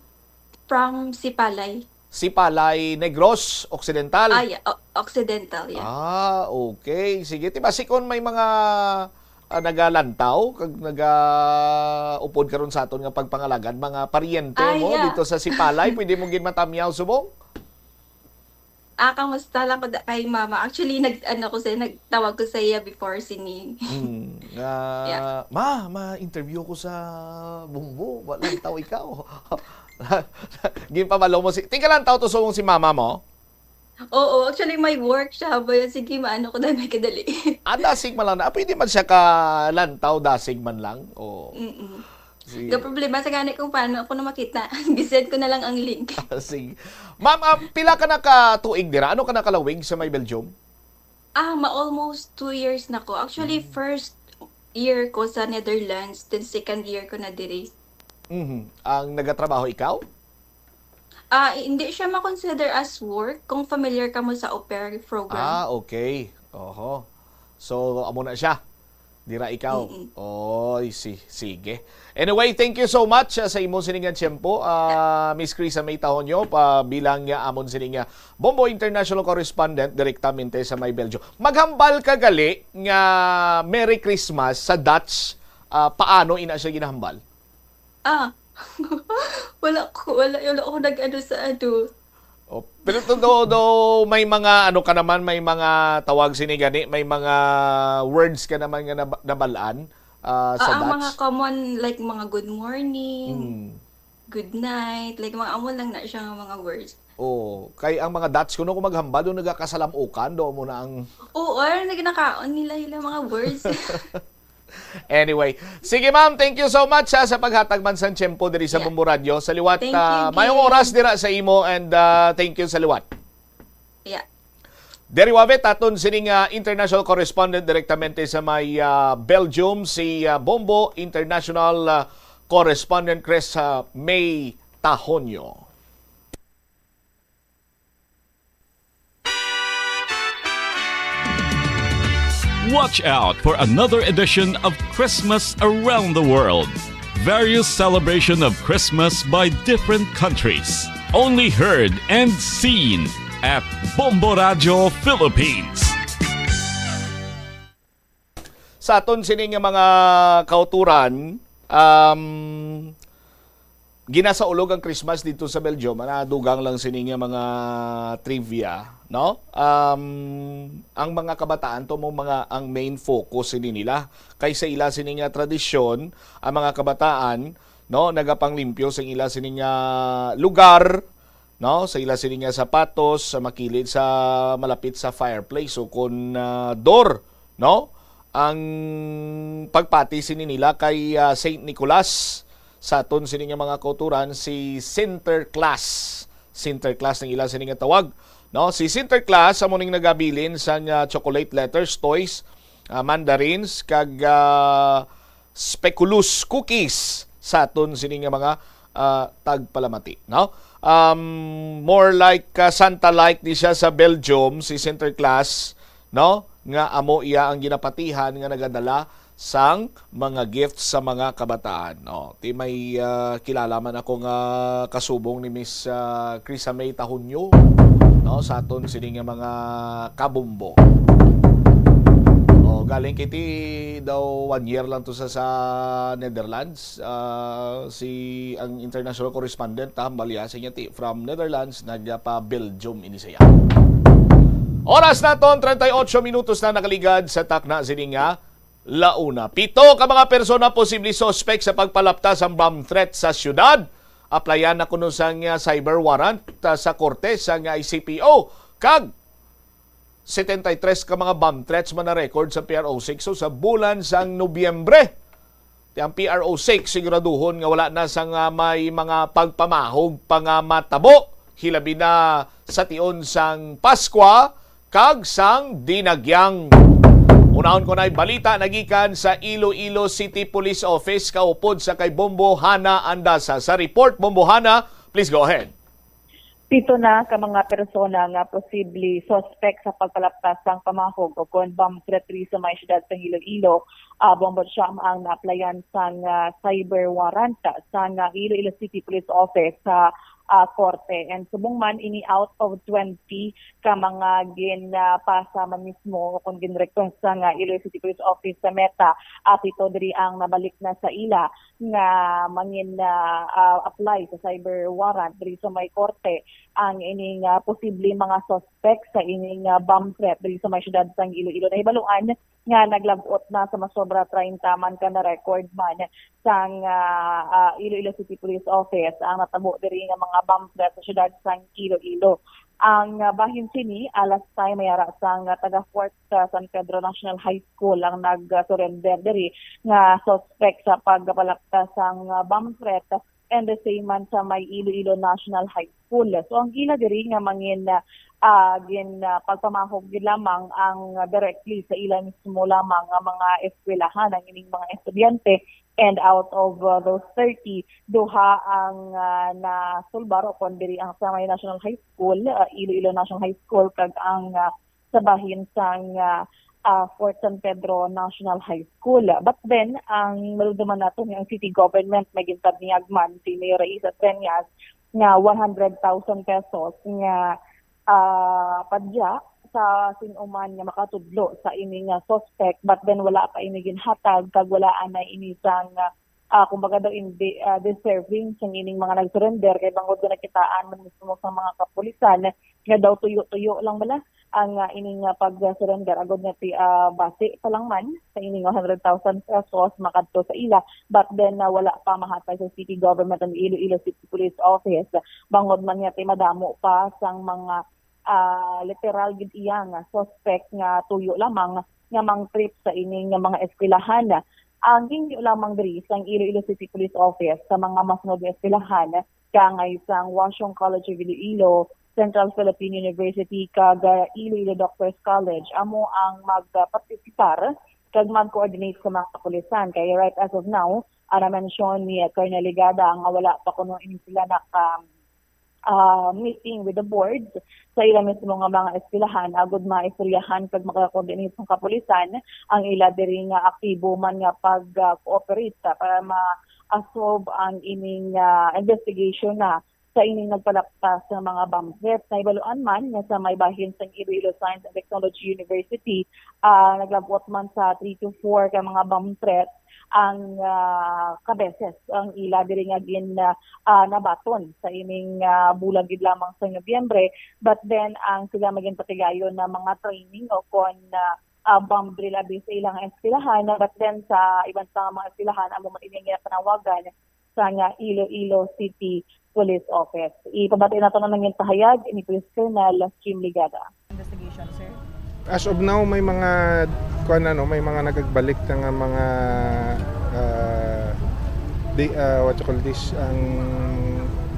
from Sipalay. Sipalay, Negros Occidental? Ah, yeah. O-, Occidental, yeah. Ah, okay. Sige, ti basi kon may mga, ah, nagalantaw kag nagaupod karon sa aton nga pagpangalagad, mga paryente Ah, mo yeah. dito sa Sipalay, pwede mo gid matamyaw subong? Ah, kamusta lang ko da-, kay mama? Actually, nag-, ano ko sa, nagtawag ko sa iya before sini. Hmm, Yeah. ah, "Ma, ma-interview ko sa Bungbo. Wa lantaw ikaw." Ginpabalo mo si, tingka lantaw to subong si mama mo? Oo, actually, may work siya. Ba, sige, maano ko na may kadali. Ah, dasig man lang na. Ah, pwede man siya ka lantaw, dasig man lang. O, Mm-mm. Sige. Ga problema sa gani kung paano ako na makita. Gisend ko na lang ang link. Sige. Ma'am, ah, pila ka na ka tuig dira? Ano ka na kalawig sa may Belgium? Ah, ma almost two years na ko. Actually, Mm. first year ko sa Netherlands, then second year ko na diri. Mhm. Ang nagatrabaho ikaw? Ah, hindi siya ma-consider as work kung familiar ka mo sa au pair program. Ah, okay. Oho. So, amo na siya. Dira ikaw. Mm-mm. Oy, si, sige. Anyway, thank you so much, ah, sa imo sining nga tiyempo, ah, Miss Krisa May Tahonyo, pa bilang nga amon sining nga Bombo International Correspondent direktamente sa may Belgium. Maghambal ka gali nga Merry Christmas sa Dutch, ah, paano ina siya ginahambal? Ah. Wala ko, wala, wala ko nag-ano sa ano. Oh, pero to, do, do, may mga ano ka naman, may mga tawag sini gani, may mga words ka naman nga nab-, nabal-an, ah, sa Ah, ang mga Dutch? common, like, mga good morning, Mm. good night, like, mga amo lang na siya nga mga words. Oh, kay ang mga Dutch kuno kung maghambal, do nagakasalamukan, do mo na ang Oo, ay, nag-, nakaon nila, nila mga words. Anyway, sige ma'am, thank you so much, ha, sa paghatag man sang tiyempo diri sa Yeah. Bombo Radio. Sa liwat, Thank you, ah, mayong Gin. oras dira sa imo and, ah, thank you sa liwat. Yeah. Diri wabe, aton sining, ah, international correspondent direktamente sa may, ah, Belgium, si, ah, Bombo International, ah, Correspondent Chris, ah, May Tahonyo. Watch out for another edition of Christmas Around the World. Various celebration of Christmas by different countries. Only heard and seen at Bombo Radio Philippines. Sa aton sini nga mga kauturan, um, ginasaulog ang Christmas dito sa Belgium. Ana, dugang lang sini nga mga trivia, no? Um, ang mga kabataan to mo mga ang main focus sini nila. Kay sa ila sini nga tradisyon, ang mga kabataan, no, nagapanglimpyo sa ila sini nga lugar, no, sa ila sini nga sapatos, sa makilid sa malapit sa fireplace o kon, ah, door, no? Ang pagpati sini nila kay, ah, Saint Nicholas sa aton sini nga mga kauturan, si Sinterklaas. Sinterklaas ang ila sini nga tawag, no? Si Sinterklaas amo ning nagabilin sang, ah, chocolate letters, toys, ah, mandarins, kag, ah, speculoos cookies sa aton sini nga mga, ah, tagpalamati, no? Um, more like, ah, Santa-like ni siya sa Belgium, si Sinterklaas, no? Nga amo iya ang ginapatihan nga nagadala sang mga gifts sa mga kabataan, no? Ti may, ah, kilala man ako nga kasubong ni Miss, ah, Krisa May Tahunyo, no? Sa aton sini nga mga kabumbo. Oh, galing kiti daw one year lang to sa, sa Netherlands. Ah, si ang international correspondent, ah, balya sa inyo, ti, from Netherlands, nagpa Belgium ini siya. Oras naton, treinta y ocho minutos na nakaligad sa takna sini nga launa. Pito ka mga persona posible suspek sa pagpalapta sang bomb threat sa syudad. Aplayan na kuno sang, ah, cyber warrant, ah, sa korte sang, ah, C P O. Kag setenta y tres ka mga bomb threats man na-record sa P R O six. So, sa bulan sang Nobyembre, ti ang P R O six siguraduhon nga wala na sang, ah, may mga pagpamahog pa nga matabo, hilabi na sa tion sang Paskwa kag sang Dinagyang. Unahon ko na'y balita nagikan sa Iloilo City Police Office, kaupod sa kay Bombo Hana Andasa. Sa report, Bombo Hana, please go ahead. Pito na ka mga persona nga posible suspek sa pagpalaptas sang pamahog o kon bomb threat diri sa may siyudad sa Iloilo. Ah, buang siyam ang naaplayan sang, ah, cyber warrant sang, ah, Iloilo City Police Office sa, ah, korte. And subong man ini, out of twenty ka mga ginpasa man mismo o kon gin-request sang, ah, Iloilo City Police Office sa Meta, ah, pito diri ang nabalik na sa ila nga mangin, ah, ah, apply sa cyber warrant diri sa may korte ang ining, ah, posible mga suspect sa ining, ah, bomb threat diri sa may siyudad sang Iloilo. Nahibaluan nga naglab-ot na sa masobra treinta man ka na-record man sang, ah, ah, Iloilo City Police Office ang natabo diri nga mga bomb threat sa siyudad sang Iloilo. Ang, ah, bahin sini, ah, last time may ara sang, ah, taga Fort, ah, San Pedro National High School ang nag-surrender diri nga suspect sa pagpalapta sang, ah, bomb threat, and the same man sa may Iloilo National High School. So ang ila diri nga mangin, ah, gin, ah, pagpamahog gid lamang ang directly sa ila mismo lamang nga mga eskwelahan, ang ining mga estudyante. And out of, uh, those thirty, duha ang, uh, nasulbar, o kon diri ang sa may National High School, uh, Iloilo National High School, kag ang, uh, sa bahin sang, uh, uh, Fort San Pedro National High School. But then, ang malumduman nato nga ang city government may gintabniyag man si Mayor Raisa Treñas nga one hundred thousand pesos nga, ah, padya sa sin-o man nga makatudlo sa ini nga suspect, but then wala pa ini ginhatag kag wala anay ini sang, ah, kumbaga daw, hindi, ah, deserving sang ining mga nag-surrender, kay bangod nga nakitaan man mismo sa mga kapulisan nga daw tuyo-tuyo lang bala ang, ah, ining, ah, pag-surrender, agod nga ti, ah, basi pa lang man sa ining one hundred thousand pesos makadto sa ila, but then, ah, wala pa mahatag sa city government and Iloilo City Police Office. Bangod man nga ti madamo pa sang mga, ah, literal gid iya nga suspect nga tuyo lamang nga mangtrip sa ini nga mga eskwelahan. Ang hingyo lamang diri sang Iloilo City Police Office sa mga masunod nga eskwelahan, kaangay sang Washung College of Iloilo, Central Philippine University, kag, ah, Iloilo Doctors College amo ang magpartisipar kag mag-coordinate sa mga kapulisan. Kay right as of now, ah, na-mention ni Colonel Ligada nga wala pa kuno ini sila naka, ah, meeting with the board sa ila mismo nga mga eskwelahan agod maistoryahan kag maka-coordinate sa kapulisan ang ila diri nga aktibo man nga pag, ah, cooperate, ah, para ma-solve ang ining, ah, investigation na sa ining nagpalaptas nga mga bomb threat. Nahibaluan man nga sa may bahin sang Iloilo Science and Technology University, ah, naglabot man sa three to four ka mga bomb threat ang, ah, kabeses ang ila diri nga gin, ah, ah, nabaton sa ining, ah, bulan gid lamang sa Nobyembre. But then, ang sila maging patigayon na mga training o kon, ah, ah, bomb drill abi sa ilang eskwelahan. But then, sa iban pa nga mga eskwelahan, amo man ini nga panawagan sa nga Iloilo City Police Office. Ipabati nato na nangin pahayag ni Police Colonel Jim Ligada. Investigation, sir? As of now, may mga, kuwan, ano, may mga nagagbalik na nga mga, ah, di, ah, what you call this, ang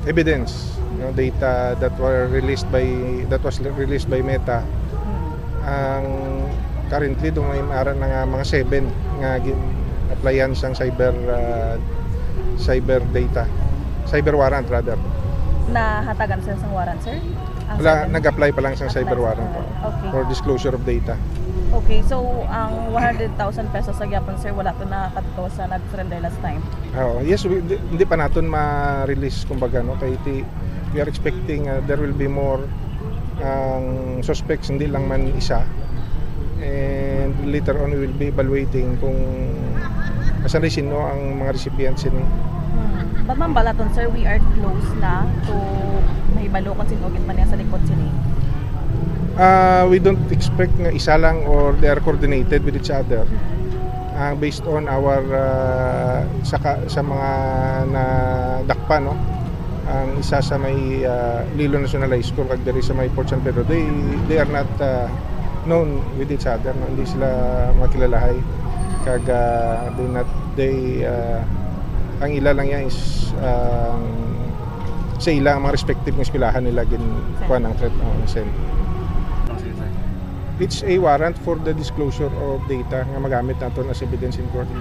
evidence, you know, data that were released by, that was released by Meta. Hmm. Ang currently, do may ara na nga mga seven nga gin-applyan sang cyber, ah, cyber data, cyber warrant rather. Nahatagan sila sang warrant, sir? Ang Wala, cyber nag-apply pa lang sang cyber Apply sa warrant po warrant. Okay. for disclosure of data. Okay, so ang one hundred thousand pesos sa gyapon, sir, wala to nakadto sa nag-surrender last time? Oo, yes, we, di, hindi pa naton ma-release, kumbaga, no, kay ti-, we are expecting, uh, there will be more ang suspects, hindi lang man isa. And later on, we will be evaluating kung asan rin sino ang mga recipients ini. Hmm. But ma'am, balaton, sir, we are close na to mahibalo kung sino gid man niya sa likod sini. Ah, we don't expect nga isa lang or they are coordinated with each other. Hmm. Ah, based on our, ah, sa ka-, sa mga nadakpan, no? Ang isa sa may, ah, Iloilo National High School kag diri sa may Fort San Pedro, they, they are not, ah, known with each other, no? Hindi sila makilalahay. Kag, ah, they not, they, ah, ang ila lang yan is, ah, sa ila, ang mga respective nga eskwelahan nila gin-, kuwan ang threat, oh, send. It's a warrant for the disclosure of data nga magamit naton as evidence in court.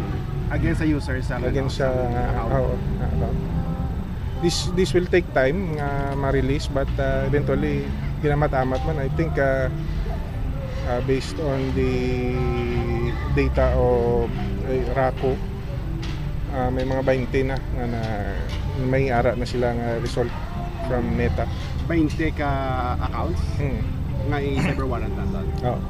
Against sa user sa, Against sa, ano, sa account. Oo, account. This, this will take time nga ma-release, but, uh, eventually, ginamat-amat man. I think, uh, uh, based on the data of, uh, RACU, uh, may mga baynte na nga na, may ara na sila nga result from Meta. Baynte ka accounts Hmm. nga i-cyber warrant naton. Oo.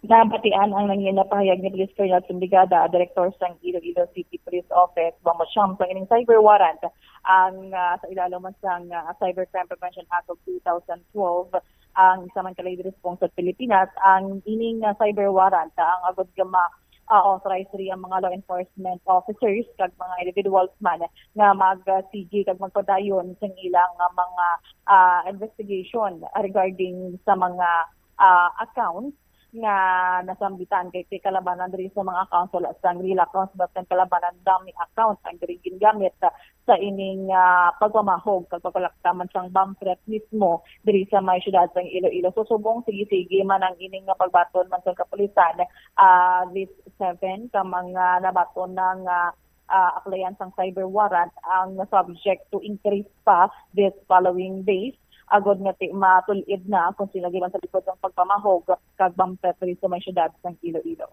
Nabatian ang nangina pahayag ni Police Colonel Jim Ligada, Director sang Iloilo City Police Office, bangod siyam sang ining cyber warrant ang, ah, sa ilalom man sang, ah, Cybercrime Prevention Act of two thousand twelve, ang isa man ka lady response sa Pilipinas, ang ining, ah, cyber warrant, ah, ang agod nga ma-, ah, authorized diri ang mga law enforcement officers kag mga individuals man nga magsigi kag magpadayon sa ilang, ah, mga, ah, investigation regarding sa mga, ah, accounts nga nasambitan kay, kay kalabanan diri sa mga accounts, wala sang real accounts, but ang kalabanan dummy account ang diri gingamit sa ining, ah, pagpamahog kag pagkolekta man sang bomb threat mismo diri sa may siyudad sang Iloilo. So, subong sige-sige man ang ining nga pagbaton man sang kapulisan, ah, this seven ka mga nabaton na nga, ah, aplayan sang cyber warrant ang subject to increase pa this following days, agod nga ti matul-id na kung sino giban sa likod sang pagpamahog kag bomb threat diri sa may siyudad sang Iloilo.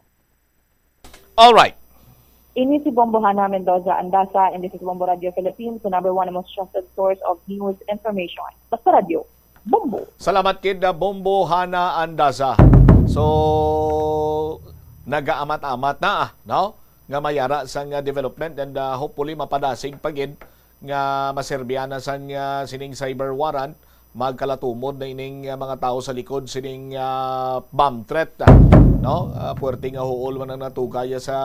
Alright. Ini si Bombo Hana Mendoza Andaza, and this is Bombo Radio Philippines, the number one and most trusted source of news information. Basta Radio, Bombo. Salamat kid, uh, Bombo Hana Andaza. So, nagaamat-amat na, ah, no? Nga mayara sang, uh, development, and, uh, hopefully mapadasig pa gid nga maserbihan na sang, uh, sining cyber warrant, magkalatumod na ining, uh, mga tawo sa likod sining, uh, bomb threat, uh, no? Uh, puwerte nga huol man ang natugay sa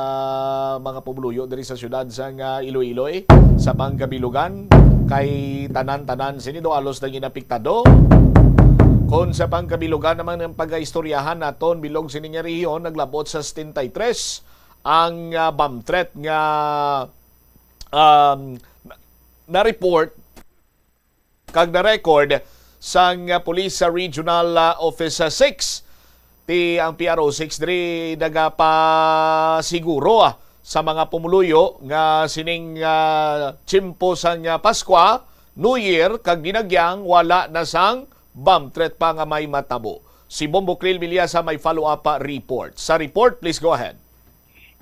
mga pumuluyo diri sa siyudad sang, uh, Iloilo, eh, sa pangkabilugan kay tanan-tanan sini do alos na ginapektado. Kon sa pangkabilugan naman ang pagaistoryahan naton, bilog sini nga rehiyon naglabot sa setenta y tres ang, uh, bomb threat nga, um, na-report kag na-record sang, ah, Police sa Regional, ah, Office, ah, six. Ti ang P R O six diri nagapasiguro, ah, sa mga pumuluyo nga sining, ah, tiyempo sang, ah, Paskwa, New Year, kag dinagyang wala na sang bomb threat pa nga may matabo. Si Bombo Krill Villasa may follow-up, ah, report. Sa report, please go ahead.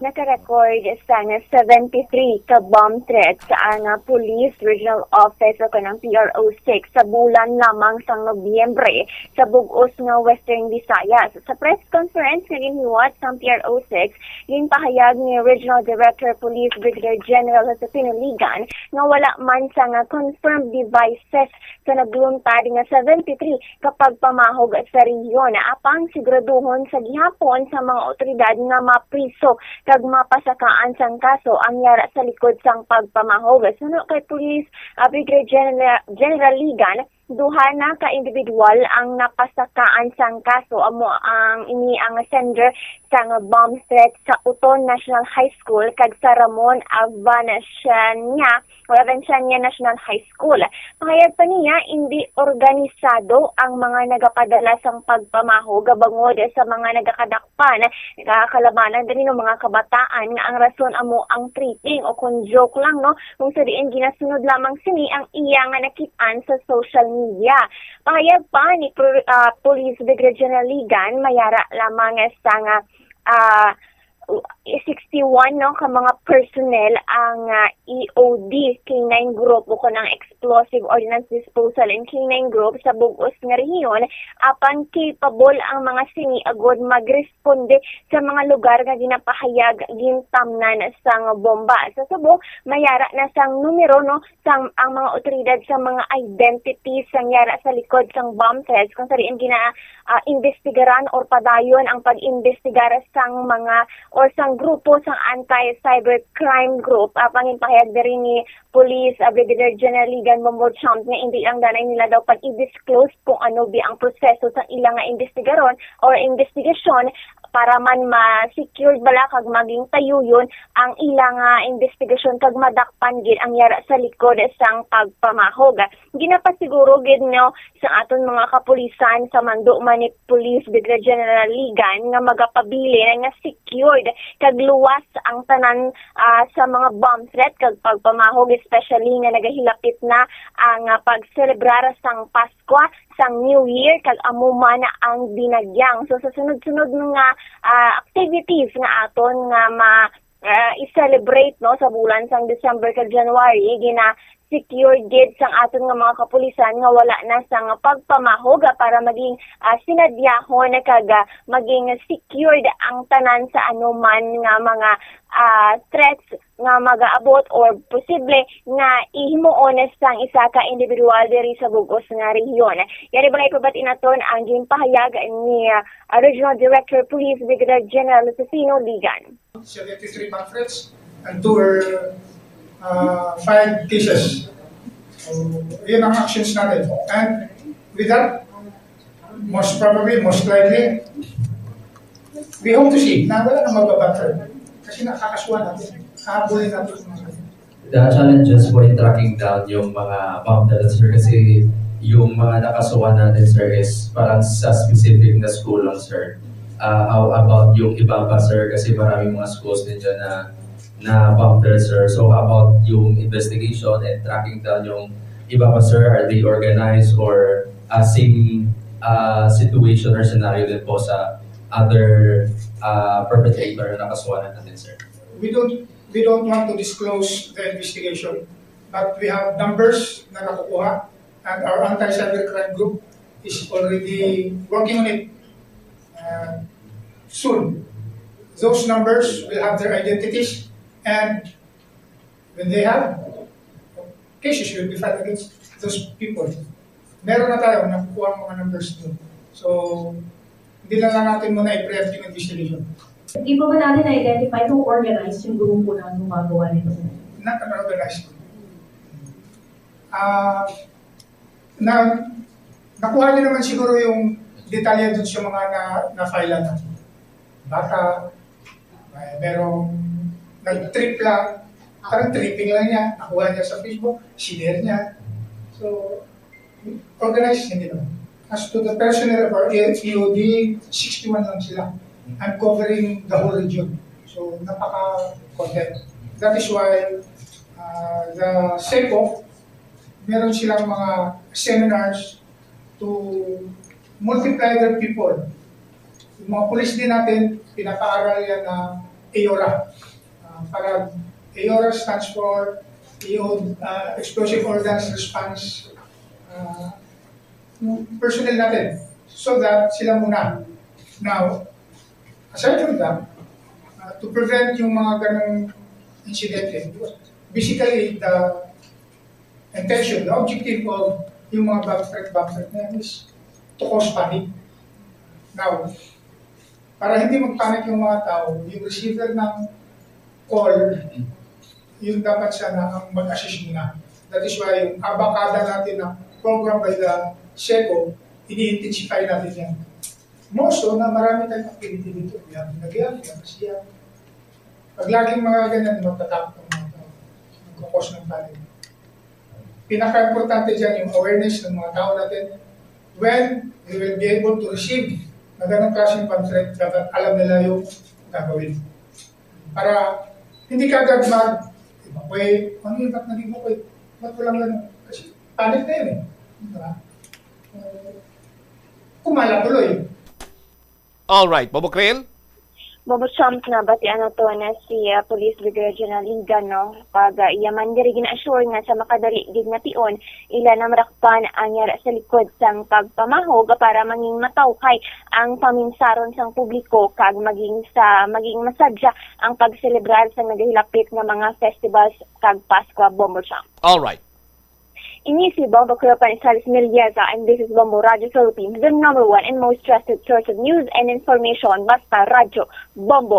Naka-record sang seventy-three ka bomb threats ang, ah, Police Regional Office o kanang P R O six sa bulan lamang sang Nobyembre sa bug-os nga Western Visayas. Sa press conference nga ginhiwat sang P R O six, ginpahayag ni Regional Director Police Brigadier General Josefino Ligan nga wala man sang, ah, confirmed devices sa nagluntad nga seventy-three ka pagpamahog sa rehiyon. Apang siguraduhon sa gihapon sa mga awtoridad nga mapriso kag mapasakaan sang kaso ang yara sa likod sang pagpamahog. Suno kay Police, ah, Brigadier General, General Ligan, duha na ka individual ang napasakaan sang kaso. Amo ang ini ang sender sang bomb threat sa Uton National High School kag sa Ramon Avanciaña o Avanciaña National High School. Pahayag pa niya, indi organisado ang mga nagapadala sang pagpamahog bangod sa mga nagakadakpan nga kalabanan diri, no, mga kabataan nga ang rason amo ang tripping o kung joke lang, no, kung sa diin ginasunod lamang sini ang iya nga nakit-an sa social media. Pahayag pa ni Pro- ah, Police Brigadier General Ligan, mayara lamang sa nga, ah, sixty-one, no, ka mga personnel ang, ah, E O D K nine Group o kanang Explosive Ordnance Disposal and K nine Group sa bug-os nga rehiyon, apan capable ang mga sini agud magresponde sa mga lugar nga ginapahayag gintamnan sang bomba. Sa Subo, mayara na sang numero, no, sang ang mga awtoridad sa mga identities sang yara sa likod sang bomb threats, kung sa diin gina, ah, imbestigaran or padayon ang pag-imbestigar sang mga or sang grupo sang anti-cybercrime group. Ah, panginpahayag diri ni Police, ah, Brigadier General Ligan Bombo Chomp nga indi lang danay nila daw pag-i-disclose kung ano bi ang proseso sang ila nga imbestigaron or investigasyon para man ma-secured bala kag maging tayuyon ang ila nga investigasyon kag madakpan gid ang yara sa likod sang pagpamahog. Ginapasiguro gid, no, sa aton mga kapulisan sa mando man ni Police Brigadier General Ligan nga magapabilin nga secured kag luwas ang tanan, ah, sa mga bomb threat kag pagpamahog, especially nga nagahilapit na ang, ah, pagselebrar sang Paskwa, sang New Year, kag amo man ang dinagyang. So sa sunod-sunod nga, ah, activities nga aton nga ma ah, i-celebrate, no, sa bulan sang December kag January, gina secured gid sang aton nga mga kapulisan nga wala na sang pagpamahog, ah, para maging, ah, sinadyahon kag, ah, maging secured ang tanan sa anuman nga mga, ah, threats nga magaabot or posible nga ihimuon sang isa ka individual diri sa bug-os nga rehiyon. Yari bangay pabati naton ang ginpahayag ni, ah, Regional Director Police Brigadier General Lucifino Ligan. Seventy-three bank threats and two were, uh, filed cases. So, yun ang actions natin. And with that, most probably, most likely, we hope to see na wala nang mababack threat. Kasi nakakasuhan natin, hahabulin natin yung mga The challenges po in tracking down yung mga bomb threats, sir, kasi yung mga nakasuhan natin, sir, is parang sa specific na school lang, sir. Ah, how about yung iba pa, sir? Kasi maraming mga schools din dyan na, na bomb threats, sir. So, how about yung investigation and tracking down yung iba pa, sir? Are they organized or, ah, same, ah, situation or scenario din po sa other, ah, perpetrator na nakasuhan natin, sir? We don't, we don't want to disclose the investigation, but we have numbers na nakukuha, and our anti-cybercrime group is already working on it. Uh, soon, those numbers will have their identities, and when they have cases, will be filed against those people. Meron na tayo nakukuha ang mga numbers doon. So, hindi na lang natin muna i-preempt yung investigation. Hindi pa ba natin na-identify kung organized yung grupo na gumagawa nito, sir? Not an organized group. Ah, na, nakuha niyo naman siguro yung detalye dun sa mga na, na-file na. Bata, may, merong nag-trip lang, parang tripping lang niya, nakuha niya sa Facebook, sinare niya. So, organized, hindi naman. As to the personnel of our E O D, sixty-one lang sila. I'm covering the whole region. So, napaka-content. That is why, uh, the SECO, meron silang mga seminars to multiply their people. Yung mga pulis din natin, pinapaaral yan ng EORA. Ah, para EORA stands for E O, ah, Explosive Ordnance Response, ah, yung personnel natin. So that sila muna. Now, aside from that, ah, to prevent yung mga ganong insidente, basically, the intention, the objective of yung mga bomb threat, bomb threat na yan is to cause panic. Now, para hindi mag-panic yung mga tao, yung receiver ng call, yung dapat sana ang mag-assist muna. That is why yung abakada natin na program by the SECO, ini-intensify natin yan. More so na marami tayong activity dito. We have Dinagihan, we have Kasihan. Pag laging mga ganyan, matatakot ang mga tao. Nagkakos ng panic. Pinaka-importante dyan yung awareness ng mga tao natin. When we will be able to receive na ganong klaseng pamphlet, dapat alam nila yung gagawin. Para hindi ka agad mag-evacuate. Ano yung ba't nag-evacuate? Ba't walang ganun? Kasi panic na yun eh. Diba? Uh, kumala tuloy. Alright, Bobo Krill? Bobo Cham, nabatian nato na si, ah, Police Brigadier General Ligan, no? Pag, ah, iya man diri gina-assure nga sa makadali gid nga tion, ila na marakpan ang yara sa likod sang pagpamahog para mangin matawhay ang paminsaron sang publiko kag maging sa, maging masadya ang pagselebrar sang nagahilapit nga mga festivals kag Paskwa, Bombo Cham. Alright. Ini si Bombo Cleopan Isales Meliesa, and this is Bombo Radyo Philippines, the number one and most trusted source of news and information. Basta Radyo Bombo.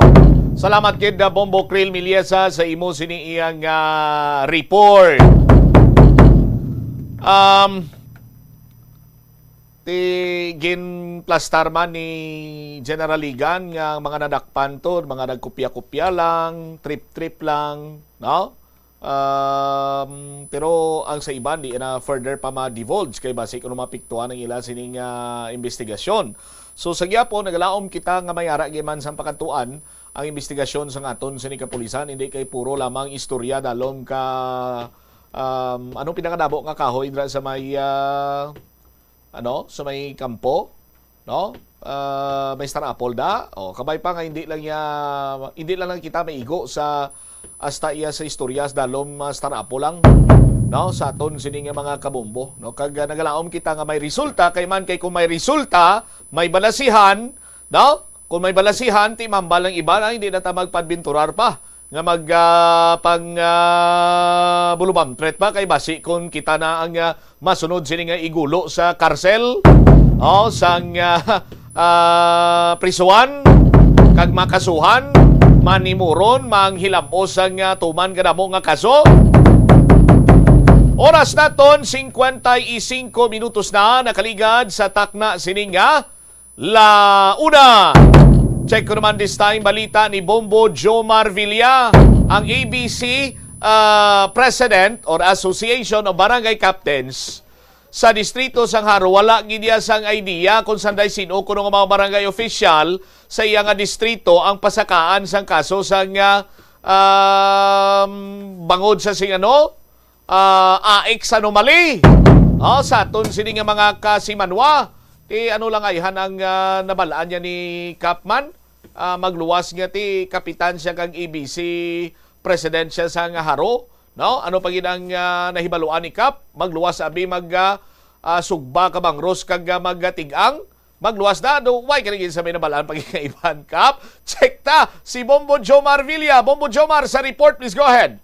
Salamat gid, uh, Bombo Krill Meliesa, sa imo sini iyang, uh, report. Um, ti ginplastar man ni General Ligan nga mga nadakpan to, mga nagkopya-kopya lang, trip-trip lang, no? Um, pero ang sa iban, di na further pa ma-divulge kay basi kuno mapiktuhan ang ila sining, ah, investigasyon. So, sa gihapon, nagalaom kita nga may ara gyud man sang pakadtuan ang investigasyon sang aton sini kapulisan, hindi kay puro lamang istorya dalom ka, um, anong pinakadabo nga kahoy dira sa may, ah, ano, sa may kampo, no? Ah, may Star Apple da. O, kabay pa nga hindi lang iya, hindi lang, lang kita maigo sa hasta iya sa istorya sa dalom, ah, Star Apple lang. no, sa aton sini nga mga kabombo, no? Kag, ah, nagalaom kita nga may resulta, kay man kay kung may resulta, may balasihan, no? Kung may balasihan, ti mambal ang iba na hindi na ta magpadbinturar pa nga mag, ah, pang, ah, bulubamtret pa, kay basi kung kita na ang, ah, masunod sini nga igulo sa karsel, o sang, ah, ah, prisuhan, kag makasuhan, manimuron, manghilabos sang, ah, tuman kadamo nga kaso. Oras naton, cincuenta y cinco minutos na nakaligad sa takna sini nga La Una. Check ko naman this time, balita ni Bombo Jomar Villa, ang A B C, ah, President or Association of Barangay Captains sa distrito sang Jaro, wala gid iya sang idea kung sanday sin-o kuno nga mga barangay official sa iya nga distrito ang pasakaan sang kaso sang, ah, um, bangod sa sing ano, ah, A X anomaly. Oh, sa aton sini nga mga kasimanwa, ti ano lang ayhan ang, ah, nabalaan niya ni Capman? Ah, magluwas nga ti kapitan siya kag A B C president siya sa nga Jaro, no? Ano pa gid ang, ah, nahibaluan ni Cap? Magluwas abi mag, ah, ah, sugba ka bangros kag, ah, magtig-ang? Magluwas na, do, why ka naging sa may nabalaan pag iban, Cap? Check ta, si Bombo Jomar Villa. Bombo Jomar sa report, please go ahead.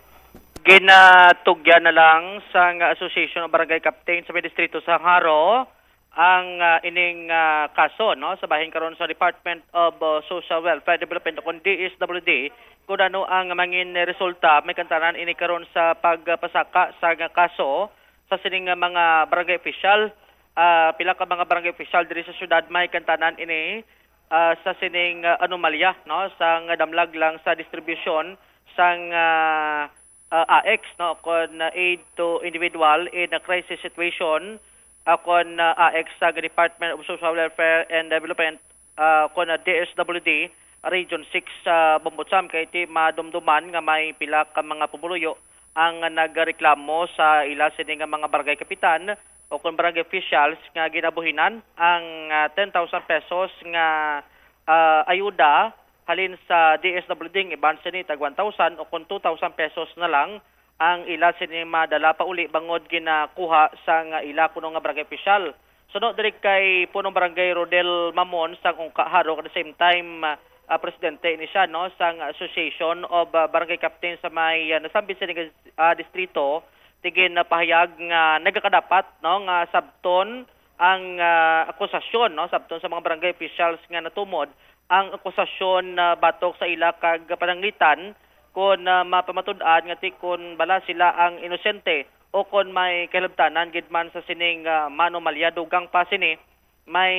Ginatugyan na lang sang Association of Barangay Captain sa may distrito sa Jaro ang, ah, ining, ah, kaso, no, sa bahin karon sa Department of, ah, Social Welfare Development o kon D S W D, kung ano ang mangin resulta. May kantanan ini karon sa pagpasaka sa nga kaso sa sining, ah, mga barangay official. Ah, pila ka mga barangay official diri sa syudad may kantanan ini, ah, sa sining, ah, anomalya, no, sang damlag lang sa distribusyon sang, ah, ah, A X, no, kon, ah, aid to individual in a crisis situation, ah, kon, ah, A X sa Department of Social Welfare and Development, ah, kon, ah, D S W D Region six sa Bombocham, kay ti madumduman nga may pila ka mga pumuluyo ang nagreklamo sa ila sini nga mga barangay kapitan o kon barangay officials nga ginabuhinan ang, ah, ten thousand pesos nga, ah, ayuda halin sa D S W D, ang iban sini tag one thousand o kon two thousand pesos na lang ang ila sini madala pauli bangod ginakuha sang ila kuno nga barangay opisyal. Suno diri kay Punong Barangay Rodel Mamon sang Ungka, Jaro, at the same time, ah, presidente ini siya, no, sang Association of, ah, Barangay Captain sa may, ah, nasambit sini nga, ah, distrito, ti ginpahayag nga nagakadapat, no, nga sabton ang, ah, akusasyon, no, sabton sa mga barangay officials nga natumod ang akusasyon, ah, batok sa ila kag pananglitan kon, ah, mapamatud-an nga ti kon bala sila ang inosente o kon may kahilabtanan gid man sa sining, ah, manomalya. Dugang pa sini, may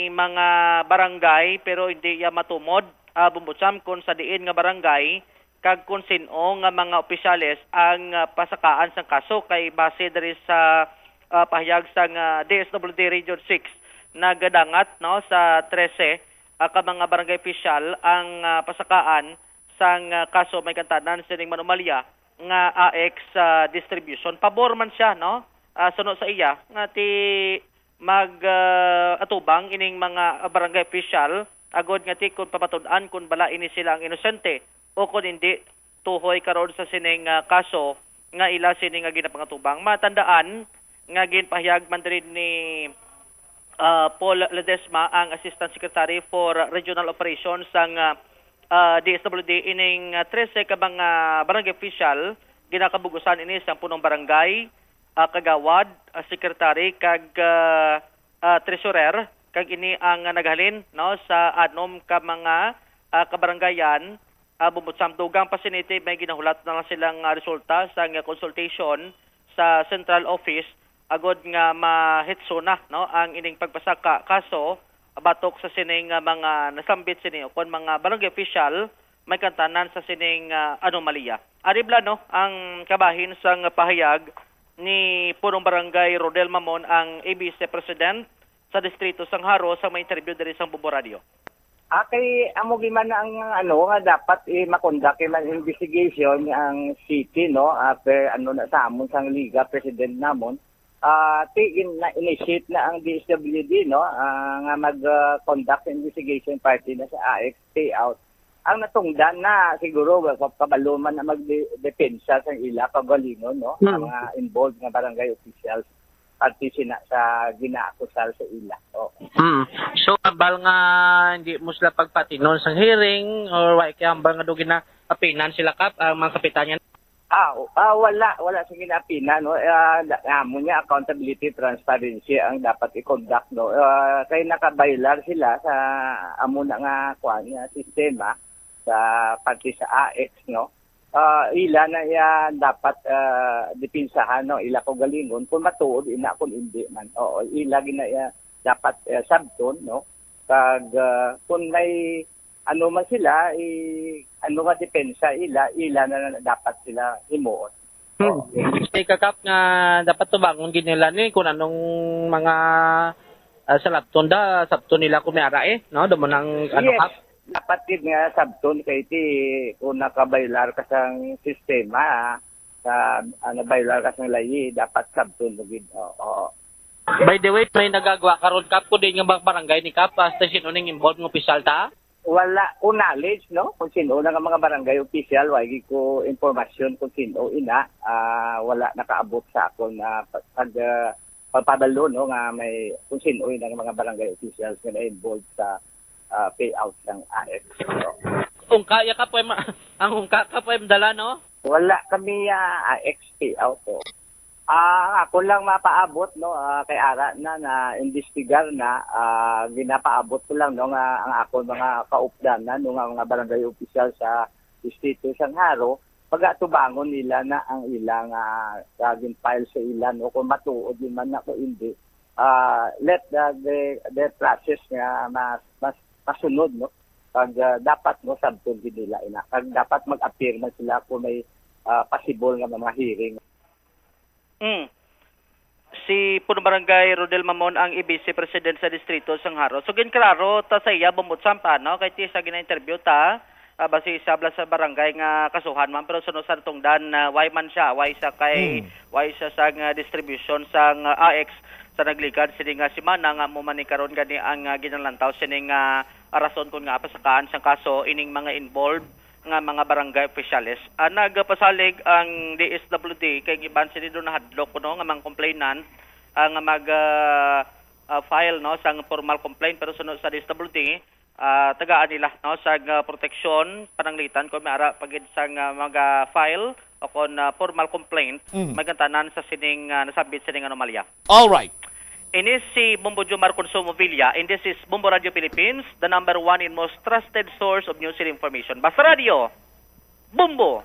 mga barangay pero hindi iya matumod, ah, Bombocham, kon sa diin nga barangay kag kon sin-o nga mga opisyales ang, ah, pasakaan sang kaso, kay base diri sa, ah, pahayag sang, ah, D S W D Region six, nagadangat, no, sa trese, ah, ka mga barangay opisyal ang, ah, pasakaan sang, ah, kaso may kantanan sining manomalya nga A X, ah, distribution. Pabor man siya, no? Ah, suno sa iya nga ti mag, ah, atubang ining mga barangay opisyal agod nga ti kon pamatud-an kon bala ini sila ang inosente o kon indi tuhoy karon sa sining, ah, kaso nga ila sini nga ginapangatubang. Matandaan nga ginpahayag man diri ni, ah, Paul Ledesma, ang Assistant Secretary for Regional Operations sang, ah, ah, D S W D, ining, ah, trese ka mga barangay official, ginakabug-usan ini sang punong barangay, ah, kagawad, ah, secretary, kag, ah, ah, treasurer, kag ini ang, ah, naghalin, no, sa anom ka mga, ah, kabarangayan, ah, Bombocham. Dugang pa sini ti may ginahulat na lang silang, ah, resulta sang, ah, consultation sa central office agod nga mahitso na, no, ang ining pagpasaka kaso batok sa sining, ah, mga nasambit sini o kon mga barangay official may kantanan sa sining, ah, anomalya. Ari bala, no, ang kabahin sang pahayag ni Punong Barangay Rodel Mamon, ang A B C President sa Distrito sang Jaro, sa may interview diri sa Bombo Radio. Ah, kay amo gyud man ang ano nga dapat i-makondak man investigation ang city, no, after ano na sa amon sang liga president namon. Ah, ti gin-, na-initiate na ang D S W D, no, ah, nga mag, ah, conduct investigation party na sa A X payout. Ang natungdan na siguro, kabalo man na magdepensa sa ila kaugalingon, no? Hmm. Ang mga involved nga barangay officials, parte sina sa ginaakusar sa ila. Oo. Hmm. So, hambal nga hindi mo sila pagpatinon sa hearing or wa kay hambal nga do ginaapinan sila, Kap, ang mga kapitan niya? Ah, o- ah, wala, wala sa ginaapinan, no? Ah, da- amo niya, accountability, transparency ang dapat i-conduct, no? Ah, kay nakabaylar sila sa amo na nga, kuwan, nga sistema sa parte sa A X, no? Ah, ila na iya dapat, ah, depensahan, no? Ila kaugalingon kung matuod ina, kung hindi man. Oo, ila gina iya dapat, ah, sabton, no? Kag, ah, kung may ano man sila, i-, ano nga depensa ila, ila na dapat sila himuon. Hmm. Oo. Kay kakap nga dapat tubangon gid nila ni kung anong mga, ah, salabton da, sabton nila kung may ara eh, no? Damo nang ano, Yes. Kap? Dapat gid nga sabton kay ti kung nakabaylar ka sang sistema, ah, sa, ah, nabaylar ka sang layi, dapat sabton mo gid. Oo. By the way, may nagagwa karon, Kap, kundi nga mga barangay ni Kap, ah, station uning involved nga opisyal ta? Wala ko knowledge, no, kung sino na nga mga barangay official, wa gid ko impormasyon kung sino ina. Ah, wala nakaabot sa akon na pag, pag, ah, pagpabalo, no, nga may kung sino ina nga mga barangay officials nga na-involved sa, ah, payout sang A X. So, Ungka ya ka po, ang ungka ka po, dala, no? Wala kami, ah, A X payout, oh. Ah, ang ako lang mapaabot, no, ah, kay ara na, na-imbestigar na, ah, ginapaabot ko lang, no, nga ang akon mga kaupdanan, no, nga mga barangay official sa distrito sang Jaro, pagatubangon nila na ang ilang, ah, ah, gin-file sa ila, no, kung matuod yun man na kung hindi, ah, let the, the, the process nga mas, mas masunod, no, pag, ah, dapat mo sabton gid nila ina, pag dapat mag-appear man sila kung may, ah, possible nga mga hearing. Mm. Si Punong Barangay Rodel Mamon ang i-Vice President sa Distrito sang Jaro. So, ginklaro ta sa iya, Bombo Champ, ano? Kay ti sa gina-interview ta, ah, basi isa bala sa barangay nga kasuhan man, pero suno sa natungdan, ah, why man siya, why siya kay, Mm. why siya sa nga distribution sang, ah, A X sa nagligad sini nga semana nga mo man ni karon gani ang, ah, ginalantaw sini nga, ah, rason kon nga pasakaan sang kaso ining mga involved nga mga barangay opisyales. Ah, nagpasalig ang D S W D kay giban sini do nahadlok kuno nga mga complainant, ah, nga mag, ah, ah, file, no, sang formal complaint, pero suno sa D S W D, ah, tagaan nila, no, sang, ah, proteksyon pananglitan kon may ara pa gid sang, ah, mga file o kon, ah, formal complaint, Mm. may gantanan sa sining, ah, nasambit sining anomalya. All right. Ini si Bombo Jomar Consumo Villa, and this is Bombo Radio Philippines, the number one and most trusted source of news and information. Basta Radio, Bombo!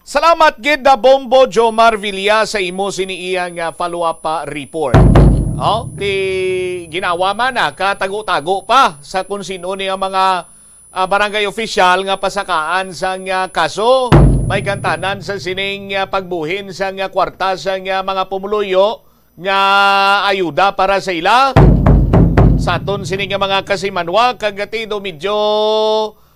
Salamat gid na Bombo Jomar Villa sa imo sini iya nga follow-up, ah, report. Oh, ti ginawa man na katago-tago pa sa kung sino ni ang mga, ah, barangay official nga pasakaan sang, ah, kaso, may gantanan sa sining, ah, pagbuhin sang, ah, kwarta sang, ah, mga pumuluyo nga ayuda para sa ila. Sa aton sini nga mga kasimanwa, kag atido medyo,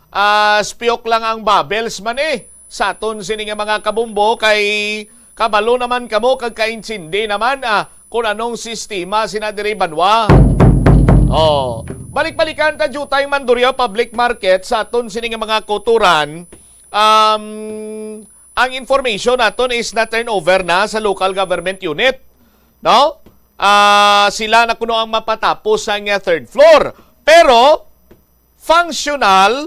ah, spiyok lang ang bubbles man eh. Sa aton sini nga mga kabumbo, kay kabalo naman kamo kag kaintindi naman, ah, kung anong sistema sina diri banwa. Oh, balik-balikan ta jutay Mandurriao Public Market sa aton sini nga mga kuturan. Um, ang information naton is na turnover na sa local government unit, no? Ah, sila na kuno ang mapatapos sa nga third floor. Pero functional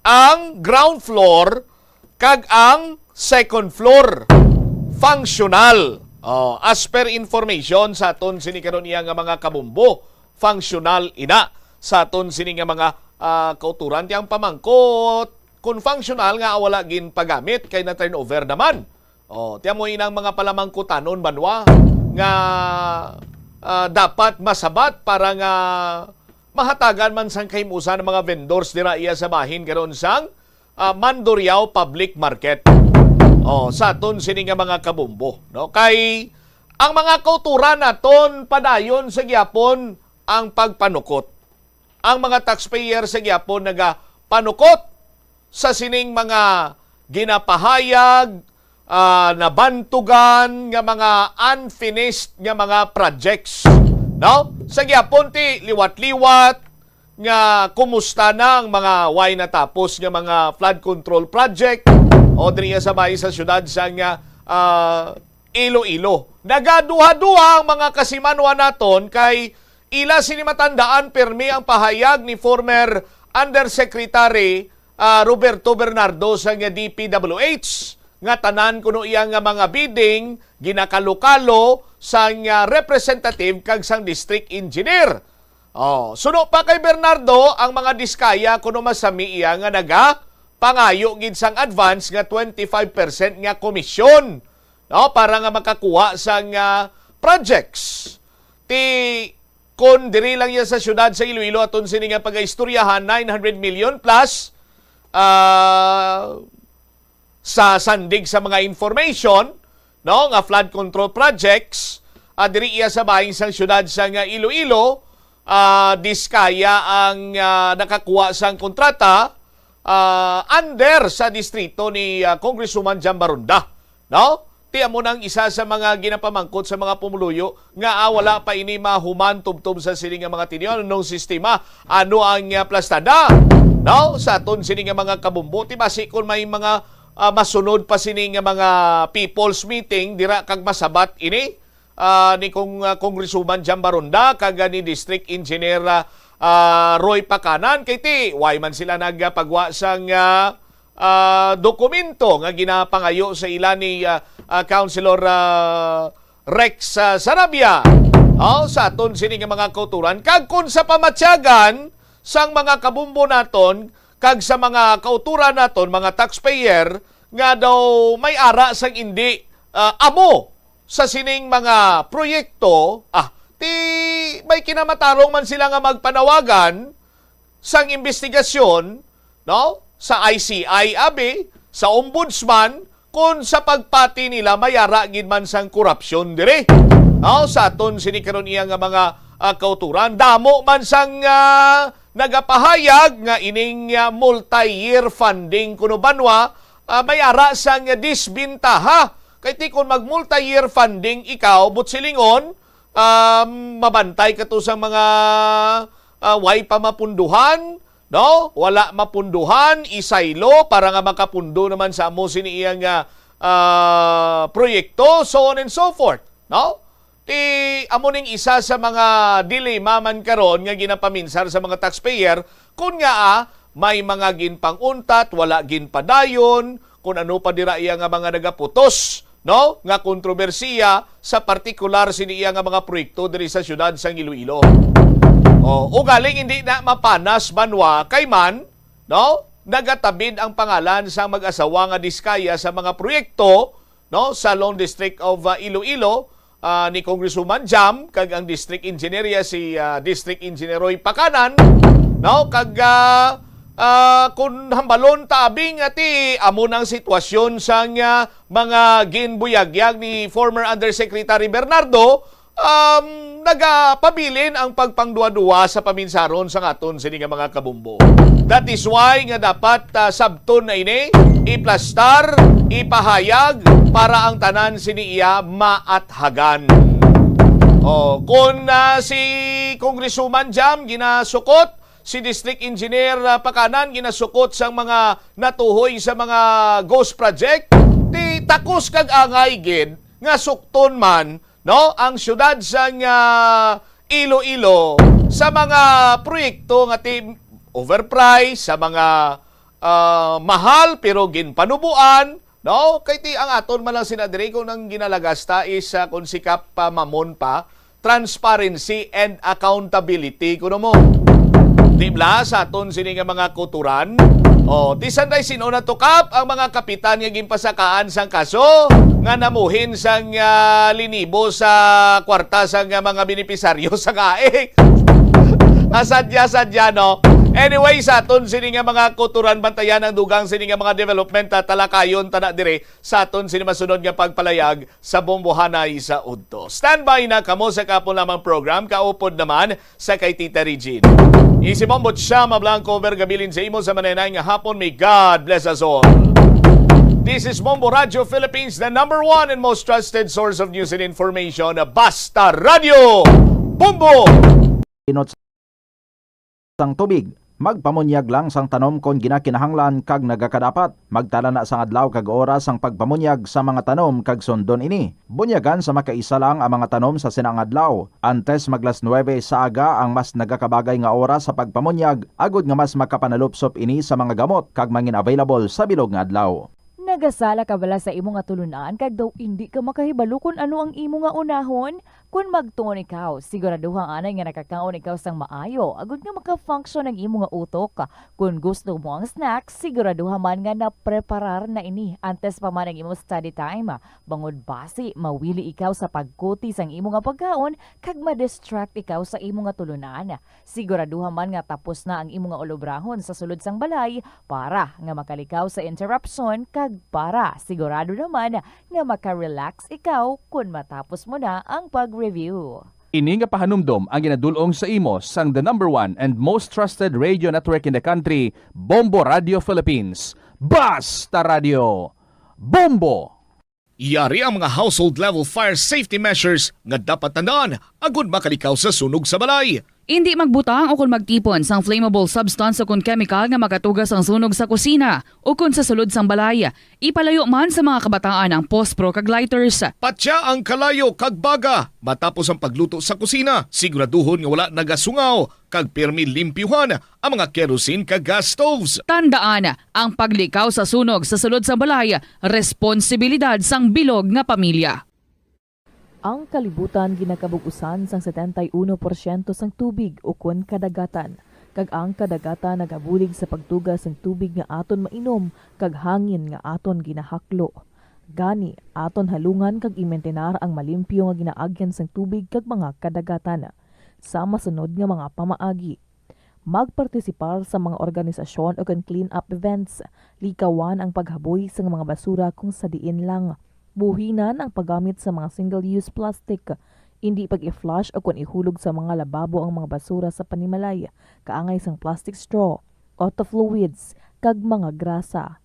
ang ground floor kag ang second floor. Functional. Oh, as per information sa aton sini karon iya nga mga kabumbo, functional ina sa aton sini nga mga, ah, kauturan. Ti ang pamangkot, kung functional nga wala ginpagamit kay na turnover naman. Oh, ti amo inang mga palamangkutanon banwa nga, ah, dapat masabat para nga mahatagan man sang kahimusan ang mga vendors dira iya sa bahin karon sang, ah, Mandurriao Public Market. Oh, sa aton sini nga mga kabumbo, no? Kay ang mga kauturan naton padayon sa gyapon ang pagpanukot. Ang mga taxpayer sa gyapon nagapanukot sa sining mga ginapahayag, ah, nabantugan nga mga unfinished nga mga projects, no? Sa gyapon ti liwat-liwat, nga kumusta na ang mga way natapos nga mga flood control project o diriya sa bahin sa siyudad sang, ah, Iloilo. Nagaduha-duha ang mga kasimanwa naton kay ila sini matandaan pirmi ang pahayag ni former Undersecretary, ah, Roberto Bernardo sang D P W H nga tanan kuno iya nga mga bidding ginakalo-kalo sang, ah, representative kag sang district engineer. Oh, suno pa kay Bernardo, ang mga diskaya kuno masami iya nga nagapangayo gid sang advance nga twenty-five percent nga komisyon, no, para nga makakuha sang, ah, projects. Ti, kon diri lang iya sa siyudad sa Iloilo, aton sini nga pagaistoryahan, nine hundred million plus, ah, sa sandig sa mga information, no, nga flood control projects, ah, diri iya sa bahin sang siyudad sang Iloilo, ah, diskaya ang, ah, nakakuha sang kontrata, ah, under sa distrito ni, ah, Congresswoman Jam Baronda, no? Ti amo nang isa sa mga ginapamangkot sa mga pumuluyo nga, ah, wala pa ini mahuman tubtob sa sini nga mga tinyon. Anong sistema? Ano ang, ah, plastada? No? Sa aton sini nga mga kabumbo, ti basi kon may mga, ah, masunod pa sini nga mga people's meeting dira kag masabat ini, ah, ni Kong, ah, Congresswoman Jam Baronda kag, ah, ni District Engineer, ah, ah, Roy Pacanan, kay ti way man sila nagpagwa sang, ah, ah, dokumento nga ginapangayo sa ila ni, ah, ah, Councilor, ah, Rex, ah, Sarabia. Oh, sa aton sini nga mga kauturan, kag kung sa pamatyagan sang mga kabumbo naton kag sa mga kauturan naton, mga taxpayer, nga daw may ara sang indi, ah, amo sa sining mga proyekto, ah, ti may kinamatarong man sila nga magpanawagan sang imbestigasyon, no? Sa I C I, abi, sa ombudsman, kung sa pagpati nila may ara gid man sang korupsyon diri. No? Sa aton sini karon iya nga mga, ah, kauturan, damo man sang, ah, nagapahayag nga ining, ah, multi-year funding kuno banwa, ah, may ara sang disbintaha. Kay ti kon mag multi-year funding ikaw, buot silingon, um, mabantay ka to sa mga, ah, way pa mapunduhan, no? Wala mapunduhan, isaylo para nga makapundo naman sa amo sini iya nga, ah, proyekto, so on and so forth, no? Ti amo ning isa sa mga dilema man karon nga ginapaminsar sa mga taxpayer, kun nga, ah, may mga ginpang-untat, wala ginpadayon, kun ano pa dira iya nga mga nagaputos, no, nga kontrobersiya sa partikular sini iya nga mga proyekto diri sa siyudad sang Iloilo. O, ugaling hindi na mapanas banwa kay man, no, nagatabid ang pangalan sang mag-asawa nga diskaya sa mga proyekto, no, sa Lone District of, ah, Iloilo, ah, ni Congresswoman Jam kag ang District Engineer iya si, ah, District Engineer Roy Pacanan, no, kag, ah, ah, kun hambalon ta abi nga ti amo nang sitwasyon sang, ah, mga ginbuyagyag ni former Undersecretary Bernardo, um, nagapabilin ang pagpangduwa-duwa sa paminsaron sang aton sini nga mga kabumbo. That is why nga dapat, ah, sabton na ini, iplastar, ipahayag para ang tanan sini iya maathagan. Oh, kun, ah, si Congresswoman Jam ginasukot, si District Engineer, ah, Pacanan ginasukot sang mga natuhoy sa mga ghost project, ti takos kag angay gid nga sukton man, no, ang siyudad sang, ah, Iloilo sa mga proyekto nga ti overpriced, sa mga, ah, mahal pero ginpanuboan, no? Kay ti ang aton man lang sina diri kung ang ginalagasta is, ah, kung si Kap, ah, Mamon pa, transparency and accountability kuno mo. Di bala sa aton sini nga mga kuturan? O, ti sanday sin-o na to, Kap, ang mga kapitan nga ginpasakaan sang kaso nga namuhin sang, ah, linibo sa kwarta sang, ah, mga benepisaryo sa kaig? Ah, sadya-sadya, no? Anyway, sa aton sini nga mga kuturan, bantayan ang dugang sini nga mga development, ah, talakayon ta na diri sa aton sini masunod nga pagpalayag sa Bombohanay sa Udto. Standby na kamo sa kahapon lamang program, kaupod naman sa kay Tita Regine. Isi Bombo Chama Blanco, overgabilin sa imo sa manenay nga hapon. May God bless us all. This is Bombo Radio Philippines, the number one and most trusted source of news and information. Basta Radio Bombo! Pinot sang tubig. Magpamunyag lang sang tanom kon ginakinahanglan kag nagakadapat. Magtala na sang adlaw kag oras sang pagpamunyag sa mga tanom kag sundon ini. Bunyagan sa makaisa lang ang mga tanom sa sina nga adlaw. Antes mag las nuebe sa aga ang mas nagakabagay nga oras sa pagpamunyag, agod nga mas makapanalupsop ini sa mga gamot kag mangin available sa bilog nga adlaw. Nagasala ka bala sa imo nga tulunan kag daw indi ka makahibalo kon ano ang imo nga unahon? Kon magtuon ikaw, siguraduha anay nga nakakaon ikaw sang maayo agod nga maka-function ang imo nga utok. Kon gusto mo ang snack, siguraduha man nga napreparar na ini antes pa man ang imo study time, bangod basi mawili ikaw sa pagkuti sang imo nga pagkaon kag ma-distract ikaw sa imo nga tulunan. Siguraduha man nga tapos na ang imo nga ulobrahon sa sulod sang balay para nga makalikaw sa interruption kag para sigurado naman nga maka-relax ikaw kon matapos mo na ang pag-review. Ini nga pahanumdom ang ginadul-ong sa imo sang the number one and most trusted radio network in the country, Bombo Radio Philippines. Basta Radio, Bombo! Yari ang mga household level fire safety measures nga dapat tandaan agud makalikaw sa sunog sa balay. Indi magbutang ukon magtipon sang flammable substance ukon chemical nga makatuga sang sunog sa kusina ukon sa sulod sang balay. Ipalayo man sa mga kabataan ang pospro kag lighters. Patya ang kalayo kag baga matapos ang pagluto sa kusina. Siguraduhon nga wala nagasungaw kag pirmi limpyuhan ang mga kerosene kag gas stoves. Tandaan, ang paglikaw sa sunog sa sulod sang balay, responsibilidad sang bilog nga pamilya. Ang kalibutan ginakabug-usan sang setenta y uno porsyento sang tubig ukon kadagatan, kag ang kadagatan nagabulig sa pagtuga sang tubig nga aton mainom kag hangin nga aton ginahaklo. Gani, aton halungan kag imintenar ang malimpyo nga ginaagyan sang tubig kag mga kadagatan. Sa masunod nga mga pamaagi, magpartisipar sa mga organisasyon ukon clean-up events. Likawan ang paghaboy sang mga basura kung sa diin lang. Buhinan ang paggamit sa mga single-use plastic. Indi pag-i-flush ukon ihulog sa mga lababo ang mga basura sa panimalay, kaangay sang plastic straw, auto fluids, kag mga grasa.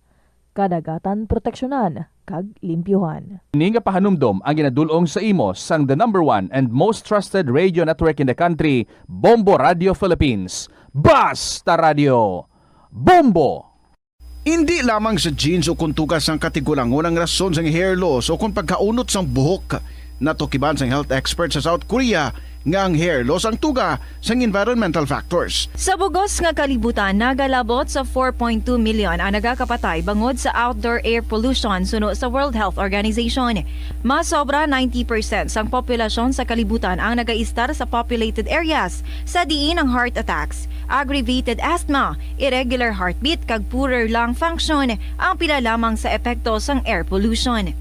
Kadagatan proteksyonan kag limpyuhan. Ini nga pahanumdom ang ginadul-ong sa imo sang the number one and most trusted radio network in the country, Bombo Radio Philippines. Basta Radio, Bombo! Indi lamang sa genes o kon tugas sang katigulangon ang rason sang hair loss o kon pagkaunot sang buhok. Natukiban sang health expert sa South Korea nga ang hair loss ang tuga sang environmental factors. Sa bugos nga kalibutan, nagalabot sa four point two million ang nagakapatay bangod sa outdoor air pollution, suno sa World Health Organization. Mas sobra ninety percent sang populasyon sa kalibutan ang nagaistar sa populated areas, sa diin ang heart attacks, aggravated asthma, irregular heartbeat, kag poorer lung function ang pila lamang sa epekto sang air pollution.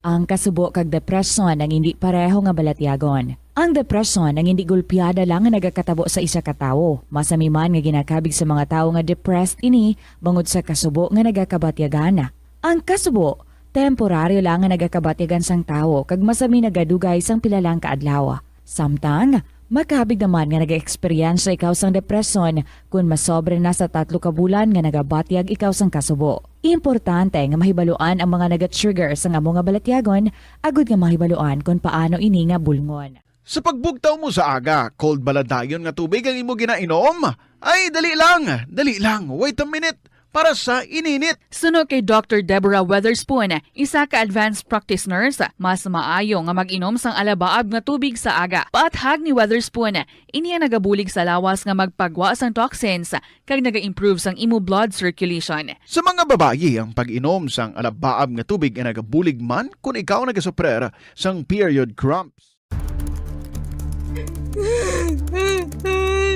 Ang kasubo kag depresyon ang indi pareho nga balatyagon. Ang depresyon ang indi gulpiada lang nga nagakatabo sa isa ka tawo. Masami man nga ginakabig sa mga tawo nga depressed ini bangod sa kasubo nga nagakabatyagan. Ang kasubo, temporaryo lang nga nagakabatyagan sang tawo kag masami nagadugay sang pila lang ka adlaw. Samtang, makabig naman nga nag-eksperyensya ikaw sang depresyon kon masobra na sa tatlo ka bulan nga nagabatyag ikaw sang kasubo. Importante nga mahibaluan ang mga naga-trigger sang amo nga balatyagon agud nga mahibaluan kon paano ini nga bulngon. Sa pagbugtaw mo sa aga, cold bala dayon nga tubig ang imo ginainom? Ay, dali lang, dali lang, wait a minute, para sa ininit. Suno kay Doctor Deborah Weatherspoon, isa ka advanced practice nurse, mas maayo nga mag-inom sang alabaab nga tubig sa aga. Paathag ni Weatherspoon, ini ang nagabulig sa lawas nga magpagwa sang toxins kag naga-improve sang imo blood circulation. Sa mga babayi, ang pag-inom sang alabaab nga tubig ay nagabulig man kon ikaw nagasuprer sang period cramps.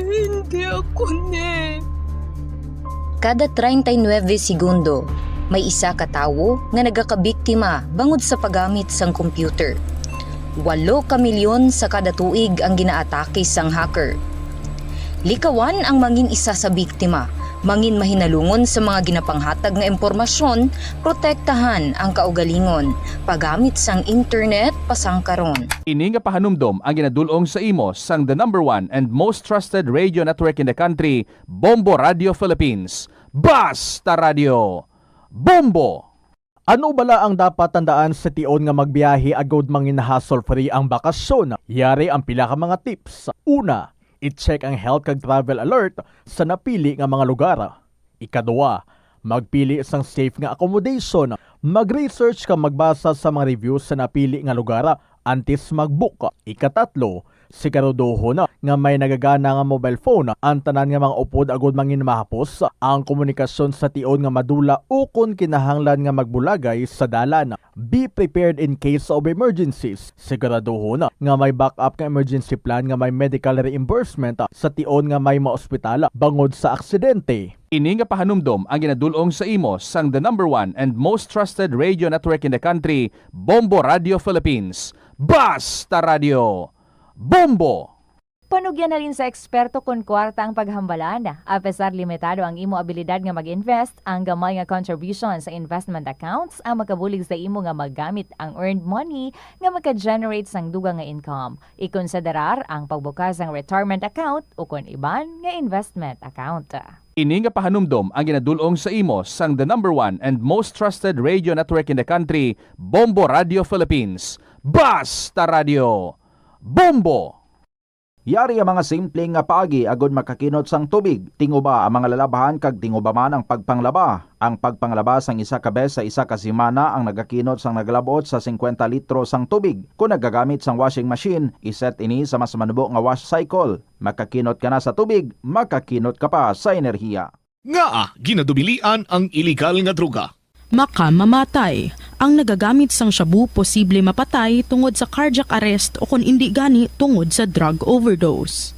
Hindi ako ni. Kada treinta y nueve segundo, may isa ka tawo nga nagakabiktima bangod sa paggamit sang computer. Walo ka milyon sa kada tuig ang ginaatake sang hacker. Likawan ang mangin isa sa biktima, mangin mahinalungon sa mga ginapanghatag nga impormasyon, protektahan ang kaugalingon, paggamit sang internet pasangkaron. Ini nga pahanumdom ang ginadul-ong sa imo sang the number one and most trusted radio network in the country, Bombo Radio Philippines. Basta Radio, Bombo! Ano bala ang dapat tandaan sa tion nga magbiyahe agud mangin hassle-free ang bakasyon? Yari ang pila ka mga tips. Una, I-check ang health kag travel alert sa napili nga mga lugar. Ikaduha, magpili sang safe nga accommodation. Mag-research kag magbasa sa mga reviews sa napili nga lugar antes mag-book. Ikatatlo, siguraduhon nga may nagagana nga mobile phone ang tanan nga mga upod agud mangin mahapos ang komunikasyon sa tion nga madula ukon kinahanglan nga magbulagay sa dalan. Be prepared in case of emergencies. Siguraduhon nga may backup nga emergency plan nga may medical reimbursement sa tion nga may maospital bangod sa aksidente. Ini nga pahanumdom ang ginadul-ong sa imo sang the number one and most trusted radio network in the country, Bombo Radio Philippines. Basta Radio! Bombo! Panugyan halin sa eksperto kon kwarta ang paghambalan. Apesar limitado ang imo abilidad nga mag-invest, ang gamay nga contribution sa investment accounts ang makabulig sa imo nga magamit ang earned money nga maka-generate sang dugang nga income. Ikonsiderar ang pagbukas sang retirement account ukon iban nga investment account. Ini nga pahanumdom ang ginadul-ong sa imo sang the number one and most trusted radio network in the country, Bombo Radio Philippines. Basta Radio! Bombo! Yari ang mga simple nga paagi agud makakinot sang tubig. Tinguba ang mga lalabhan kag tinguba man ang pagpanglaba. Ang pagpanglaba sang isa ka bes sa isa ka semana ang nagakinot sang nagalab-ot sa singkwenta litro sang tubig. Kon nagagamit sang washing machine, i-set ini sa mas manubo nga wash cycle. Makakinot ka na sa tubig, makakinot ka pa sa enerhiya. Ngaa ginadubilian ang iligal nga droga? Makamamatay. Ang nagagamit sang shabu posible mapatay tungod sa cardiac arrest o kon indi gani tungod sa drug overdose.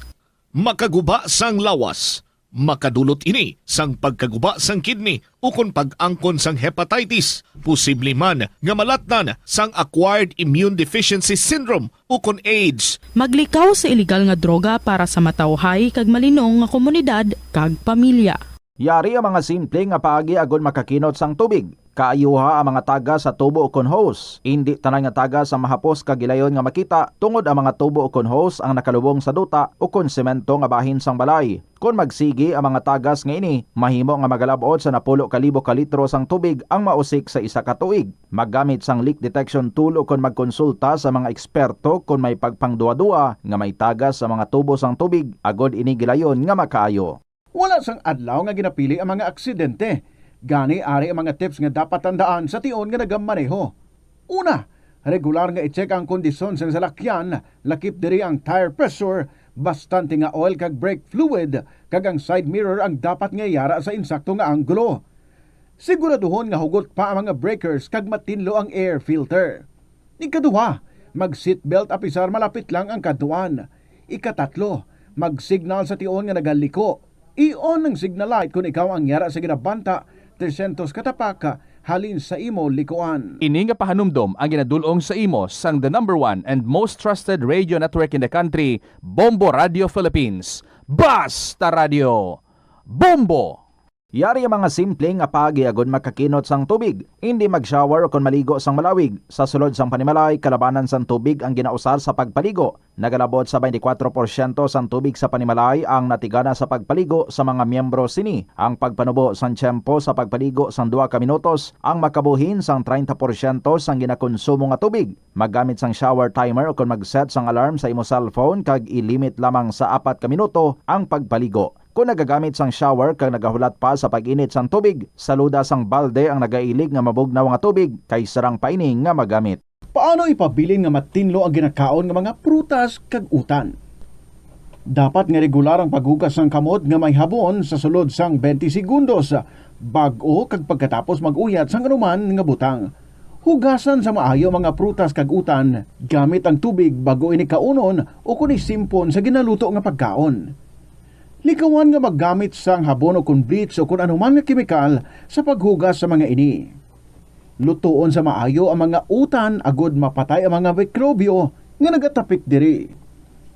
Makaguba sang lawas. Makadulot ini sang pagkaguba sang kidney ukon pag-angkon sang hepatitis. Posible man nga malatnan sang acquired immune deficiency syndrome ukon AIDS. Maglikaw sa iligal nga droga para sa matawhay kag malinong nga komunidad kag pamilya. Yari ang mga simple nga paagi agud makakinot sang tubig. Kaayuha ang mga tagas sa tubo ukon hose. Indi tanan nga tagas ang mahapos kag gilayon nga makita, tungod ang mga tubo ukon hose ang nakalubong sa duta ukon semento nga bahin sang balay. Kon magsigi ang mga tagas nga ini, mahimo nga magalab-ot sa napulo ka libo ka litro sang tubig ang mausik sa isa ka tuig. Maggamit sang leak detection tool ukon magkonsulta sa mga eksperto kon may pagpangduwa-duwa nga may tagas sa mga tubo sang tubig agud ini gilayon nga makaayo. Wala sang adlaw nga ginapili ang mga aksidente. Gani, ari ang mga tips nga dapat tandaan sa tion nga nagamaneho. Una, regular nga i-check ang kondisyon sang salakyan, lakip diri ang tire pressure, bastante nga oil kag brake fluid, kag ang side mirror ang dapat nga yara sa insakto nga anggulo. Siguraduhon nga hugot pa ang mga breakers kag matinlo ang air filter. Ikaduha, mag-seatbelt apisar malapit lang ang kadtuan. Ikatatlo, mag-signal sa tion nga nagaliko. I-on ang signal light kon ikaw ang yara sa ginabanta trescientos ka tapak halin sa imo likuan. Ini nga pahanumdom ang ginadul-ong sa imo sang the number one and most trusted radio network in the country, Bombo Radio Philippines. Basta Radio! Bombo! Yari ang mga simple nga paagi agud makakinot sang tubig. Indi mag-shower ukon maligo sang malawig. Sa sulod sang panimalay, kalabanan sang tubig ang ginausar sa pagpaligo. Nagalabot sa twenty-four porsyento sang tubig sa panimalay ang natigana sa pagpaligo sa mga miyembro sini. Ang pagpanubo sang tiyempo sa pagpaligo sang duha ka minutos ang makabuhin sang treinta porsyento sang ginakonsumo nga tubig. Maggamit sang shower timer ukon mag-set sang alarm sa imo cellphone kag i-limit lamang sa apat ka minuto ang pagpaligo. Kon nagagamit sang shower kag nagahulat pa sa pag-init sang tubig, saluda sang balde ang nagailig nga mabugnaw nga tubig kay sarang pa ini nga magamit. Paano ipabilin nga matinlo ang ginakaon nga mga prutas kag utan? Dapat nga regular ang paghugas sang kamot nga may habon sa sulod sang twenty segundos, bag-o kag pagkatapos mag-uyat sang anuman nga butang. Hugasan sa maayo ang mga prutas kag utan gamit ang tubig bag-o ini kaunon ukon isimpon sa ginaluto nga pagkaon. Likawan nga maggamit sang habon ukon bleach ukon anuman nga kemikal sa paghugas sa mga ini. Lutoon sa maayo ang mga utan agud mapatay ang mga mikrobyo nga nagatapik diri.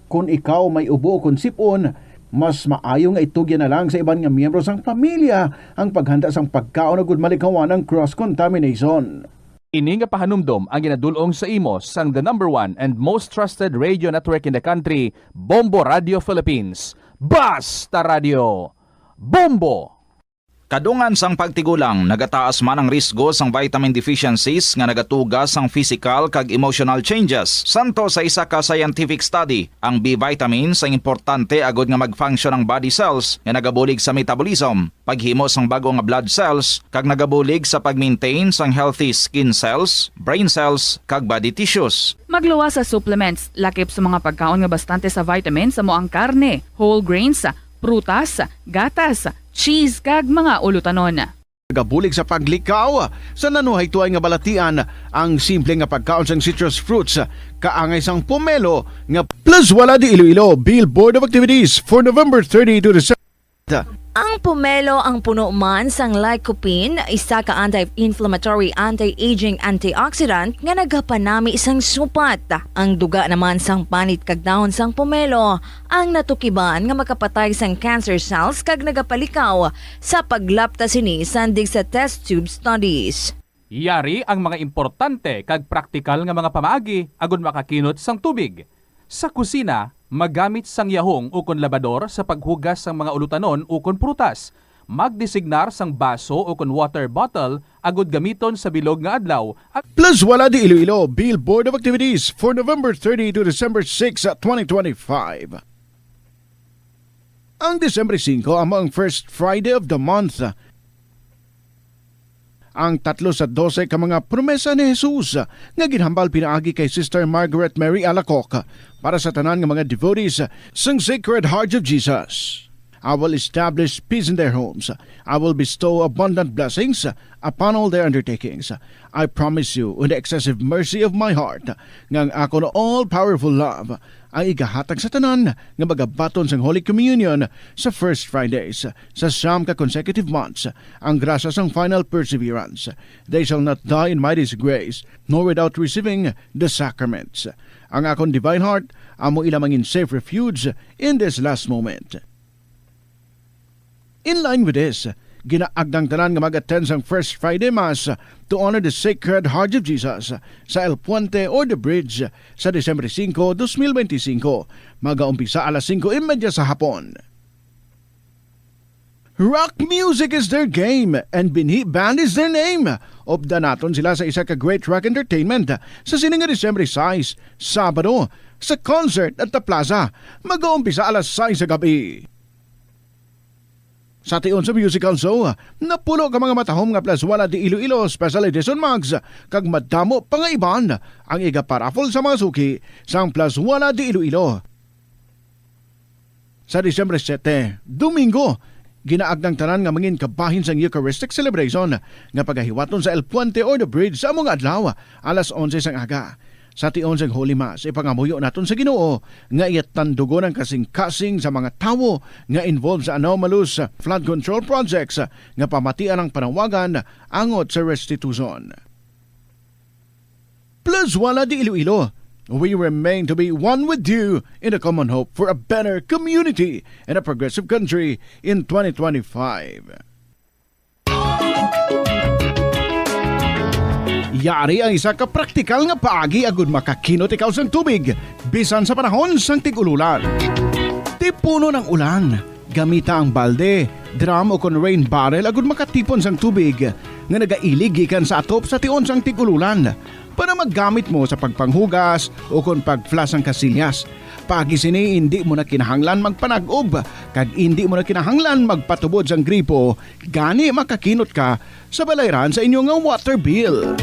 Kon ikaw may ubo ukon sip-on, mas maayo nga itugyan na lang sa iban nga miyembro sang pamilya ang paghanda sang pagkaon agud malikawan ang cross-contamination. Ini nga pahanumdom ang ginadul-ong sa imo sang the number one and most trusted radio network in the country, Bombo Radio Philippines. Basta Radio! Bombo! Kadungan sang pagtigulang, nagataas man ang risgo sang vitamin deficiencies nga nagatuga sang physical kag emotional changes. Santo sa isa ka scientific study, ang B vitamins ang importante agud nga mag-function ang body cells nga nagabulig sa metabolism, paghimo sang bag-o nga blood cells, kag nagabulig sa pag-maintain sang healthy skin cells, brain cells, kag body tissues. Magluwas sa supplements, lakip sa mga pagkaon nga bastante sa vitamins, amo ang karne, whole grains, prutas, gatas, cheese, kag mga ulutanon. Nagabulig sa paglikaw sa nanuhaytoy nga balatian ang simple nga pagkaon sang citrus fruits, kaangay sang pomelo nga Plus Wala de Iloilo, Bill Board of Activities for November thirty to the Ang pomelo ang puno man sang lycopene, isa ka anti-inflammatory, anti-aging antioxidant nga nagapanami sang supat. Ang duga naman sang panit kag dahon sang pomelo ang natukiban nga makapatay sang cancer cells kag nagapalikaw sa paglapta sini sang test tube studies. Yari ang mga importante kag praktikal nga mga pamaagi agud makakinot sang tubig. Sa kusina, magamit sang yahong ukon labador sa paghugas sang mga ulutanon ukon prutas. Magdesignar sang baso ukon water bottle agud gamiton sa bilog nga adlaw. Ag- Plus Wala de Iloilo, Bill Board of Activities for November thirty to December six, twenty twenty-five. Ang Disyembre singko amo ang first Friday of the month. Ang tatlo sa dose ka mga promesa ni Jesus nga ginhambal pinaagi kay Sister Margaret Mary Alacoque para sa tanan nga mga devotees sang Sacred Heart of Jesus. "I will establish peace in their homes. I will bestow abundant blessings upon all their undertakings. I promise you, in the excessive mercy of my heart, nga ang akon all-powerful love ang igahatag sa tanan nga magabaton sang Holy Communion sa first Fridays sa siyam ka consecutive months, ang grasya sang final perseverance. They shall not die in my disgrace, nor without receiving the sacraments. Ang akon divine heart amo ila mangin safe refuge in this last moment." In line with this, ginaagdang tanan nga mag-attend sang First Friday Mass to honor the Sacred Heart of Jesus sa El Puente or the Bridge sa Disyembre singko, dos mil benti singko. Magaumpisa alas singko y media sa hapon. Rock music is their game, and Binhi Band is their name. Updan naton sila sa isa ka great rock entertainment sa sini nga Disyembre sais, Sabado, sa concert at the plaza. Magaumpisa alas sais sa gabi. Sa tion sa musical show, napulo ka mga matahom nga Plazuela de Iloilo Special Edition mugs, kag madamo pa nga iban ang iga-paraffle sa mga suki sang Plazuela de Iloilo. Sa Disyembre siyete, Domingo, ginaagdang tanan nga mangin kabahin sang Eucharistic celebration nga pagahiwaton sa El Puente or the Bridge sa amo nga adlaw, alas onse sang aga. Sa tion sang Holy Mass, ipangamuyo naton sa Ginoo nga iya tandugon ang kasingkasing sa mga tawo nga involved sa anomalous flood control projects nga pamatian ang panawagan angot sa restitution. Plazuela de Iloilo, we remain to be one with you in a common hope for a better community and a progressive country in twenty twenty-five. Yari ang isa ka praktikal nga paagi agud makakinot ikaw sang tubig, bisan sa panahon sang tig-ululan. Tipunon ang ulan. Gamita ang balde, drum, ukon rain barrel agud makatipon sang tubig nga nagailig gikan sa atop sa tion sang tig-ululan para magamit mo sa pagpanghugas ukon pag-flush sang kasilyas. Paagi sini, indi mo na kinahanglan magpanag-ob kag indi mo na kinahanglan magpatubod sang gripo, gani makakinot ka sa balayran sa inyo nga water bill.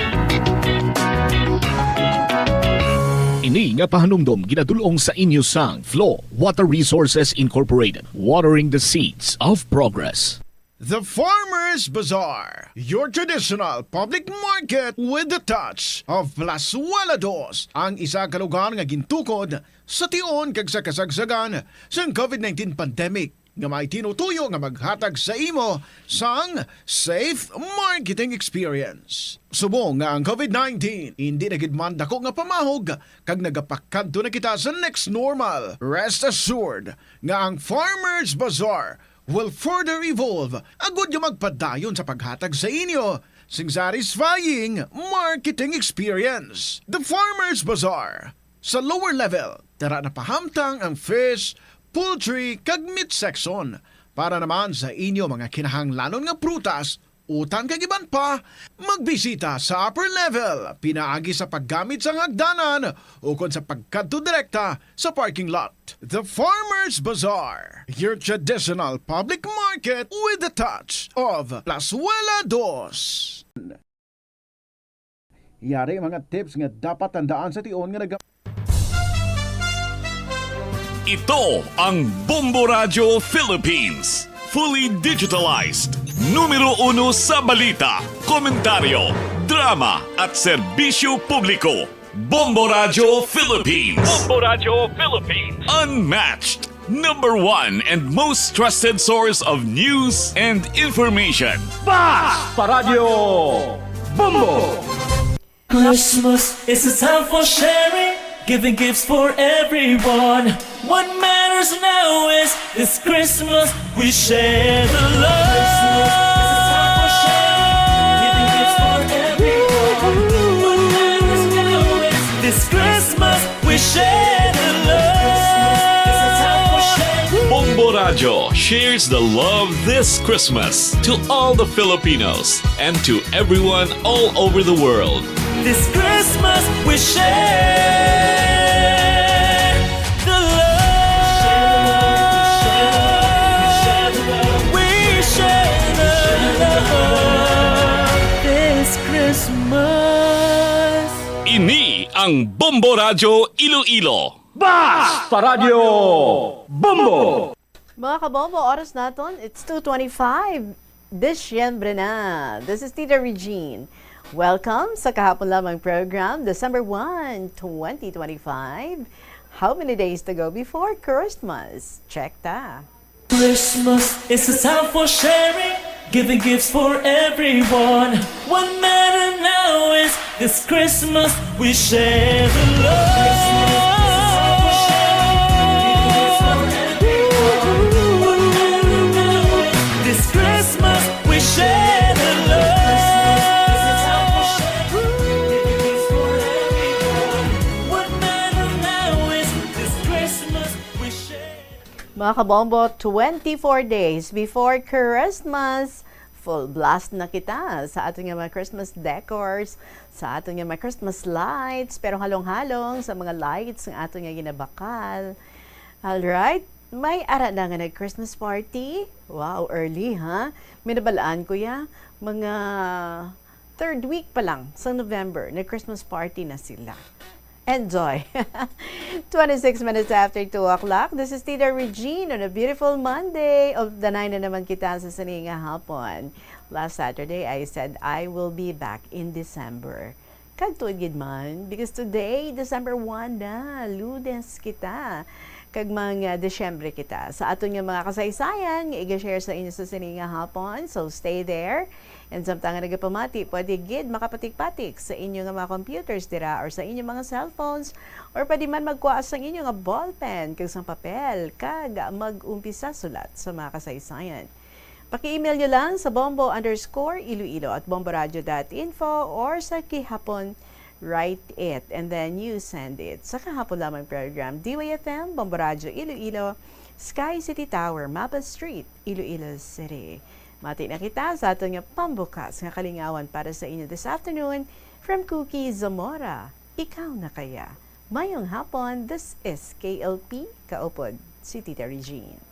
Ini nga pahanumdom ginadul-ong sa inyo sang Flow Water Resources Incorporated, watering the seeds of progress. The Farmers Bazaar, your traditional public market with the touch of Plazuela Dos, ang isa ka lugar nga gintukod sa tion kag sa kasagsagan sang covid nineteen pandemic nga may tinutuyo nga maghatag sa imo sang safe marketing experience. Subong nga ang covid nineteen indi na gid man dako nga pamahog kag nagapakadto na kita sa next normal, rest assured nga ang Farmers Bazaar will further evolve agud nga magpadayon sa paghatag sa inyo sing satisfying marketing experience. The Farmers Bazaar. Sa lower level, tara na pahamtang ang fish, poultry, kag meat section. Para naman sa inyo mga kinahanglanon nga prutas, utan kag iban pa, magbisita sa upper level pinaagi sa paggamit sang hagdanan ukon sa pagkadto direkta sa parking lot. The Farmers Bazaar, your traditional public market with a touch of Plazuela Dos. Yari mga tips nga dapat tandaan sa tion nga nag- Ito ang Bombo Radyo Philippines. Fully digitalized. Numero uno sa balita, komentaryo, drama, at serbisyo publiko. Bombo Radyo Philippines. Bombo Radyo Philippines. Unmatched. Number one and most trusted source of news and information. Basta Radyo Bombo! Christmas is a time for sharing, giving gifts for everyone. What matters now is this Christmas we share the love. Christmas is a time for sharing, giving gifts for everyone. What matters now is this Christmas we share the love. Bombo Radyo shares the love this Christmas to all the Filipinos and to everyone all over the world. This Christmas we share the love. We share the love this Christmas. Ini ang Bombo Radyo Iloilo. Basta Radyo Bombo! Mga kabombo, oras naton, it's two twenty-five. Disyembre na. This is Tita Regine. Welcome sa Kahapon Lamang program, December one, twenty twenty-five. How many days to go before Christmas? Check ta. Christmas is a time for sharing, giving gifts for everyone. What matter now is this Christmas we share the love. This Christmas we share the love. What matter now is this Christmas we share. Mga kabombo, twenty-four days before Christmas, full blast na kita sa aton nga mga Christmas decors, sa aton nga mga Christmas lights, pero halong-halong sa mga lights nga aton nga ginabakal. Alright, may ara na nga nag-Christmas party. Wow, early, ha? May nabalaan ko ya, mga third week pa lang sa November, nag-Christmas party na sila. Enjoy! Twenty-six minutes after two o'clock, this is Tita Regine on a beautiful Monday. Of the nine na naman kita sa sini nga hapon. Last Saturday, I said I will be back in December. Kag tuod gid man, because today, December one na, Lunes kita. Kag mga Disyembre kita. Sa aton nga mga kasaysayan nga iga-share sa inyo sa sini nga hapon, so stay there. And samtang nga nagapamati, pwede gid makapatik-patik sa inyo nga mga computers dira or sa inyo mga cellphones, or pwede man magkuha sang inyo nga ballpen kag sang papel kag mag-umpisa sulat sa mga kasaysayan. Paki-email nyo lang sa bombo underscore iloilo at bomboradio dot info or sa Kihapon, write it and then you send it. Sa Kahapon Lamang program, D Y F M, Bombo Radyo Iloilo, Sky City Tower, Mapa Street, Iloilo City. Mati na kita sa aton nga pambukas nga kalingawan para sa inyo this afternoon from Cookie Zamora. Ikaw na kaya? Mayong hapon, this is K L P, kaupod si Tita Regine.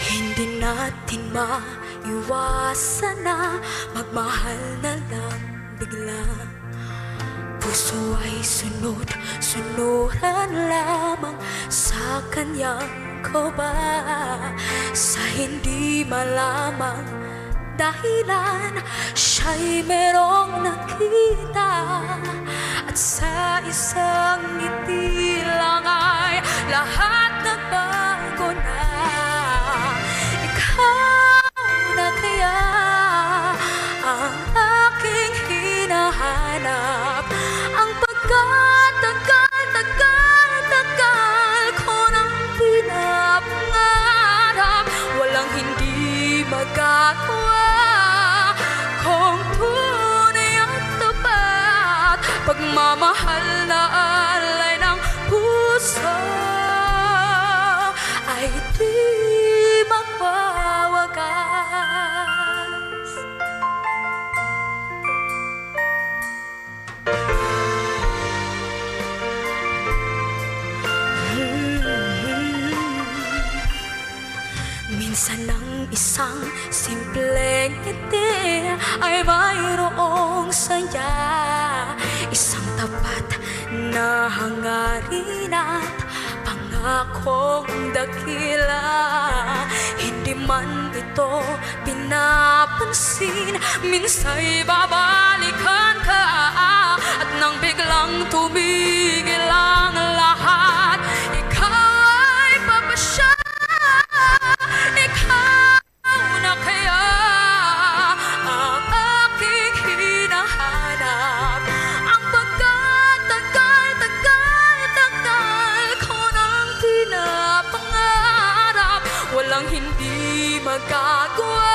Hindi natin maiwasan na magmahal na lang bigla. Puso ay sunod-sunuran lamang sa kanyang kaba. Sa hindi malamang dahilan, siya'y merong nakita. At sa isang ngiti lang ay lahat nagbago na. Ikaw na kaya ang aking hinahanap? Ang pagkatagal-tagal-tagal ko nang pinapangarap, walang hindi magagawa. Mahal na alay ng puso ay di magwawakas. Minsan ang isang simpleng ngiti ay mayroong saya, isang tapat na hangarin at pangakong dakila. Hindi man ito pinapansin, minsa'y babalikan ka. At nang biglang tumigil ang lahat, ikaw ay papasya. Ikaw na kaya ang aking hinahanap, ang pagkatagal-tagal-tagal ko nang pinapangarap. Walang hindi magagawa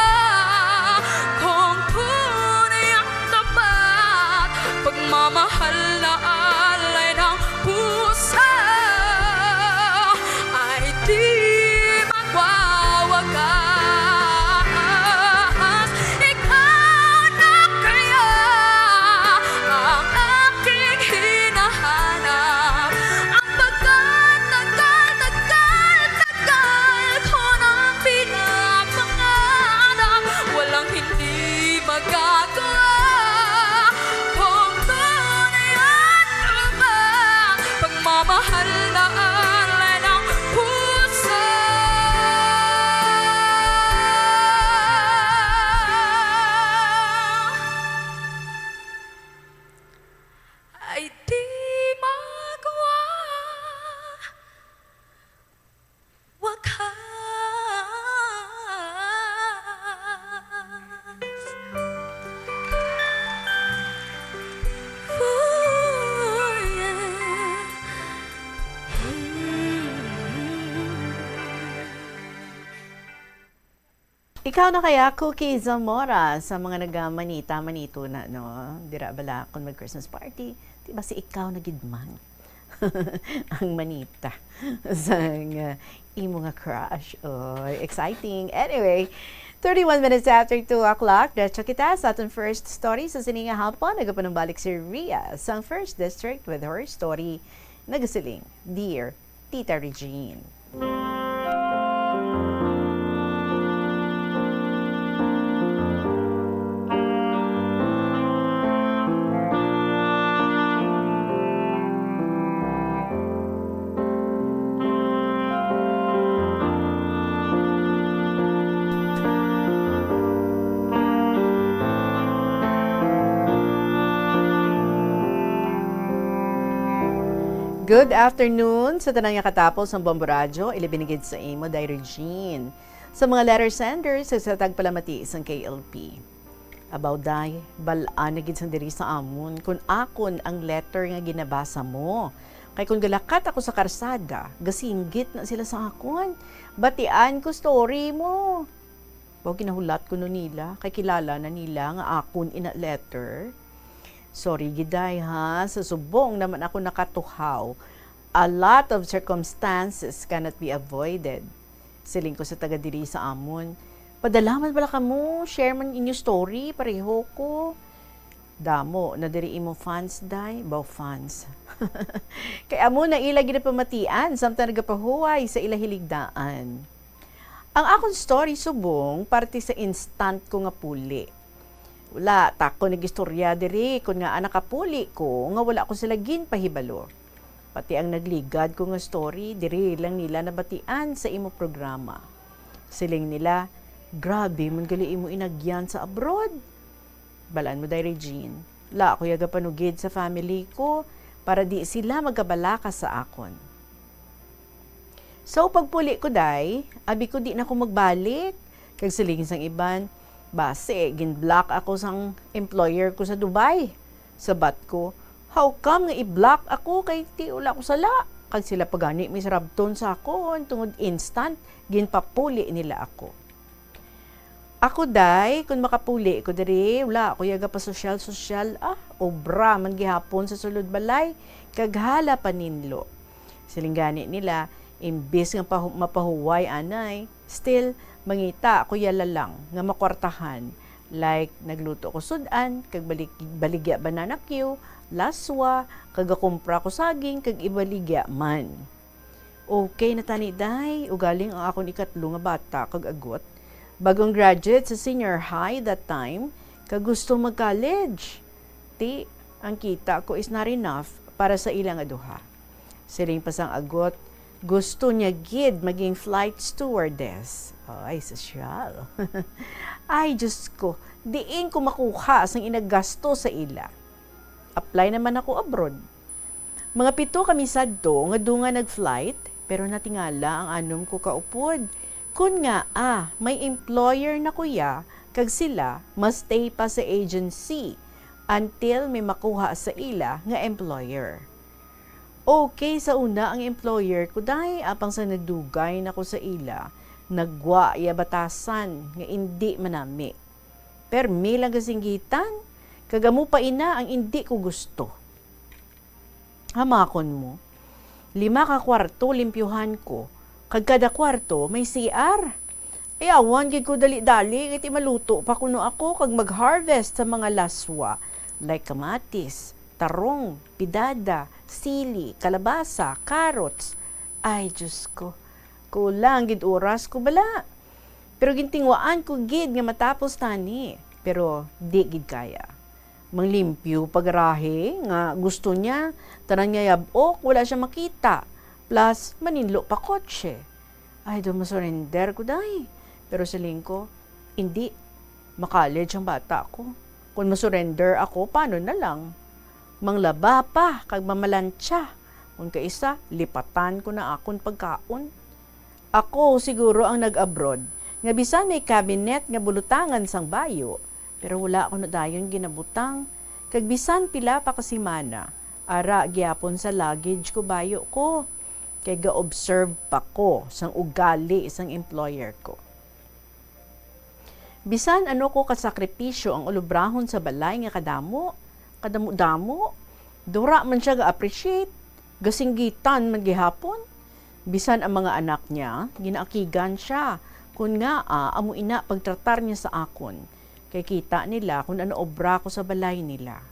kung tunay ang tapat, pagmamahal na alay ng puso ay di magwawakas. Ikaw na kaya ang aking hinahanap, ang pagkatagal-tagal-tagal ko nang pinapangarap. Walang hindi magagawa kung tunay at tama, pagmamahal na alay ng puso ay di magwa wakas. Ikaw na kaya, Cookie Zamora, sa mga nagamanita-manito na, no? Dira bala kung mag-Christmas party, di ba si ikaw na gid man ang manita sang, uh, imo nga crush? Oy, exciting. Anyway, thirty-one minutes after two o'clock, diretso kita sa aton first story sa sini nga hapon. Nagapanumbalik si Ria sang First District with her story. Nagasiling, Dear Tita Regine. Good afternoon sa tanan nga katapos sang Bombo Radyo, ilabi na gid sa imo, Day Regine. Sa mga letter senders, sa tagpalamati sang K L P. Abaw, Day, bal-an na gid sang diri sa amon kon akon ang letter nga ginabasa mo. Kay kon galakat ako sa karsada, gasinggit na sila sa akon. Batian ko story mo. Baw, ginahulat ko no nila, kay kilala na nila nga akon ina letter. Sorry gid, Day, ha, sa subong naman ako nakatuhaw. A lot of circumstances cannot be avoided. Siling ko sa taga diri sa amon, "Padala man bala kamo, share man inyo story, pareho ko." Damo na diri imo fans, Day, baw fans. Kay amo na ila ginapamatian samtang nagapahuway sa ila hiligdaan. Ang akon story subong parte sa instant ko nga puli. Wala ta ko nag-istorya diri kon ngaa nakapuli ko nga wala ko sila ginpahibalo. Pati ang nagligad ko nga story, diri lang nila nabatian sa imo programa. Siling nila, "Grabe man gali imo inagyan sa abroad." Balaan mo, Day Regine, la ko ya gapanugid sa family ko para di sila magkabalaka sa akon. So, pagpuli ko, Day, abi ko di na ko magbalik. Kag siling sang iban, "Basi, gin-block ako sang employer ko sa Dubai." Sabat ko, "How come nga i-block ako kay ti wala ko sala?" Kag sila pa gani may sarabton sa akon tungod instant ginpapuli nila ako. Ako, day, kun makapuli ko diri, wala ko ya gapasosyal-sosyal, ah, obra man gihapon sa sulod balay, kag hala paninlo. Siling gani nila, imbis nga pahu-, mapahuway anay, still, mangita ko ya lalang nga makwartahan. Like, nagluto ko sud-an, kag balig-, baligya banana cue, laswa, kag gakumpra ko saging, kag ibaligya man. Okay na tani, day, ugaling ang akon ikatlo nga bata kag agot. Bagong graduate sa senior high that time, kag gusto mag-college. Ti, ang kita ko is not enough para sa ila nga duha. Siling pa sang agot, gusto niya gid maging flight stewardess. Ay, sosyal. Ay, Diyos ko, diin ko makuha sang inagasto sa ila? Apply naman ako abroad. Mga pito kami sadto nga dungan nag-flight, pero natingala ang anom ko ka upod. Kun ngaa, may employer na ko ya, kag sila ma-stay pa sa agency until may makuha sa ila nga employer. Okay sa una ang employer ko, day, apang sa nagdugay na ko sa ila, nagwa iya batasan nga indi manami. Permi lang kasinggitan, kag amo pa ina ang indi ko gusto. Hamakon mo, lima ka kwarto limpyuhan ko, kag kada kwarto may C R. Ayawan gid ko dali-dali, kay ti maluto pa kuno ako kag mag-harvest sa mga laswa, like kamatis, tarong, pidada, sili, kalabasa, carrots. Ay, Diyos ko, kulang gid oras ko bala. Pero gintinguhaan ko gid nga matapos tani, pero di gid kaya. Manglimpyo pa garahi nga gusto niya, tanan nga yab-ok, wala siya makita. Plus, maninlo pa kotse. Ay, daw masurrender ko, day. Pero siling ko, indi. Ma-college ang bata ko. Kung masurrender ako, paano na lang? Manglaba pa, kag mamalantsa. Kung kaisa, lipatan ko na akon pagkaon. Ako siguro ang nag-abroad, nga bisan may cabinet nga bulotangan sang bayo, pero wala ko na dayon ginabutang, kag bisan pila pa ka semana, ara gyapon sa luggage ko bayo ko, kay ga-observe pa ko sang ugali sang employer ko. Bisan ano ko kasakripisyo ang ulubrahon sa balay nga kadamo, kadamo-damo, dura man siya ga-appreciate, gasinggitan man gihapon. Bisan ang mga anak niya, ginaakigan siya, kun ngaa amo ina pagtratar niya sa akon, kay kita nila kun ano obra ko sa balay nila.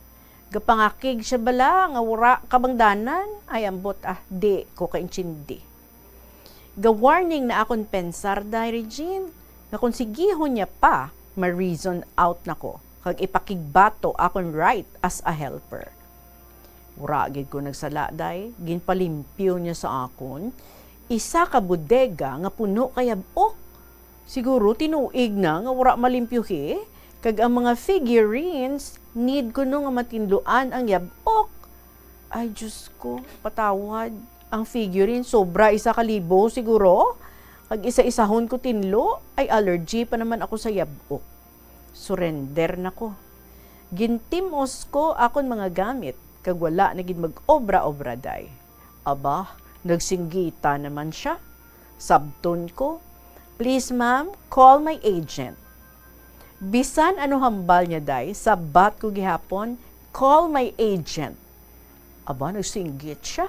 Gapangakig siya bala nga wara kabangdanan? Ay, ambot, ah, di ko kaintindi. Ga-warning na akon pensar, day, Regine, nga kon sigihon niya pa, ma-reason out na ko, kag ipakigbato akon right as a helper. Wara gid ko nagsala, day, ginpalimpyo niya sa akon isa ka bodega nga puno ka yab-ok. Siguro tinuig na nga wara malimpyuhi, kag ang mga figurines need kuno nga matinluan ang yab-ok. Ay, Diyos ko, patawad. Ang figurine, sobra isa ka libo siguro. Kag isa-isahon ko tinlo, ay allergy pa naman ako sa yab-ok. Surrender na ko. Gintim-os ko akon mga gamit, kag wala na gid mag-obra-obra, day. Aba, nagsinggitan naman siya. Sabton ko, "Please, ma'am, call my agent." Bisan ano hambal niya, day, sabat ko gihapon, "Call my agent." Aba, nagsinggit siya.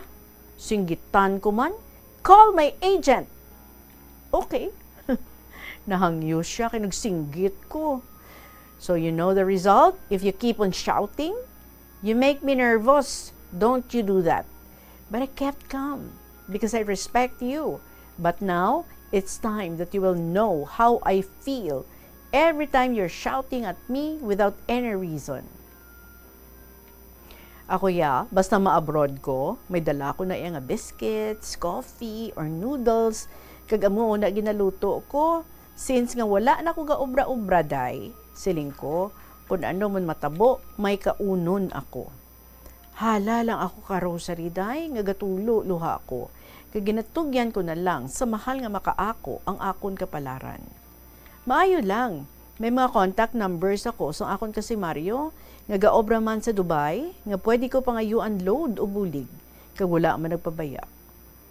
Singgitan ko man, "Call my agent." Okay. Nahangyo siya kay nagsinggit ko. So you know the result? If you keep on shouting, "You make me nervous. Don't you do that." But I kept calm because I respect you. But now, it's time that you will know how I feel every time you're shouting at me without any reason. Ako ya, basta ma-abroad ko, may dala ko na iya nga biscuits, coffee, or noodles, kag amo na ginaluto ko. Since nga wala na ko ga-obra-obra, day, siling ko, kun ano man matabo, may kaunon ako. Hala lang ako ka Rosary, day, nga gatulo luha ko, kag ginatugyan ko na lang sa mahal nga makaako ang akon kapalaran. Maayo lang, may mga contact numbers ako sa akon kasimaryo nga gaobra man sa Dubai, nga pwede ko pangayuan load o bulig, kag wala man nagpabaya.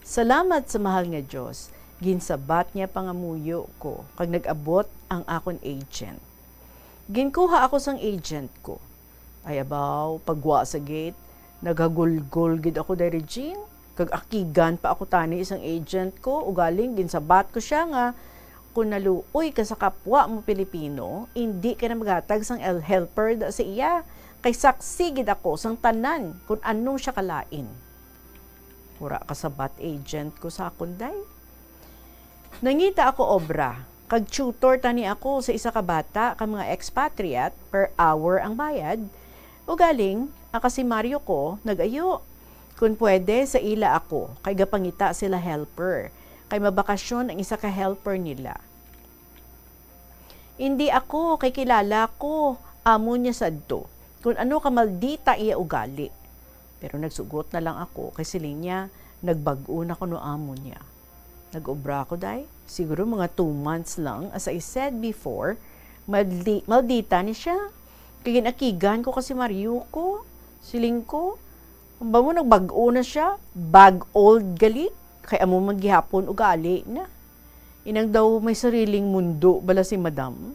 Salamat sa mahal nga Dios, Ginsabat niya pangamuyo ko, kag nag-abot ang akon agent. Ginkuha ako sang agent ko. Ay abaw, pagwa sa gate, naghagulgol gid ako diri, Jean. Kag akigan pa ako tani sang agent ko, ugaling ginsabat ko siya nga, "Kung naluoy ka sa kapwa mo Pilipino, indi ka na maghatag sang el-, helper da sa iya, kay saksi gid ako sang tanan kung anong siya kalain." Wara kasabat agent ko sa akon, day. Nangita ako obra, kag tutor tani ako sa isa ka bata ka mga expatriate, per hour ang bayad. Ugaling, ang kasimaryo ko nag-ayo, kun pwede, sa ila ako, kay gapangita sila helper, kay mabakasyon ang isa ka helper nila. "Indi ako, kay kilala ko, amo niya sadto, kun ano ka maldita iya ugali." Pero nagsugot na lang ako, kay siling niya, nagbag-o na kuno amo niya. Nag-obra ako, day. Siguro mga two months lang. As I said before, maldi-, maldita ni siya. Kay ginakigan ko kasi Mario ko. Siling ko, "Ba mo nagbag-o na siya? Bag old gali? Kay amo man gihapon ugali na." Inang daw may sariling mundo bala si Madam.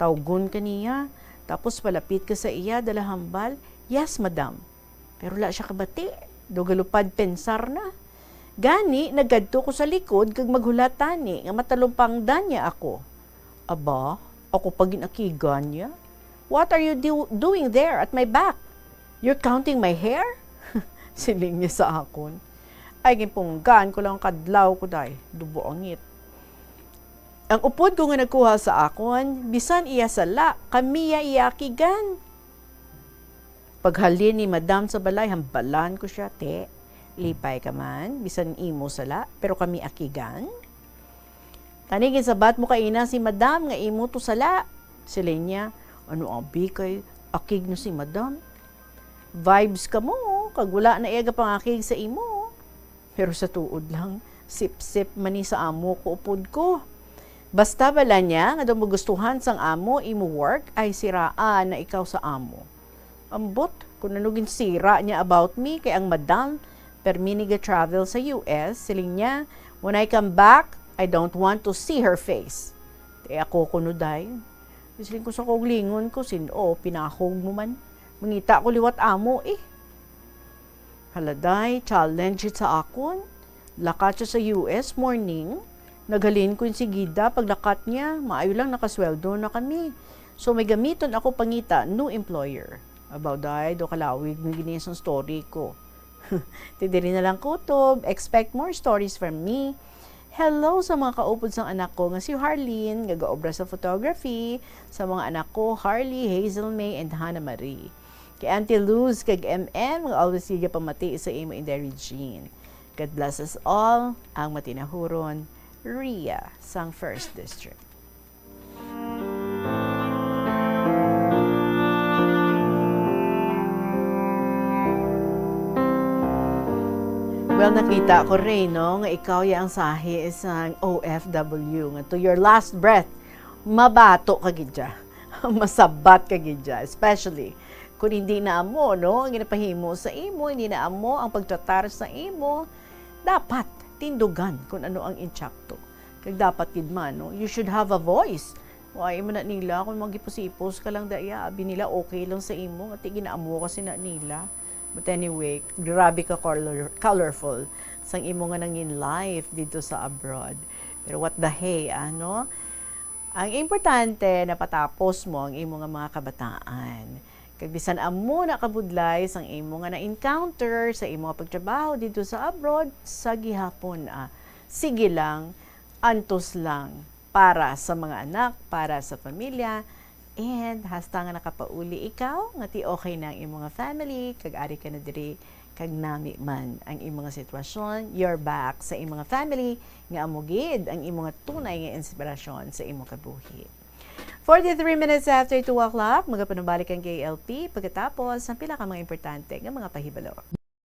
Tawgon ka niya, tapos palapit ka sa iya, dala hambal, "Yes, Madam." Pero wala siya kabati, daw galupad pensar na. Gani, nagkadto ko sa likod kag maghulat tani nga matalumpangdan niya ako. Aba, ako pa ginakigan niya. "What are you do- doing there at my back? You're counting my hair?" siling niya sa akon. Ay, ginpunggan ko lang kadlaw ko, day. Dubo angit. Ang upod ko nga nagkuha sa akon, bisan iya sala, kami ya iya akigan. Paghalin ni Madam sa balay, hambalan ko siya, "Te, lipay ka man, bisan imo sala, pero kami akigan." "Tani, ginsabat mo kaina si Madam nga imo to sala." Siling niya, "Ano abi kay akig na si Madam? Vibes ka mo, kag wala na iya gapangakig sa imo." Pero sa tuod lang, sipsip man ni sa amo ko upod ko. Basta bala niya nga daw magustuhan sang amo imo work, ay siraan na ikaw sa amo. Ambot, kung ano ginsira niya about me, kay ang Madam permi ni ga-travel sa U S, siling niya, "When I come back, I don't want to see her face." Te ako kuno, day. Siling ko sa kaugalingon ko, "Sin-o, pinahog mo man. Mangita ko liwat amo, eh." Hala, day, challenge it sa akon. Lakat siya sa U S morning. Naghalin ko insigida, paglakat niya, maayo lang nakasweldo na kami. So, may gamiton ako pangita, new employer. Abaw, day, daw kalawig man gid sang story ko. Ti diri na lang kutob, expect more stories from me. Hello sa mga kaupod sang anak ko nga si Harleen, nga gaobra sa photography, sa mga anak ko, Harley, Hazel May, and Hannah Marie. Kay Auntie Luz kag M M, nga always gid pamati sa imo, Inday Regine. God bless us all, ang matinahuron, Ria, sang First District. Well, nakita ko, Rey, no, nga ikaw ya ang sahi sang O F W, nga to your last breath, mabato ka gid dya. Masabat ka gid dya, especially kung hindi na amo, no, ang ginapahimo sa imo, hindi na amo ang pagtratar sa imo, dapat tindugan kung ano ang insakto. Kag dapat gid man, no, you should have a voice. Wa imo na nila kung magipos-ipos ka lang daya, abi nila okay lang sa imo, nga ti ginaamo ka sina nila. But anyway, grabe ka color, colorful sang imo nga nangin life dito sa abroad. Pero what the hey, ano? Ang importante, napatapos mo ang imo nga mga kabataan. Kag bisan amo na kabudlay sang imo nga na-encounter sa imo nga pagtrabaho dito sa abroad, sa gihapon, ah, sige lang, antos lang para sa mga anak, para sa pamilya, and hasta nga nakapauli ikaw, nga ti okay na ang imo nga family, kag ari ka na diri, kag nami man ang imo nga sitwasyon, you're back sa imo nga family, nga amo gid ang imo nga tunay nga inspirasyon sa imo kabuhi. Forty-three minutes after two o'clock, magapanubalik ang K L P pagkatapos ang pila ka mga importante nga mga pahibalo.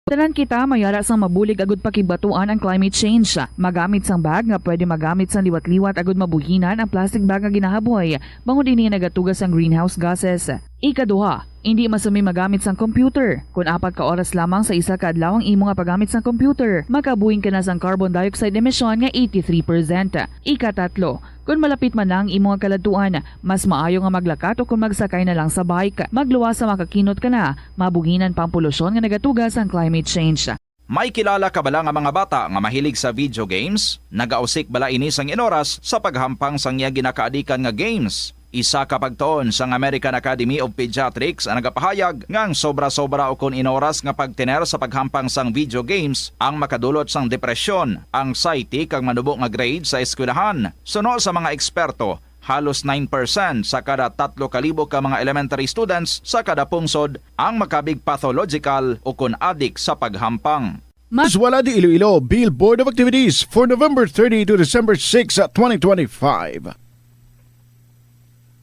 Tanan kita may ara sang mabulig agud pakibatuan ang climate change. Magamit sang bag nga pwede magamit sang liwat-liwat agud mabuhinan ang plastic bag nga ginahaboy, bangod ini nagatuga sang greenhouse gases. Ikaduha, indi masami magamit sang computer. Kon apat ka oras lamang sa isa ka adlaw ang imo nga paggamit sang computer, makabuhing ka na sang carbon dioxide emission nga eighty-three percent. Ikatatlo, kon malapit man na ang imo nga kaladtuan, mas maayo nga maglakat o kon magsakay na lang sa bike. Magluwas sa makakinot ka na, mabuhinan pa ang polusyon nga nagatuga sang climate change. May kilala ka bala nga mga bata nga mahilig sa video games? Nagausik bala ini sang inoras sa paghampang sang iya ginakaadikan nga games? Isa ka pagtuon sang American Academy of Pediatrics ang nagapahayag nga ang sobra-sobra ukon inoras nga pagtener sa paghampang sang video games ang makadulot sang depresyon, anxiety, kag manubo nga grade sa eskwelahan. Suno sa mga eksperto, halos nine percent sa kada tatlo ka libo ka mga elementary students sa kada pungsod ang makabig pathological ukon adik sa paghampang. Mas wala di Iloilo, Bill Board of Activities for November thirty to December six, twenty twenty-five.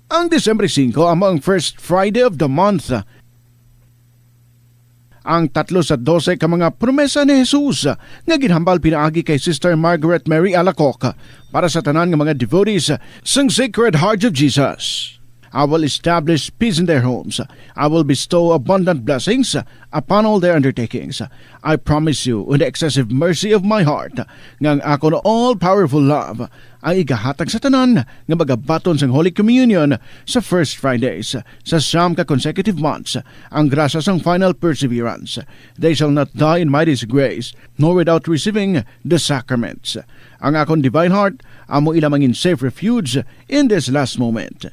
Ang Disyembre singko amo ang first Friday of the month. Ang tatlo sa dose ka mga promesa ni Jesus nga ginhambal pinaagi kay Sister Margaret Mary Alacoque para sa tanan nga mga devotees sang Sacred Heart of Jesus. I will establish peace in their homes. I will bestow abundant blessings upon all their undertakings. I promise you, in the excessive mercy of my heart, nga ang akon all-powerful love ang igahatag sa tanan nga magabaton sang Holy Communion sa First Fridays sa siyam ka consecutive months, ang grasya sang final perseverance. They shall not die in my disgrace, nor without receiving the sacraments. Ang akon divine heart amo ila mangin safe refuge in this last moment.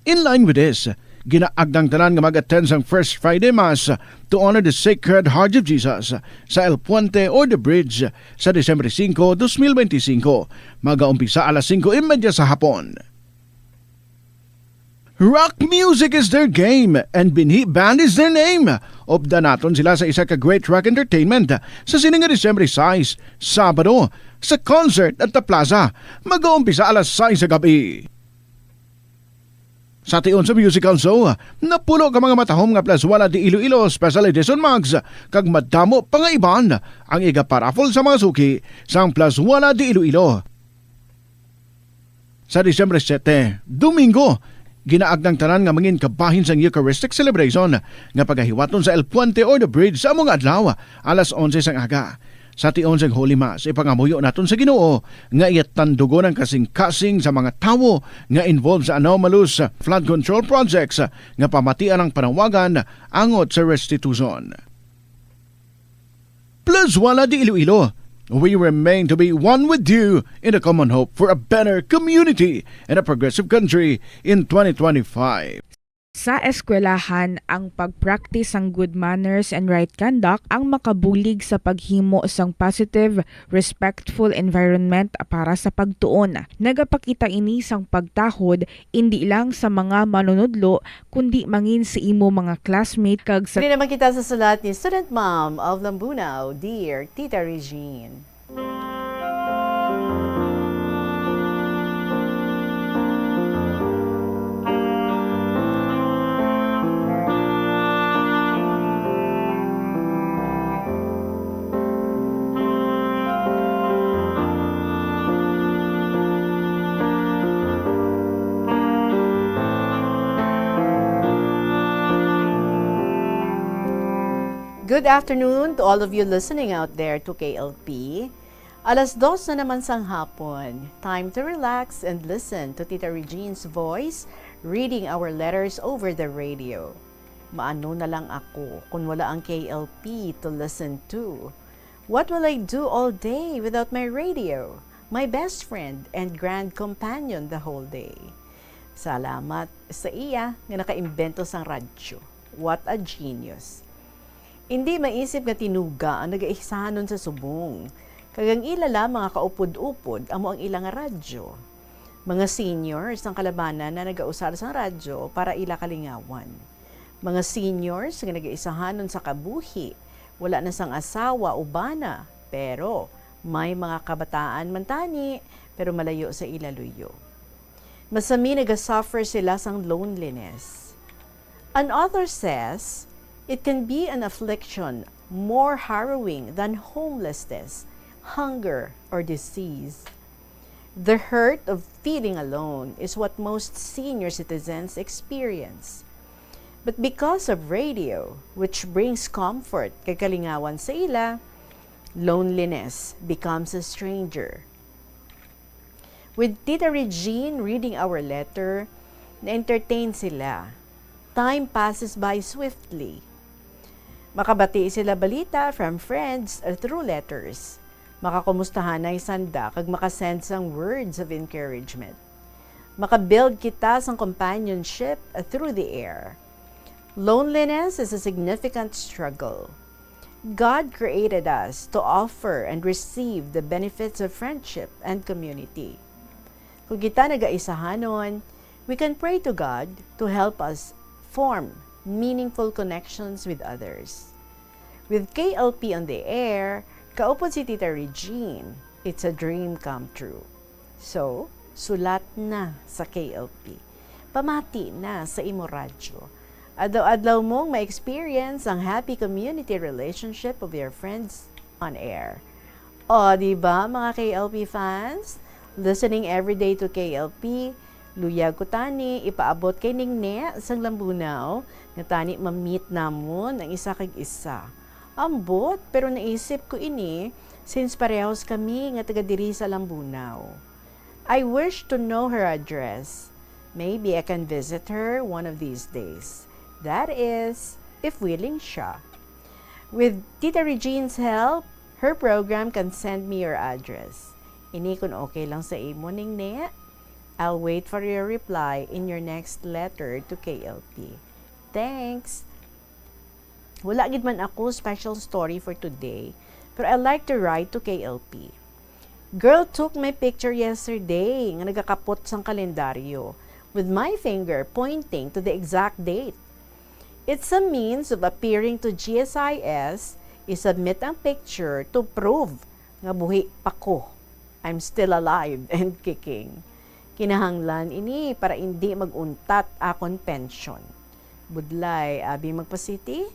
In line with this, ginaagnang tanan nga mag-attend sang First Friday Mass to honor the Sacred Heart of Jesus sa El Puente or the Bridge sa Disyembre singko, dos mil benti singko. Magaumpisa alas singko y media sa hapon. Rock music is their game, and Binhi Band is their name. Updan naton sila sa isa ka great rock entertainment sa sini nga Disyembre sais, Sabado, sa concert at the plaza. Magaumpisa alas sais sa gabi. Sa tion sa musical show, napulo ka mga matahom nga Plazuela de Iloilo Special Edition Mugs kag madamo pa nga iban ang igaparaffle sa mga suki sang Plazuela de Iloilo. Sa Disyembre siyete, Domingo, ginaagnang tanan nga mangin kabahin sang Eucharistic celebration nga pagahiwaton sa El Puente or the Bridge sa amo nga adlaw, alas onse sang aga. Sa tion sang Holy Mass, ipangamuyo naton sa Ginoo nga iya tandugon ang kasing-kasing sa mga tawo nga involved sa anomalous flood control projects nga pamatian ang panawagan angot sa restitution. Plazuela de Iloilo, we remain to be one with you in a common hope for a better community and a progressive country in twenty twenty-five. Sa eskwelahan, ang pag-practice sang good manners and right conduct ang makabulig sa paghimo sang positive, respectful environment para sa pagtuon. Nagapakita ini sang pagtahod indi lang sa mga manunudlo, kundi mangin sa imo mga classmate kag sa Diri naman kita sa sulat ni Student Mom of Lambunao, Dear Tita Regine. Good afternoon to all of you listening out there to K L P. Alas dos na naman sang hapon. Time to relax and listen to Tita Regine's voice reading our letters over the radio. Maano na lang ako kung wala ang K L P to listen to? What will I do all day without my radio? My best friend and grand companion the whole day. Salamat sa iya nga nakaimbento sang radyo. What a genius. Indi maisip nga tinuga ang nagaisahanon sa subong, kag ang ila lamang nga kaupod-upod amo ang ila nga radyo. Mga seniors ang kalabanan na nagausar sang radyo para ila kalingawan. Mga seniors nga nagaisahanon sa kabuhi, wala na sang asawa o bana, pero may mga kabataan man tani, pero malayo sa ila luyo. Masami nagasuffer sila sang loneliness. An author says, it can be an affliction more harrowing than homelessness, hunger, or disease. The hurt of feeling alone is what most senior citizens experience. But because of radio, which brings comfort kag kalingawan sa ila, loneliness becomes a stranger. With Tita Regine reading our letter, na-entertain sila. Time passes by swiftly. Makabati sila balita from friends or through letters. Makakumustahanay sanda kag makasend sang words of encouragement. Makabuild kita sang companionship through the air. Loneliness is a significant struggle. God created us to offer and receive the benefits of friendship and community. Kung kita nagaisahanon, we can pray to God to help us form meaningful connections with others. With K L P on the air, kaupod si Tita Regine, it's a dream come true. So, sulat na sa K L P. Pamati na sa imo radyo. Adlaw-adlaw mong ma-experience ang happy community relationship of your friends on air. O, di ba, mga K L P fans? Listening every day to K L P, luyag ko tani ipaabot kay Ningni sang Lambunao nga tani ma-meet namon ang isa kag isa. Ambot, pero naisip ko ini since parehas kami nga taga diri sa Lambunao. I wish to know her address. Maybe I can visit her one of these days. That is, if willing siya. With Tita Regine's help, her program can send me your address. Ini kun okay lang sa imo, Ningni. I'll wait for your reply in your next letter to K L P. Thanks! Wala gid man ako special story for today, pero I like to write to K L P. Girl took my picture yesterday nga nagakapot sang kalendaryo with my finger pointing to the exact date. It's a means of appearing to G S I S, i-submit ang picture to prove nga buhi pa ko. I'm still alive and kicking. Kinahanglan ini para indi mag-untat akon pensyon. Budlay, abi magpa-city?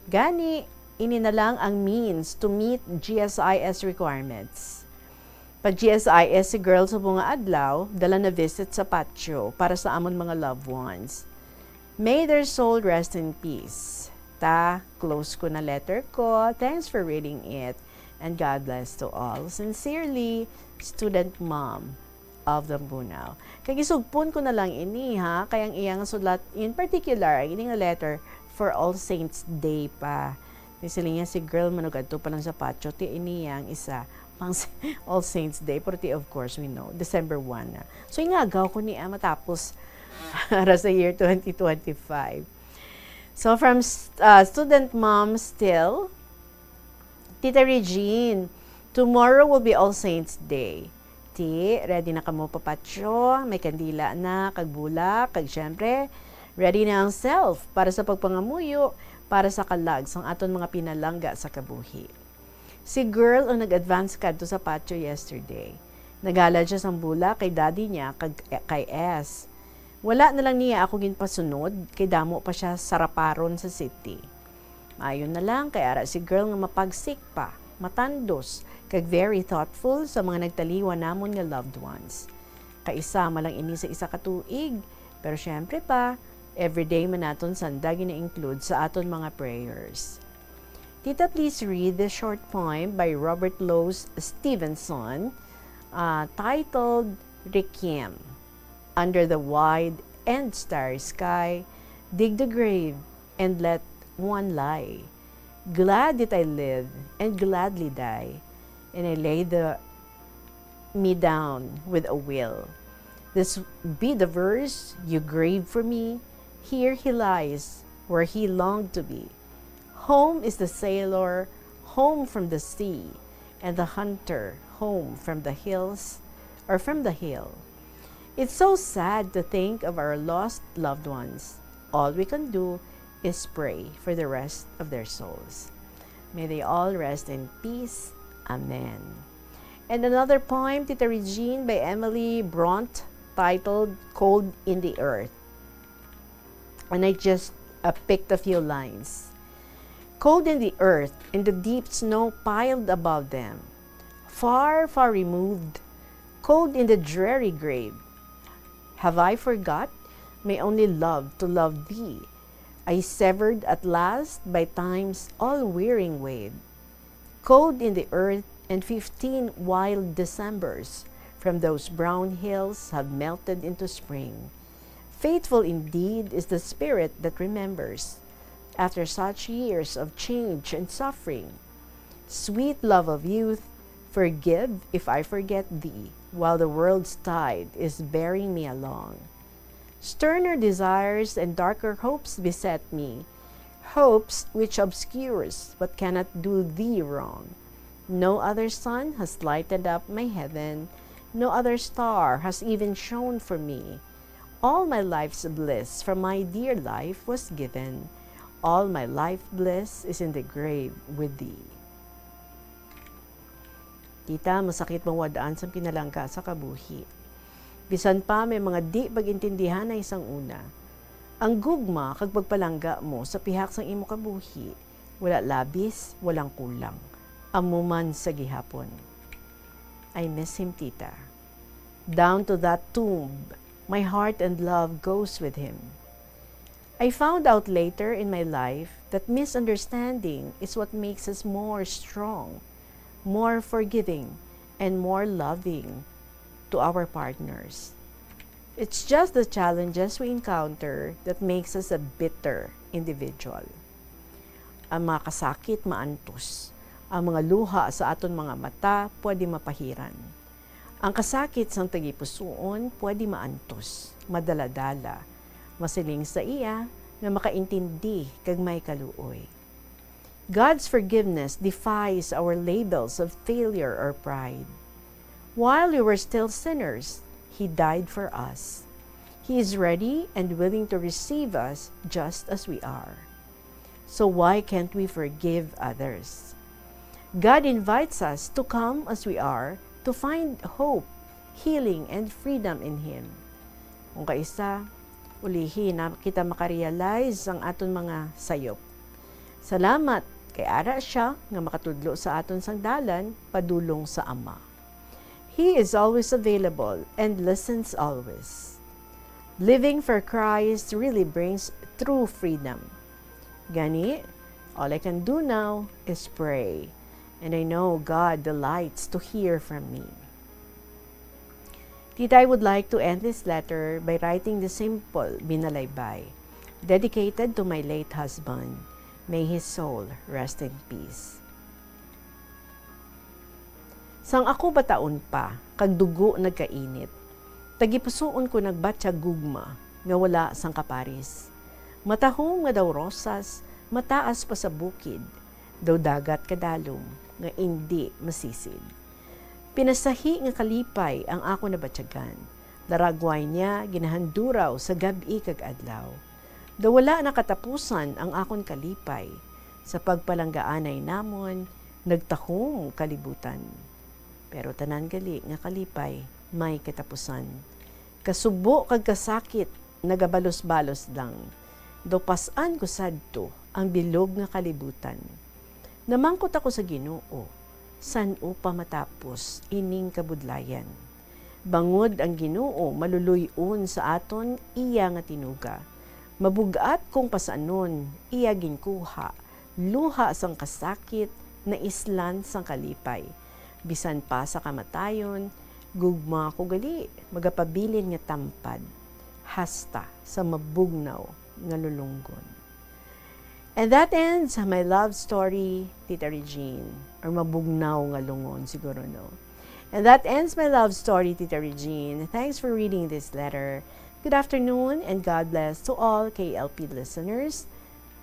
Gani, ini na lang ang means to meet G S I S requirements. Pa G S I S si girl subong nga adlaw, dala na visit sa patio para sa amon mga loved ones. May their soul rest in peace. Ta, close ko na letter ko. Thanks for reading it. And God bless to all. Sincerely, student mom of Lambunao. Kag isugpon ko na lang ini, ha, kay ang iyang sulat in particular, ang ini nga letter for All Saints Day pa. Ni sila niya si girl, manug adto pa lang sa patio, ti ini ang isa pang All Saints Day, pero ti, of course, we know, December one na. So, ingagaw ko ni, ah, matapos para sa year twenty twenty-five. So, from st-, ah, student mom still, Tita Regine, tomorrow will be All Saints Day. Ti, ready na kamo pa patio, may kandila na, kag bulak, kag syempre, ready na ang self para sa pagpangamuyo, para sa kalag sang aton mga pinalangga sa kabuhi. Si girl ang nag-advance kadto sa patio yesterday. Naghalad siya sang bulak kay daddy niya kag kay S. Wala na lang niya ako ginpasunod kay damo pa siya saraparon sa city. Maayo na lang kay ara si girl nga mapagsik pa, matandos, kag very thoughtful sa mga nagtaliwan namon nga loved ones. Kaisa man lang ini sa isa ka tuig, pero syempre pa, everyday man naton sanda gina-include sa aton mga prayers. Tita, please read the short poem by Robert Louis Stevenson, uh, titled Requiem. Under the wide and starry sky, dig the grave and let one lie. Glad did I live and gladly die, and I lay the me down with a will. This be the verse you grave for me. Here he lies where he longed to be. Home is the sailor home from the sea, and the hunter home from the hills or from the hill. It's so sad to think of our lost loved ones. All we can do is pray for the rest of their souls. May they all rest in peace. Amen. And another poem, Tita Regine, by Emily Bront, titled Cold in the Earth. And I just, uh, picked a few lines. Cold in the earth, in the deep snow piled above them, far, far removed, Cold in the dreary grave. Have I forgot my only love to love thee? I severed at last by time's all-wearying wave. Cold in the earth and fifteen wild Decembers from those brown hills have melted into spring. Faithful indeed is the spirit that remembers, after such years of change and suffering. Sweet love of youth, forgive if I forget thee, while the world's tide is bearing me along. Sterner desires and darker hopes beset me, hopes which obscures but cannot do thee wrong. No other sun has lighted up my heaven, no other star has even shone for me. All my life's bliss from my dear life was given. All my life bliss is in the grave with thee. Tita, masakit mawad-an sang pinalangga sa kabuhi. Bisan pa may mga di pag-intindihanay sang una, ang gugma kag pagpalangga mo sa pihak sang imo kabuhi, wala labis, walang kulang. Amo man sa gihapon. I miss him, Tita. Down to that tomb, my heart and love goes with him. I found out later in my life that misunderstanding is what makes us more strong, more forgiving, and more loving to our partners. It's just the challenges we encounter that makes us a bitter individual. Ang mga kasakit maantos. Ang mga luha sa aton mga mata pwede mapahiran. Ang kasakit sang tagipusoon pwede maantos, madaladala, masiling sa iya nga makaintindi kag may kaluoy. God's forgiveness defies our labels of failure or pride. While we were still sinners, He died for us. He is ready and willing to receive us just as we are. So why can't we forgive others? God invites us to come as we are to find hope, healing, and freedom in Him. Kung kaisa, ulihi na kita makarealize ang aton mga sayop. Salamat kay ara sia nga makatudlo sa aton sang dalan padulong sa Ama. He is always available and listens always. Living for Christ really brings true freedom. Gani, all I can do now is pray, and I know God delights to hear from me. Tita, I would like to end this letter by writing the simple binalaybay, dedicated to my late husband. May his soul rest in peace. Sang ako bataon pa, kag dugo nagkainit, tagipusoon ko nagbatyag gugma nga wala sang kaparis. Matahom nga daw rosas, mataas pa sa bukid, daw dagat kadalom nga indi masisid. Pinasahi nga kalipay ang ako nabatyagan, laragway niya ginahanduraw sa gab-i kag adlaw. Daw wala na katapusan ang akon kalipay. Sa pagpalanggaanay namon, nagtahom kalibutan. Pero tanan gali nga kalipay may katapusan. Kasubo kag kasakit nagabalos-balos lang. Daw pas-an ko sadto ang bilog nga kalibutan. Namangkot ako sa Ginoo, san-o pa matapos ining kabudlayan? Bangod ang Ginoo maluluy-on sa aton iya nga tinuga. Mabug-at kong pas-anon iya ginkuha, luha sang kasakit, naislan sang kalipay. Bisan pa sa kamatayon, gugma ko gali magapabilin nga tampad, hasta sa mabugnaw nga lulunggon. And that ends my love story, Tita Regine. Or mabugnaw nga lungon, siguro, no? And that ends my love story, Tita Regine. Thanks for reading this letter. Good afternoon and God bless to all K L P listeners.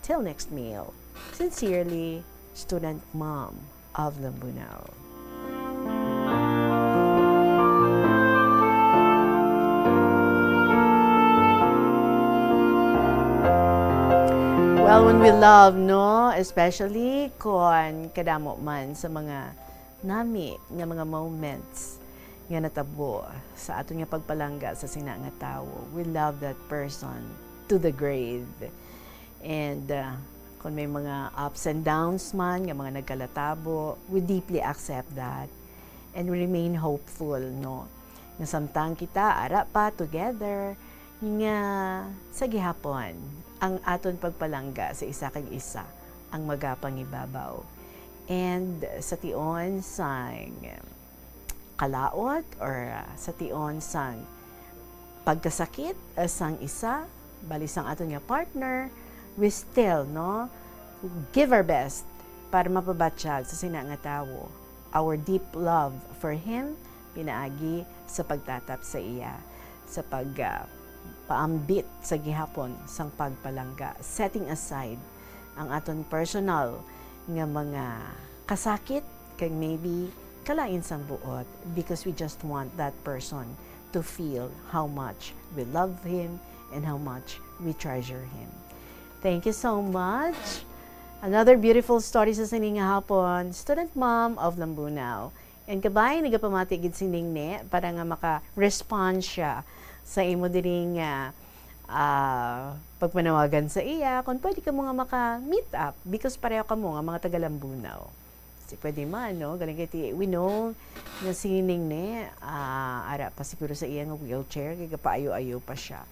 Till next mail. Sincerely, Student Mom of Lambunao. Well, when we love, no, especially kon kadamo man sa mga nami nga mga moments nga natabo sa aton nga pagpalangga sa sina nga tawo, we love that person to the grave. And, uh, kung may mga ups and downs man nga mga nagkalatabo, we deeply accept that and we remain hopeful, no? Nga samtang kita ara pa together, nga sa gihapon ang aton pagpalangga sa isa kag isa ang magapangibabaw. And sa tion sang kalaot or, ah, sa tion sang pagkasakit, ah, sang isa, bali sang aton nga partner, we still, no, give our best para mapabatyag sa sina nga tawo our deep love for him pinaagi sa pagtatap sa iya, sa pag, ah, paambit sa gihapon sang pagpalangga, setting aside ang aton personal nga mga kasakit kag maybe kalain sang buot, because we just want that person to feel how much we love him and how much we treasure him. Thank you so much. Another beautiful story sa sini nga hapon, student mom of Lambunao. And kabay, nagapamati gid si Ningni para nga maka-respond siya sa imo diri nga, ah, pagpanawagan sa iya, kung pwede kamo nga maka-meet up, because pareho kamo nga mga taga Lambunao. Si pwede man, no? Galing kay ti-, we know nga si Ningni, ah, ara pa siguro sa iya nga wheelchair, kay gapaayo-ayo pa siya.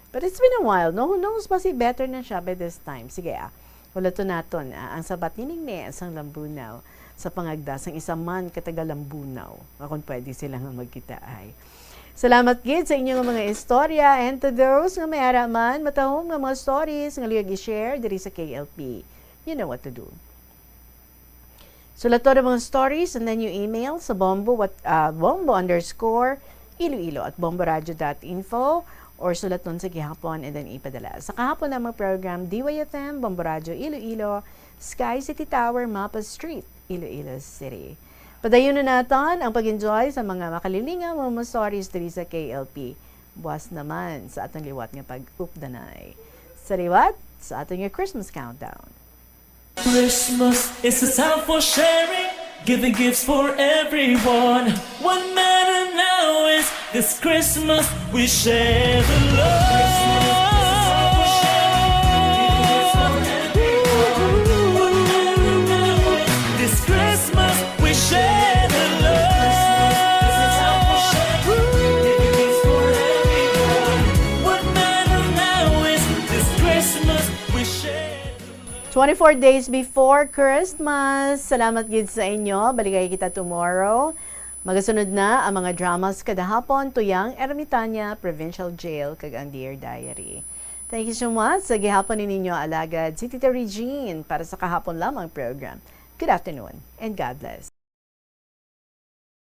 But it's been a while, no? Who knows, basi better na siya by this time. Sige, ah. Hulaton naton, ah, ang sabat ni Ningni sang Lambunao sa pangagda sang isa man ka taga Lambunao, nga kung pwede sila nga magkita ay. Salamat gid sa inyo nga mga istorya, and to those nga may ara man, matahom nga mga stories nga luyag i-share diri sa K L P, you know what to do. Sulaton ang mga stories and then you email sa bombo, what, ah, bombo underscore iloilo at bomboradio dot info, or sulaton sa gihapon and then ipadala. Sa kahapon namang program, D Y F M, Bombo Radio Iloilo, Sky City Tower, Mapa Street, Iloilo City. Padayon na naton ang pag-enjoy sa mga makalilingaw nga mga stories diri sa K L P. Buas naman sa aton liwat nga pag-updanay. Sa liwat, sa aton nga Christmas countdown. Christmas is a time for sharing, giving gifts for everyone. What matter now is this Christmas we share the love. This Christmas we share the love. What matter now is this Christmas we share the love. Twenty-four days before Christmas. Salamat gid sa inyo. Balikay kita tomorrow. Magasunod na ang mga dramas kada hapon, Tuyang Ermitana, Provincial Jail, kag ang Dear Diary. Thank you so much. Sa gihapon ni ninyo alagad, si Tita Regine para sa kahapon lamang program. Good afternoon and God bless.